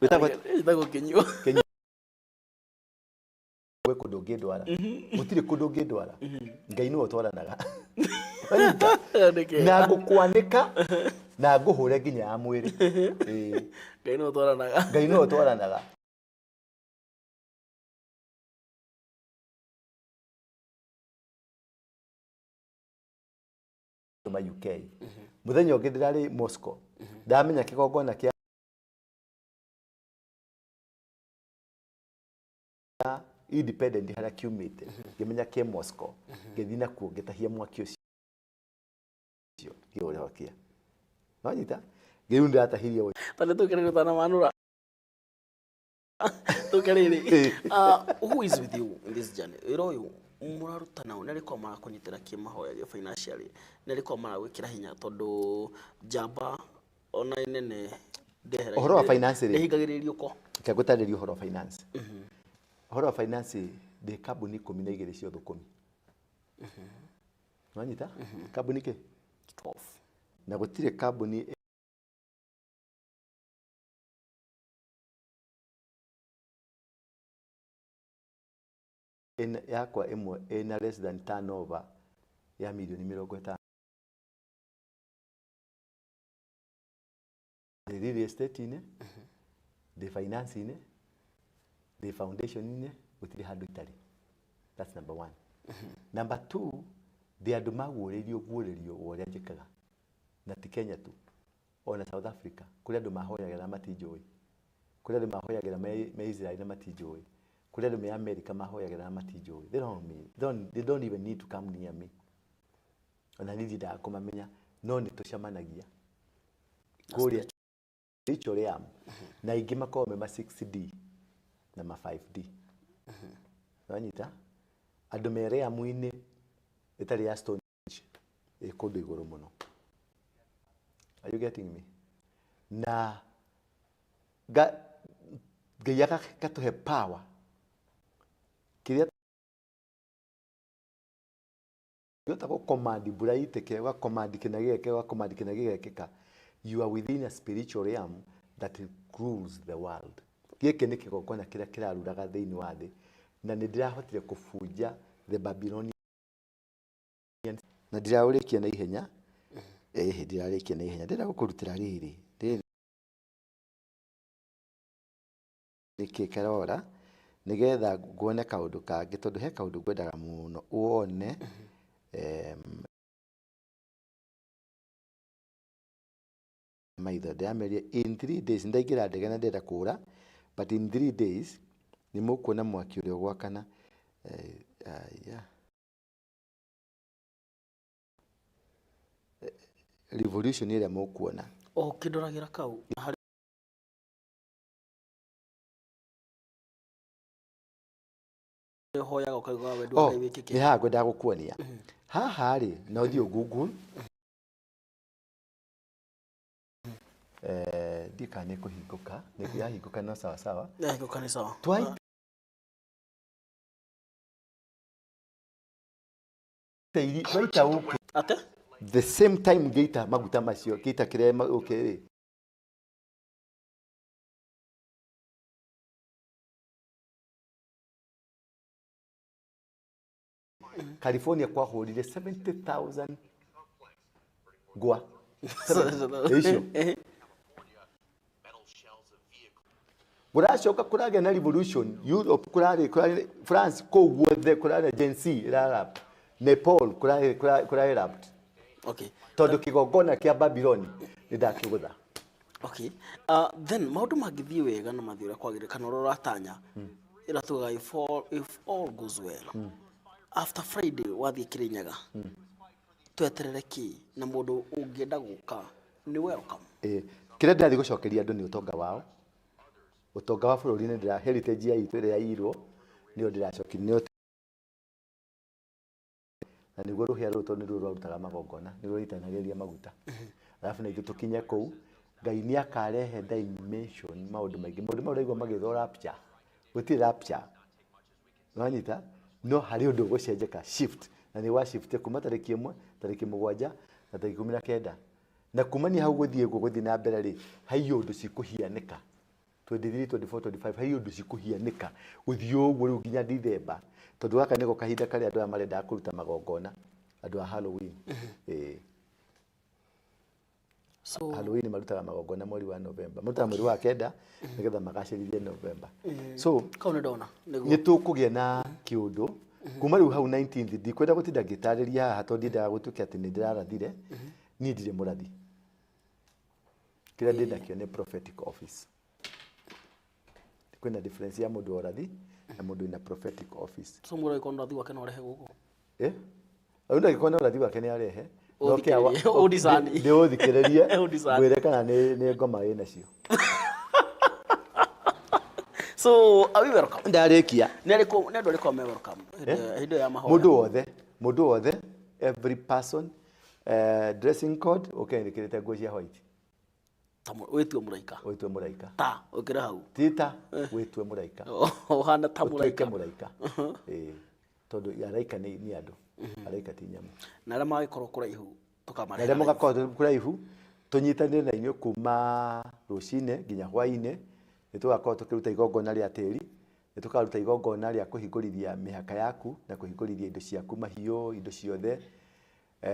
Wĩtagwo
Wĩtagwo Kinyua.
Gwĩ kũndũ ũngĩndwara. Gũtirĩ kũndũ ũngĩndwara. Ngai nĩwe ũtwaranaga. Wanyita? Na ngũkwanĩka na ngũhũre nginya ya mwĩrĩ. Ĩĩ.
Ngai nĩwe ũtwaranaga.
Ngai nĩwe ũtwaranaga. Ma UK. Mũthenya ũngĩ ndĩrarĩ Moscow. Ndamenya kĩgongona kĩa independent harĩa kiumĩte. Ngĩmenya kĩ Moscow. Ngĩthiĩ nakuo ngĩtahia mwaki ũcio. Ngĩũrehokia. Wanyita? Rĩu ndĩratahirie ũyũ.
Ta nĩ tũkerere ũtanamanũra. Tũkerere. Who is with you in this journey? Wĩra ũyũ mũraruta nao nĩ arĩkũ marakũnyitĩra kĩmahoya financially? Nĩ arĩkũ maragwĩkĩra hinya tondũ njamba ona nene ndeheragia.
Ũhoro wa finance rĩ.
Ndĩhingagĩrĩrio ko.
Reke ngũtarĩrie ũhoro wa finance. Ũhoro wa finance ndĩ kambuni 12 cia ũthũkũmi. Wanyita? Kambuni kĩ?
12.
Na gũtirĩ kambuni yakwa ĩmwe ĩna less than turnover ya mirioni 50. Ndĩ real estate-inĩ, ndĩ finance-inĩ, ndĩ foundation-inĩ, gũtirĩ handũ itarĩ. That's number one. Number two, ndĩ andũ maguũrĩirio guũrĩrio wa ũrĩa njĩkaga. Na ti Kenya tu, ona South Africa, kũrĩ andũ mahoyagĩra na matinjũĩ. Kũrĩ andũ mahoyagĩra me Israel na matinjũĩ. Kũrĩ andũ me America mahoyagĩra na matinjũĩ. They don't me. They don't even need to come near me. Ona niĩ ndiendaga kũmamenya, no nĩ tũcemanagia. Kũrĩa spiritual realm. Na aingĩ makoragwo me ma 6D na ma 5D. Wanyita? Andũ me realm-inĩ ĩtarĩ ya stone age, ĩ kũndũ igũrũ mũno. Are you getting me? Na Ngai agatũhe power. Kĩrĩa ũngĩhota gũ-command mbura ĩitĩke, ũga-command kĩna gĩgeke, ũga-command kĩna gĩgekĩka, you are within a spiritual realm that rules the world. Gĩkĩ nĩ kĩgongona kĩrĩa kĩraruraga thĩinĩ wa thĩ, na nĩ ndĩrahotire kũbunja the Babylonian. Na ndiraũrĩkia na ihenya. Ĩhĩ, ndirarĩkia na ihenya. Ndĩrenda gũkũrutĩra rĩrĩ. Rĩrĩ nĩkĩ karora nĩgetha nguone kaũndũ kangĩ tondũ he kaũndũ ngwendaga mũno wone. Maitho ndĩrameria in 3 days ndaingĩra ndege na ndĩrenda kũra, but in 3 days nĩ mũkuona mwaki ũrĩa ũgwakana. Yeah. Revolution ĩrĩa mũkuona.
O kĩndoragĩra kau harĩ ũhoyaga ũkauga wendi wa Ngai wĩkĩke.
Nĩ haha ngwendaga gũkuonia. Haha rĩ, na ũthiĩ Google. Ndiũĩ kana nĩ kũhingũka, nĩ yahingũka no sawa sawa.
Yahingũka nĩ sawa.
Twaita ũkĩ.
Ate?
The same time ngĩita maguta macio, ngĩita kĩrĩa ũkĩ rĩ. California kwahũrire 70,000 ngwa. Icio. Kũracoka kũragĩa na revolution Europe, kũrarĩ France, kũu guothe kũrarĩ Gen Z ĩrarap. Nepal kũrarĩ rapt.
Okay.
Tondũ kĩgongona kĩa Babylon nĩ ndakĩgũtha.
Okay. Then maũndũ mangĩthiĩ wega na mathiĩ ũrĩa kwagĩrĩire kana ũrĩa ũratanya, ĩrĩa tugaga if all goes well. After Friday wathiĩ Kĩrĩnyaga, tweterere kĩ na mũndũ ũngĩenda gũka nĩ welcome.
Kĩrĩa ndĩrathiĩ gũcokeria andũ nĩ ũtonga wao. Ũtonga wa bũrũri nĩ ndĩra heritage ya itũ ĩrĩa yaiyirwo nĩyo ndĩracokia, nĩyo na nĩguo rũhĩa rũrũ tondũ nĩruo rwarutaga magongona, nĩruo rũitanagĩrĩria maguta. Alafu na ithuĩ tũkinye kũu, Ngai nĩ akarehe dimension maũndũ maingĩ. Maũndũ mau ũraigua magĩthwo rapture. Gũtirĩ rapture. Wanyita no harĩ ũndũ ũgũcenjeka shift na nĩ wa shift kuma tarĩki 1 tarĩki 7 na tarĩki 19 na kumania hau gũthiĩ ũguo gũthiĩ na mbere rĩ hai ũndũ cikũhianĩka 23 24 25 hai ũndũ cikũhianĩka gũthiĩ ũguo rĩu nginya Dithemba tondũ gaka nĩko kahinda karĩa andũ aya marendaga kũruta magongona andũ a Halloween.
So
Halloween marutaga magongona mweri wa November, marutaga mweri wa 9 nigetha magacĩrithie November. So
kau nĩ ndona nĩguo
nĩ tũkũgĩa na kĩũndũ kuma rĩu hau 19th ndikwenda gũtinda ngĩtarĩria haha tondũ ndiendaga gũtuĩke atĩ nĩ ndĩrarathire. Niĩ ndirĩ mũrathi, kĩrĩa ndĩ nakĩo nĩ prophetic office. Kwĩna difference ya mũndũ wa ũrathi na mũndũ wĩna prophetic office.
So mũndũ angĩkorwo na ũrathi wake no arehe gũkũ.
Mũndũ angĩkorwo na ũrathi wake nĩ arehe.
Ũthikĩrĩrie.
Ndĩũthikĩrĩrie ngwĩre kana nĩ ngoma ĩnacio.
So are we welcome?
Ndarĩkia.
Nĩ arĩkũ nĩ andũ arĩkũ me welcome hĩndĩ ya mahoya?
Mũndũ wothe every person, dressing code ũkendekete nguo cia white.
Wĩtue mũraika.
Wĩtue mũraika.
Ta ũkĩra hau.
Tita wĩtue mũraika.
Ũhana ta mũraika.
Ũtuĩke mũraika. Tondũ araika nĩ andũ. Araika ti nyamũ.
Na arĩa magĩkorwo kũraihu tũkamarehe.
Na arĩa mũgakorwo kũraihu tũnyitanĩre na inyuĩ kuma rũcinĩ nginya hwaĩ-inĩ. Nĩ tũgakorwo tũkĩruta igongona rĩa tĩri, nĩ tũkaruta igongona rĩa kũhingũrithia mĩhaka yaku na kũhingũrithia indo ciaku, mahiũ, indo ciothe,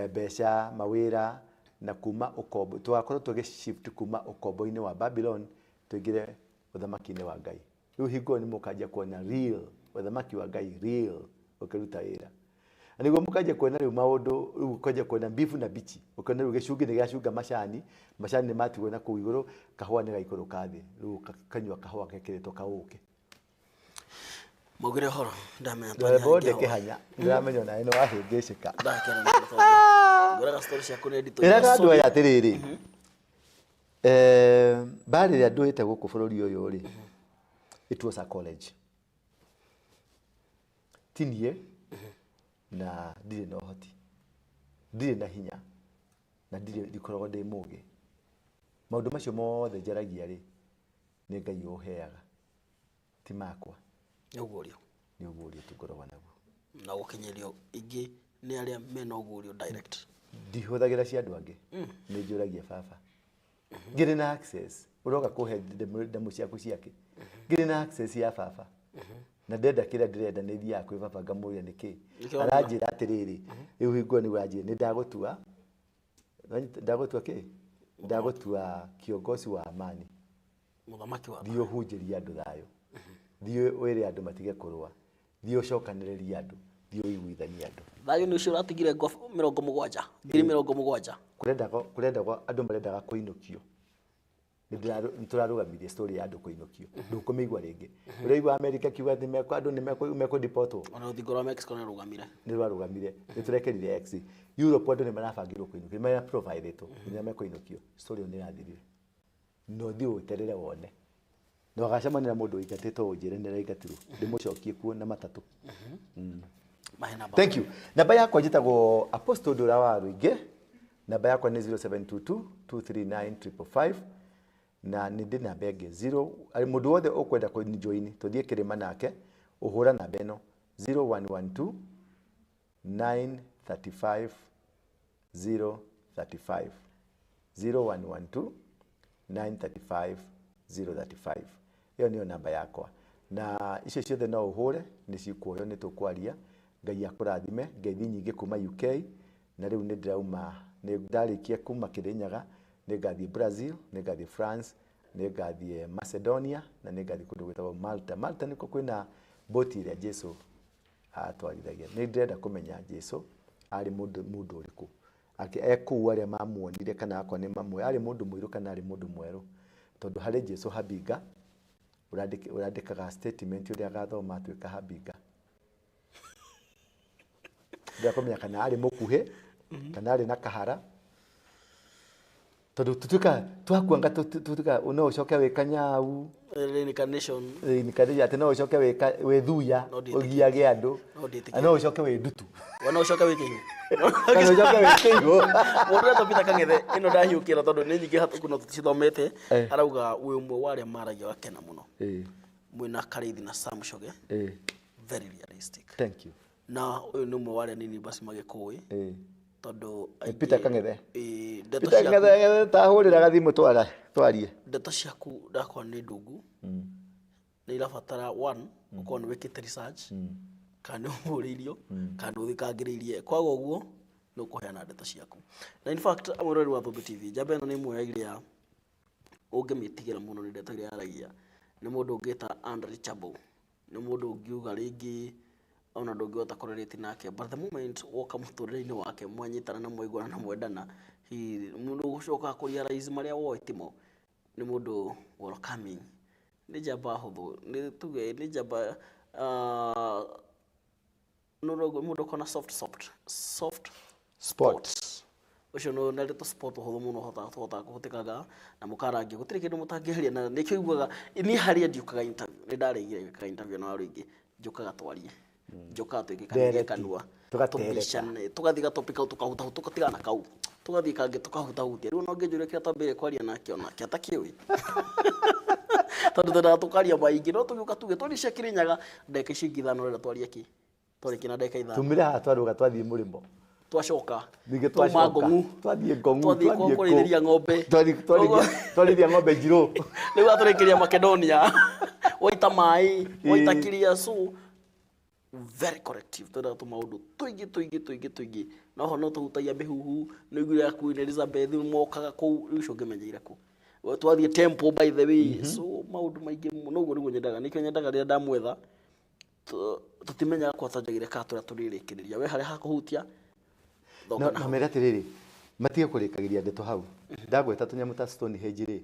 mbeca, mawĩra, na kuma ũkombo tũgakorwo tũgĩ shift kuma ũkombo-inĩ wa Babylon tũingĩre ũthamaki-inĩ wa Ngai. Rĩu hingo nĩ mũkanjia kuona real ũthamaki wa Ngai real ũkĩruta wĩra. Na nĩguo mũkanjia kuona rĩu maũndũ, rĩu ũkanjia kuona mbivu na mbichi, ũkona rĩu gĩcungi nĩ gĩacunga macani, macani nĩ matigwo na kũu igũrũ, kahũa nĩ gaikũrũka thĩ, rĩu kanyua kahũa gekĩrĩtwo kaũkĩ.
Maugire ũhoro ndamenya
twanya kĩhanya, ndĩramenya onawe nĩ wahĩngĩcĩka.
Ndakena mũno tondũ ngũraga story ciaku nĩ nditũ.
Ĩraga andũ aya atĩrĩrĩ, mbara ĩrĩa ndũĩte gũkũ bũrũri ũyũ rĩ, it was a college. Ti niĩ na ndirĩ na ũhoti, ndirĩ na hinya, na ndirĩ ndikoragwo ndĩ mũgĩ. Maũndũ macio mothe njaragia rĩ, nĩ Ngai ũheaga, ti makwa.
Nĩ ũguũrio.
Nĩ ũguũrio tu ngoragwo naguo.
Na gũkinyĩrio ingĩ nĩ arĩa mena ũguũrio direct.
Ndihũthagĩra cia andũ angĩ, nĩ njũragia baba. Ngĩrĩ na access, ũroka kũhe ndemũ ciaku ciake. Ngĩrĩ na access ya baba. Na ndenda kĩrĩa ndĩrenda nĩ thiaga kwĩ baba ngamũria nĩkĩ. Aranjĩra atĩrĩrĩ, rĩu hingo nĩguo anjĩra nĩ ndagũtua, ndagũtua kĩ? Ndagũtua kiongozi wa amani.
Mũthamaki wa
thiĩ ũhunjĩrie andũ thayũ. Thiĩ wĩre andũ matige kũrũa. Thiĩ ũcokanĩrĩrie andũ. Thiĩ ũiguithanie andũ.
Thayũ nĩ ũcio ũratigire 70, 70,000.
Kũrendagwo andũ marendaga kũinũkio. Nĩ tũrarũgamirie story ya andũ kũinũkio. Ndũkũmĩigua rĩngĩ. Ũraigua America kiuga atĩ andũ nĩ mekũdipotwo.
Ona rũthingo rwa Mexico nĩ rũgamire.
Nĩ rwarũgamire. Nĩ tũrekerire X. Europe andũ nĩ marabangĩrwo kũinũkio. Nĩ maraprovidĩtwo nginya mekũinũkio. Story ĩyo nĩ ĩrathirire. No thiĩ weterere wone. No agacemania na mũndũ ũingatĩtwo ũnjĩre nĩ araingatirwo. Ndĩmũcokie kuo na matatũ. Thank you. Namba yakwa njĩtagwo Apostle Ndura wa Rũingĩ. Namba yakwa nĩ 0722 239 555. Na nĩ ndĩ namba ĩngĩ 0 mũndũ wothe ũkwenda kũnjoin tũthiĩ kĩrĩma nake ũhũra namba ĩno 0112 935 035 0112 935 035. Ĩyo nĩyo namba yakwa. Na icio ciothe no ũhũre nĩ cikuoywo nĩ tũkwaria. Ngai akũrathime, ngeithi nyingĩ kuma UK na rĩu nĩ ndĩrauma, nĩ ndarĩkia kuma Kĩrĩnyaga, nĩ ngathiĩ Brazil, nĩ ngathiĩ France, nĩ ngathiĩ Macedonia na nĩ ngathiĩ kũndũ gwĩtagwo Malta. Malta nĩkuo kwĩna boti ĩrĩa Jesu atwarithagia. Nĩ ndĩrenda kũmenya Jesu arĩ mũndũ ũrĩkũ. Ekũu arĩa mamuonire kana akorwo nĩ mamwe, arĩ mũndũ mũirũ kana arĩ mũndũ mwerũ. Tondũ harĩ Jesu habinga, ũrandĩkaga statement ũrĩa agathoma atuĩka habinga. Ndĩrenda kũmenya kana arĩ mũkuhĩ, kana arĩ na kahara. Tondũ tũtuĩkaga twakuanga tũtuĩkaga no ũcoke wĩ kanyau.
Reincarnation.
Reincarnation atĩ no ũcoke wĩ thuya, ũgiage andũ. No ũcoke wĩ ndutu.
Ona ũcoke wĩ kĩhiũ.
Kana ũcoke wĩ kĩhiũ.
Mũndũ ũrĩa Peter Kang'ethe ĩno ndahiũkĩra tondũ nĩ nyingĩ hatũku no tũticithomete. Arauga wĩ ũmwe wa arĩa maragia wakena mũno. Mwĩna Karĩithi na Sam Choge. Very realistic.
Thank you.
Na ũyũ nĩ ũmwe wa arĩa nini basi magĩkũĩ tondũ
Nĩ Peter Kang'ethe.
Ndeto
Peter
ciaku
Kang'ethe tahũrĩra gathimũ twarie.
Ndeto ciaku ndakwa nĩ ndungu, nĩ irabatara one ũkorwo nĩ wĩkĩte research, kana nĩ ũhũrĩirio, kana nĩ ũthikangĩrĩirie. Kwaga ũguo nĩ ũkũheana ndeto ciaku. Na in fact, mwĩroreri wa Thũmbĩ TV, njamba ĩno nĩ ĩmwe ya iria ũngĩmĩtigĩra mũno nĩ ndeto iria yaragia. Nĩ mũndũ ũngĩta unreachable, nĩ mũndũ ũngiuga rĩngĩ ona ndũngĩhota kũrelate nake, but the moment woka mũtũrĩre-inĩ wake, mwanyitana na mwaiguana na mwendana, mũndũ ũgũcoka kũrealize marĩa woĩ timo. Nĩ mũndũ welcoming, nĩ njamba hũthũ, nĩ tuge nĩ njamba mũndũ ũkona soft soft soft
spot.
Ũcio no na ndeto sport ũhũthũ mũno ũhotaga kũhũtĩkaga na mũkarangia, gũtirĩ kĩndũ mũtangĩaria. Na nĩkĩo iguaga niĩ harĩa ndiũkaga interview, nĩ ndaregire gwĩkaga interview na andũ aingĩ. Njũkaga twarie, njũkaga twĩkĩkanĩrie
Ndereti.
kanua.
Tũgatereta.
Tũbicane, tũgathiĩ gatopic kau tũkahuta, tũgatigana kau, tũgathiĩ kangĩ tũkahutahutia. Rĩu no ngĩnjũria kĩrĩa twambĩrĩria kwaria nake onake atakĩũĩ, tondũ twendaga tũkaria maingĩ. No tũgĩũka tuge twarie cia Kĩrĩnyaga ndagĩka icio ingĩ 5, ũrenda twarie kĩ? Twarĩkia na ndagĩka 5.
Tumire haha twarũga twathiĩ mũrĩmo.
Twacoka.
Ningĩ
twauma
twacoka.
Ngong'u.
Twathiĩ Ngong'u.
Twathiĩ
twathiĩ kũ?
kũrĩithĩria ng'ombe.
Twarĩithia ng'ombe njirũ.
Rĩu atũrĩkĩria Makedonia, waita maĩ, waita kiria. So very corrective, twendaga tũmaũndũ tũingĩ tũingĩ tũingĩ tũingĩ. Noho no tũhutagia mĩhuhu nĩ iguire ya Queen Elizabeth mokaga kũu. Rĩu ũcio ũngĩmenyeire kũ? Twathiĩ temple, by the way. So maũndũ maingĩ mũno ũguo nĩguo nyendaga, nĩkĩo nyendaga rĩrĩa ndamwetha tũtimenyaga kwa twanjagire kana tũrĩa tũrĩrĩkĩrĩria we harĩa hakũhutia thoka.
Na
Na
na mera atĩrĩrĩ, matige kũrĩkagĩria ndeto hau ndagweta tũnyamũ ta Stonehenge rĩ,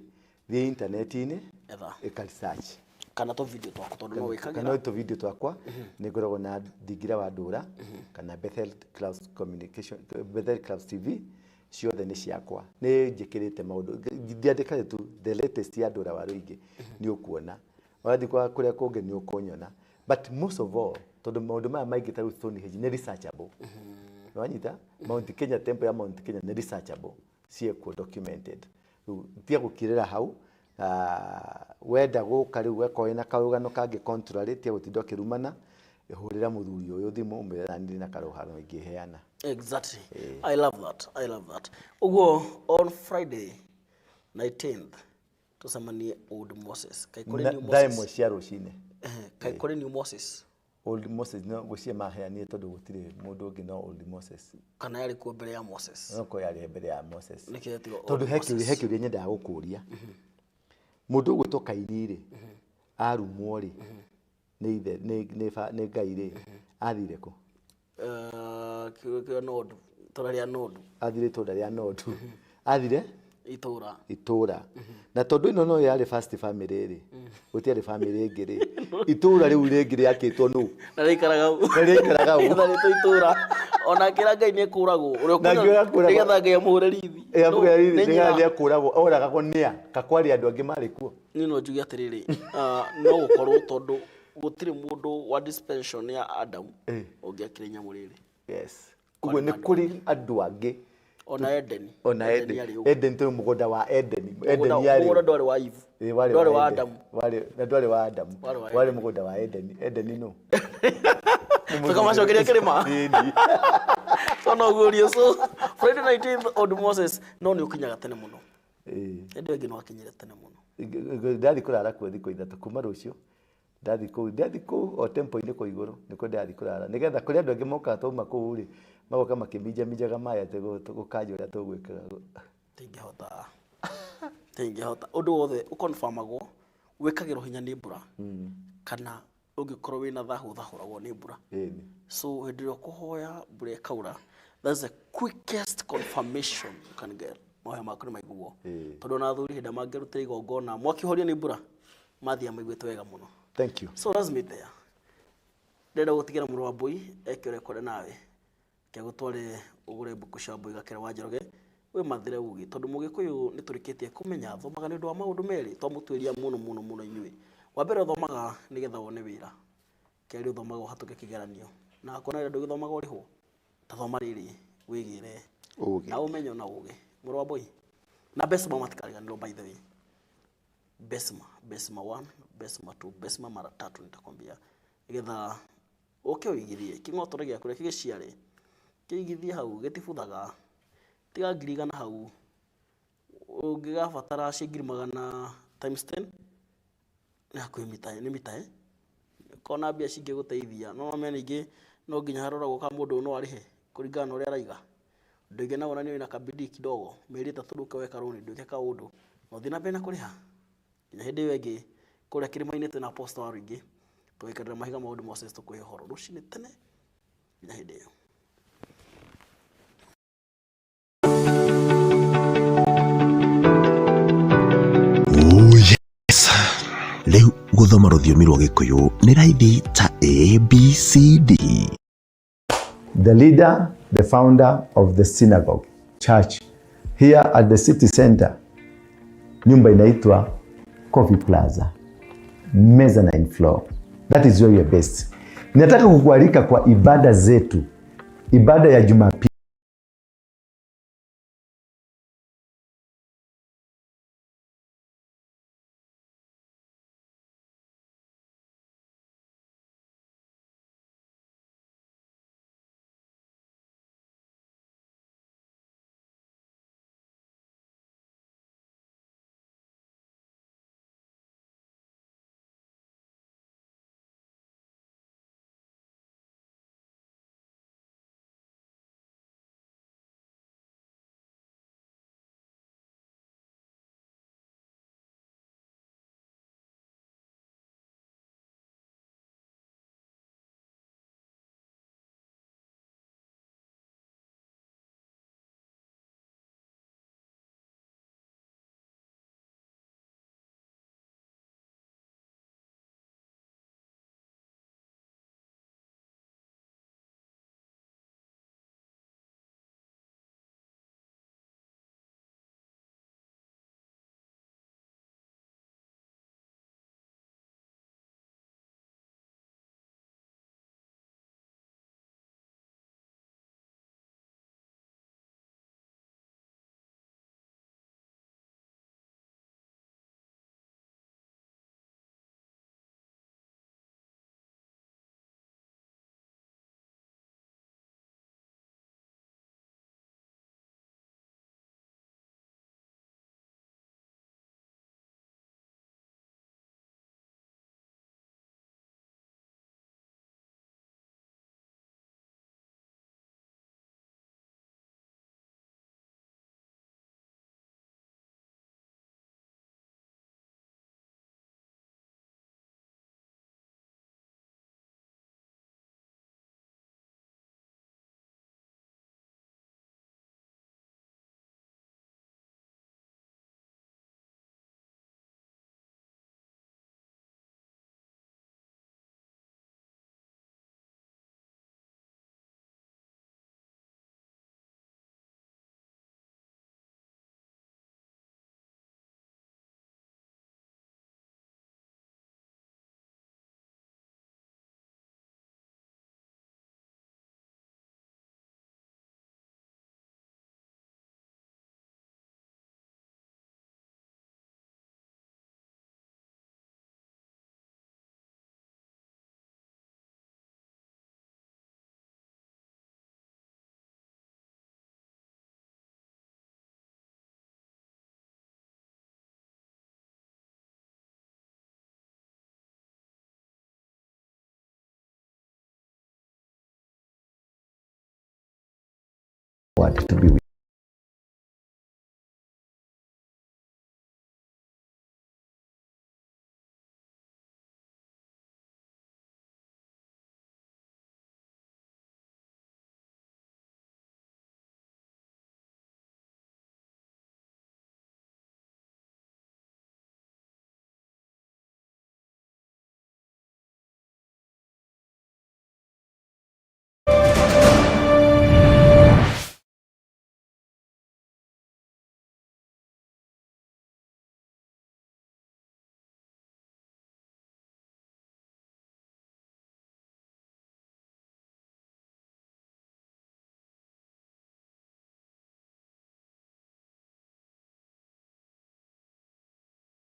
thiĩ intaneti-inĩ,
etha
ĩka research.
Kana tũ video twaku, tondũ no wĩkagĩra.
Kana tũ video twakwa nĩ ngoragwo na Thingira wa Ndũra kana Bethel Clouds Communication, Bethel Clouds TV, ciothe nĩ ciakwa. Nĩ njĩkĩrĩte maũndũ, ndiandĩkage tu the latest ya Ndũra wa Rũingĩ, nĩ ũkuona. Wathiĩ kwa kũrĩa kũngĩ nĩ ũkũnyona. But most of all, tondũ maũndũ maya maingĩ ta rĩu Stonehenge nĩ researchable, wanyita Mount Kenya, temple ya Mount Kenya nĩ researchable, ciĩkuo documented. Rĩu tiga gũkirĩra hau. Wenda gũka rĩu weko wĩna karũgano kangĩ contrary, tiga gũtinda ũkĩrumana, hũrĩra mũthuri ũyũ thimũ ũmwĩre na ndĩ na karũgano ingĩheana.
Exactly. I love that. I love that. Uguo on Friday 19th tucemanie Old Moses. Kai kũrĩ
Na-
New
thaa 1
Moses.
cia rũcinĩ.
Kai kũrĩ New Moses.
Old Moses no gwĩciria maheanire tondũ gũtirĩ mũndũ ũngĩ no Old Moses.
Kana yarĩ kuo mbere ya Moses.
No korwo yarĩ mbere ya Moses.
Nĩkĩo yetirwo
Tondũ
Old
he kĩũria,
Moses.
he kĩũria nyendaga gũkũria. Mũndũ ũgwĩtwo Kaini rĩ, arumwo rĩ nĩ ithe, nĩ Ngai rĩ, athire kũ?
Kĩo Nodu. Itũra rĩa Nodu.
Athire itũra rĩa Nodu, athire
Itũra.
Itũra. Na tondũ ĩno no yarĩ first family rĩ, gũtiarĩ family ĩngĩ rĩ, itũra rĩu rĩngĩ rĩakĩtwo nũ?
Na rĩikaraga hau.
Na rĩikaraga hau.
Nĩgetha rĩtwo itũra. Ona akĩra Ngai nĩ ekũragwo. Ũrĩa
Na akĩra kũragwo.
Nĩgetha Ngai amũhũre rithi. Nĩ nyina.
Nĩ ekũragwo, oragagwo nĩa kakwarĩ andũ angĩ marĩ kuo?
Niĩ no njuge atĩrĩrĩ, no gũkorwo tondũ gũtirĩ mũndũ wa dispensation ya Adam ũngĩakire nyamũ rĩrĩ.
Yes, ũguo nĩ kũrĩ andũ angĩ.
Ona Edeni.
Ona
Edeni
Eden.
yarĩ ũguo.
Eden tondũ mũgũnda wa Eden, Eden yarĩ
Mũgũnda ndwarĩ wa Eve.
Ĩ, warĩ
Ndwarĩ wa
Eden.
Adamu.
Warĩ na ndwarĩ wa Adamu.
Warĩ wa
Warĩ mũgũnda wa Eden. Eden nũ?
Tũkamacokeria kĩrĩma.
Ĩni.
So no gurio. So Friday 19th, Old Moses, no nĩ ũkinyaga tene mũno. Hĩndĩ ĩyo ĩngĩ no akinyire tene mũno.
Ndathi kũrara kuo thikũ 3 kuma rũciũ. Ndathi kũu o temple-inĩ kũu igũrũ nĩkuo ndathi kũrara, nĩgetha kũrĩ andũ angĩ mokaga twauma kũu rĩ, magoka makĩminjaminjaga maĩ atĩ gũkanja ũrĩa tũgwĩkaga.
Tingĩhota ũndũ wothe ũkonfamagwo wĩkagĩrwo hinya nĩ mbura, kana ũngĩkorwo wĩna thahu ũthahũragwo nĩ mbura. So hĩndĩ ĩrĩa ũkũhoya mbura ĩkaura, that's the quickest confirmation you can get mahoya maku nĩ maiguo. Tondũ ona athuri hĩndĩ ĩrĩa mangĩrutĩra igongona mwakĩhorio nĩ mbura, mathiaga maiguĩte wega mũno.
Thank you.
So let's meet there. Ndĩrenda gũtigĩra mũrũ wa mbũi eke ũrĩa ekwenda nawe, kegũtware ũgũre mbuku cia Mbũi Gakĩra wa Njoroge, wĩmathĩre ũgĩ, tondũ mũgĩkũyũ nĩ tũrĩkĩtie kũmenya thomaga nĩ ũndũ wa maũndũ merĩ twamũtuĩria mũno mũno mũno inyuĩ. Wa mbere ũthomaga nĩgetha wone wĩra, kerĩ ũthomaga ũhatũke kĩgeranio, na kuona rĩrĩa ndũgĩthomaga ũrĩhwo ta thoma rĩrĩ wĩgĩre
Ũgĩ.
Na ũmenyo na ũgĩ. Mũrũ wa mbũi na Besma matikariganĩrwo, by the way. Besma, Besma 1, Besma 2, Besma mara tatu nitakwambia, nĩgetha Ũke ũigithie kĩng'otore gĩaku reke gĩciare, kĩigithie hau gĩtibuthaga, tiga 100,000 hau, ũngĩgabatara ciĩ 100,000 times 10 nĩ hakuhĩ mita, nĩ mita eh? Kona mbia cingĩgũteithia no ũmenye ningĩ no nginya haroragwo kana mũndũ ũyũ no arĩhe kũringana na ũrĩa araiga. Ũndũ ũngĩ no wonanie wĩna kabidii kidogo, mĩeri 3 ndũke weka rũni ndwĩke kaũndũ na ũthiĩ na mbere na kũrĩha nginya hĩndĩ ĩyo ĩngĩ. Kũrĩa kĩrĩma-inĩ twĩna apostle wa rũingĩ tũgaikarĩra mahiga maũndũ Moses tũkũhe ũhoro rũcinĩ tene nginya hĩndĩ ĩyo.
Oh yes. Rĩu gũthoma rũthiomi rwa Gĩkũyũ nĩ raithi ta A B C D.
The leader, the founder of the synagogue church here at the city center, nyumba inaitwa Coffee Plaza, mezzanine floor. That is where we are based. Nataka kukualika kwa ibada zetu, ibada ya Jumapili. To be with.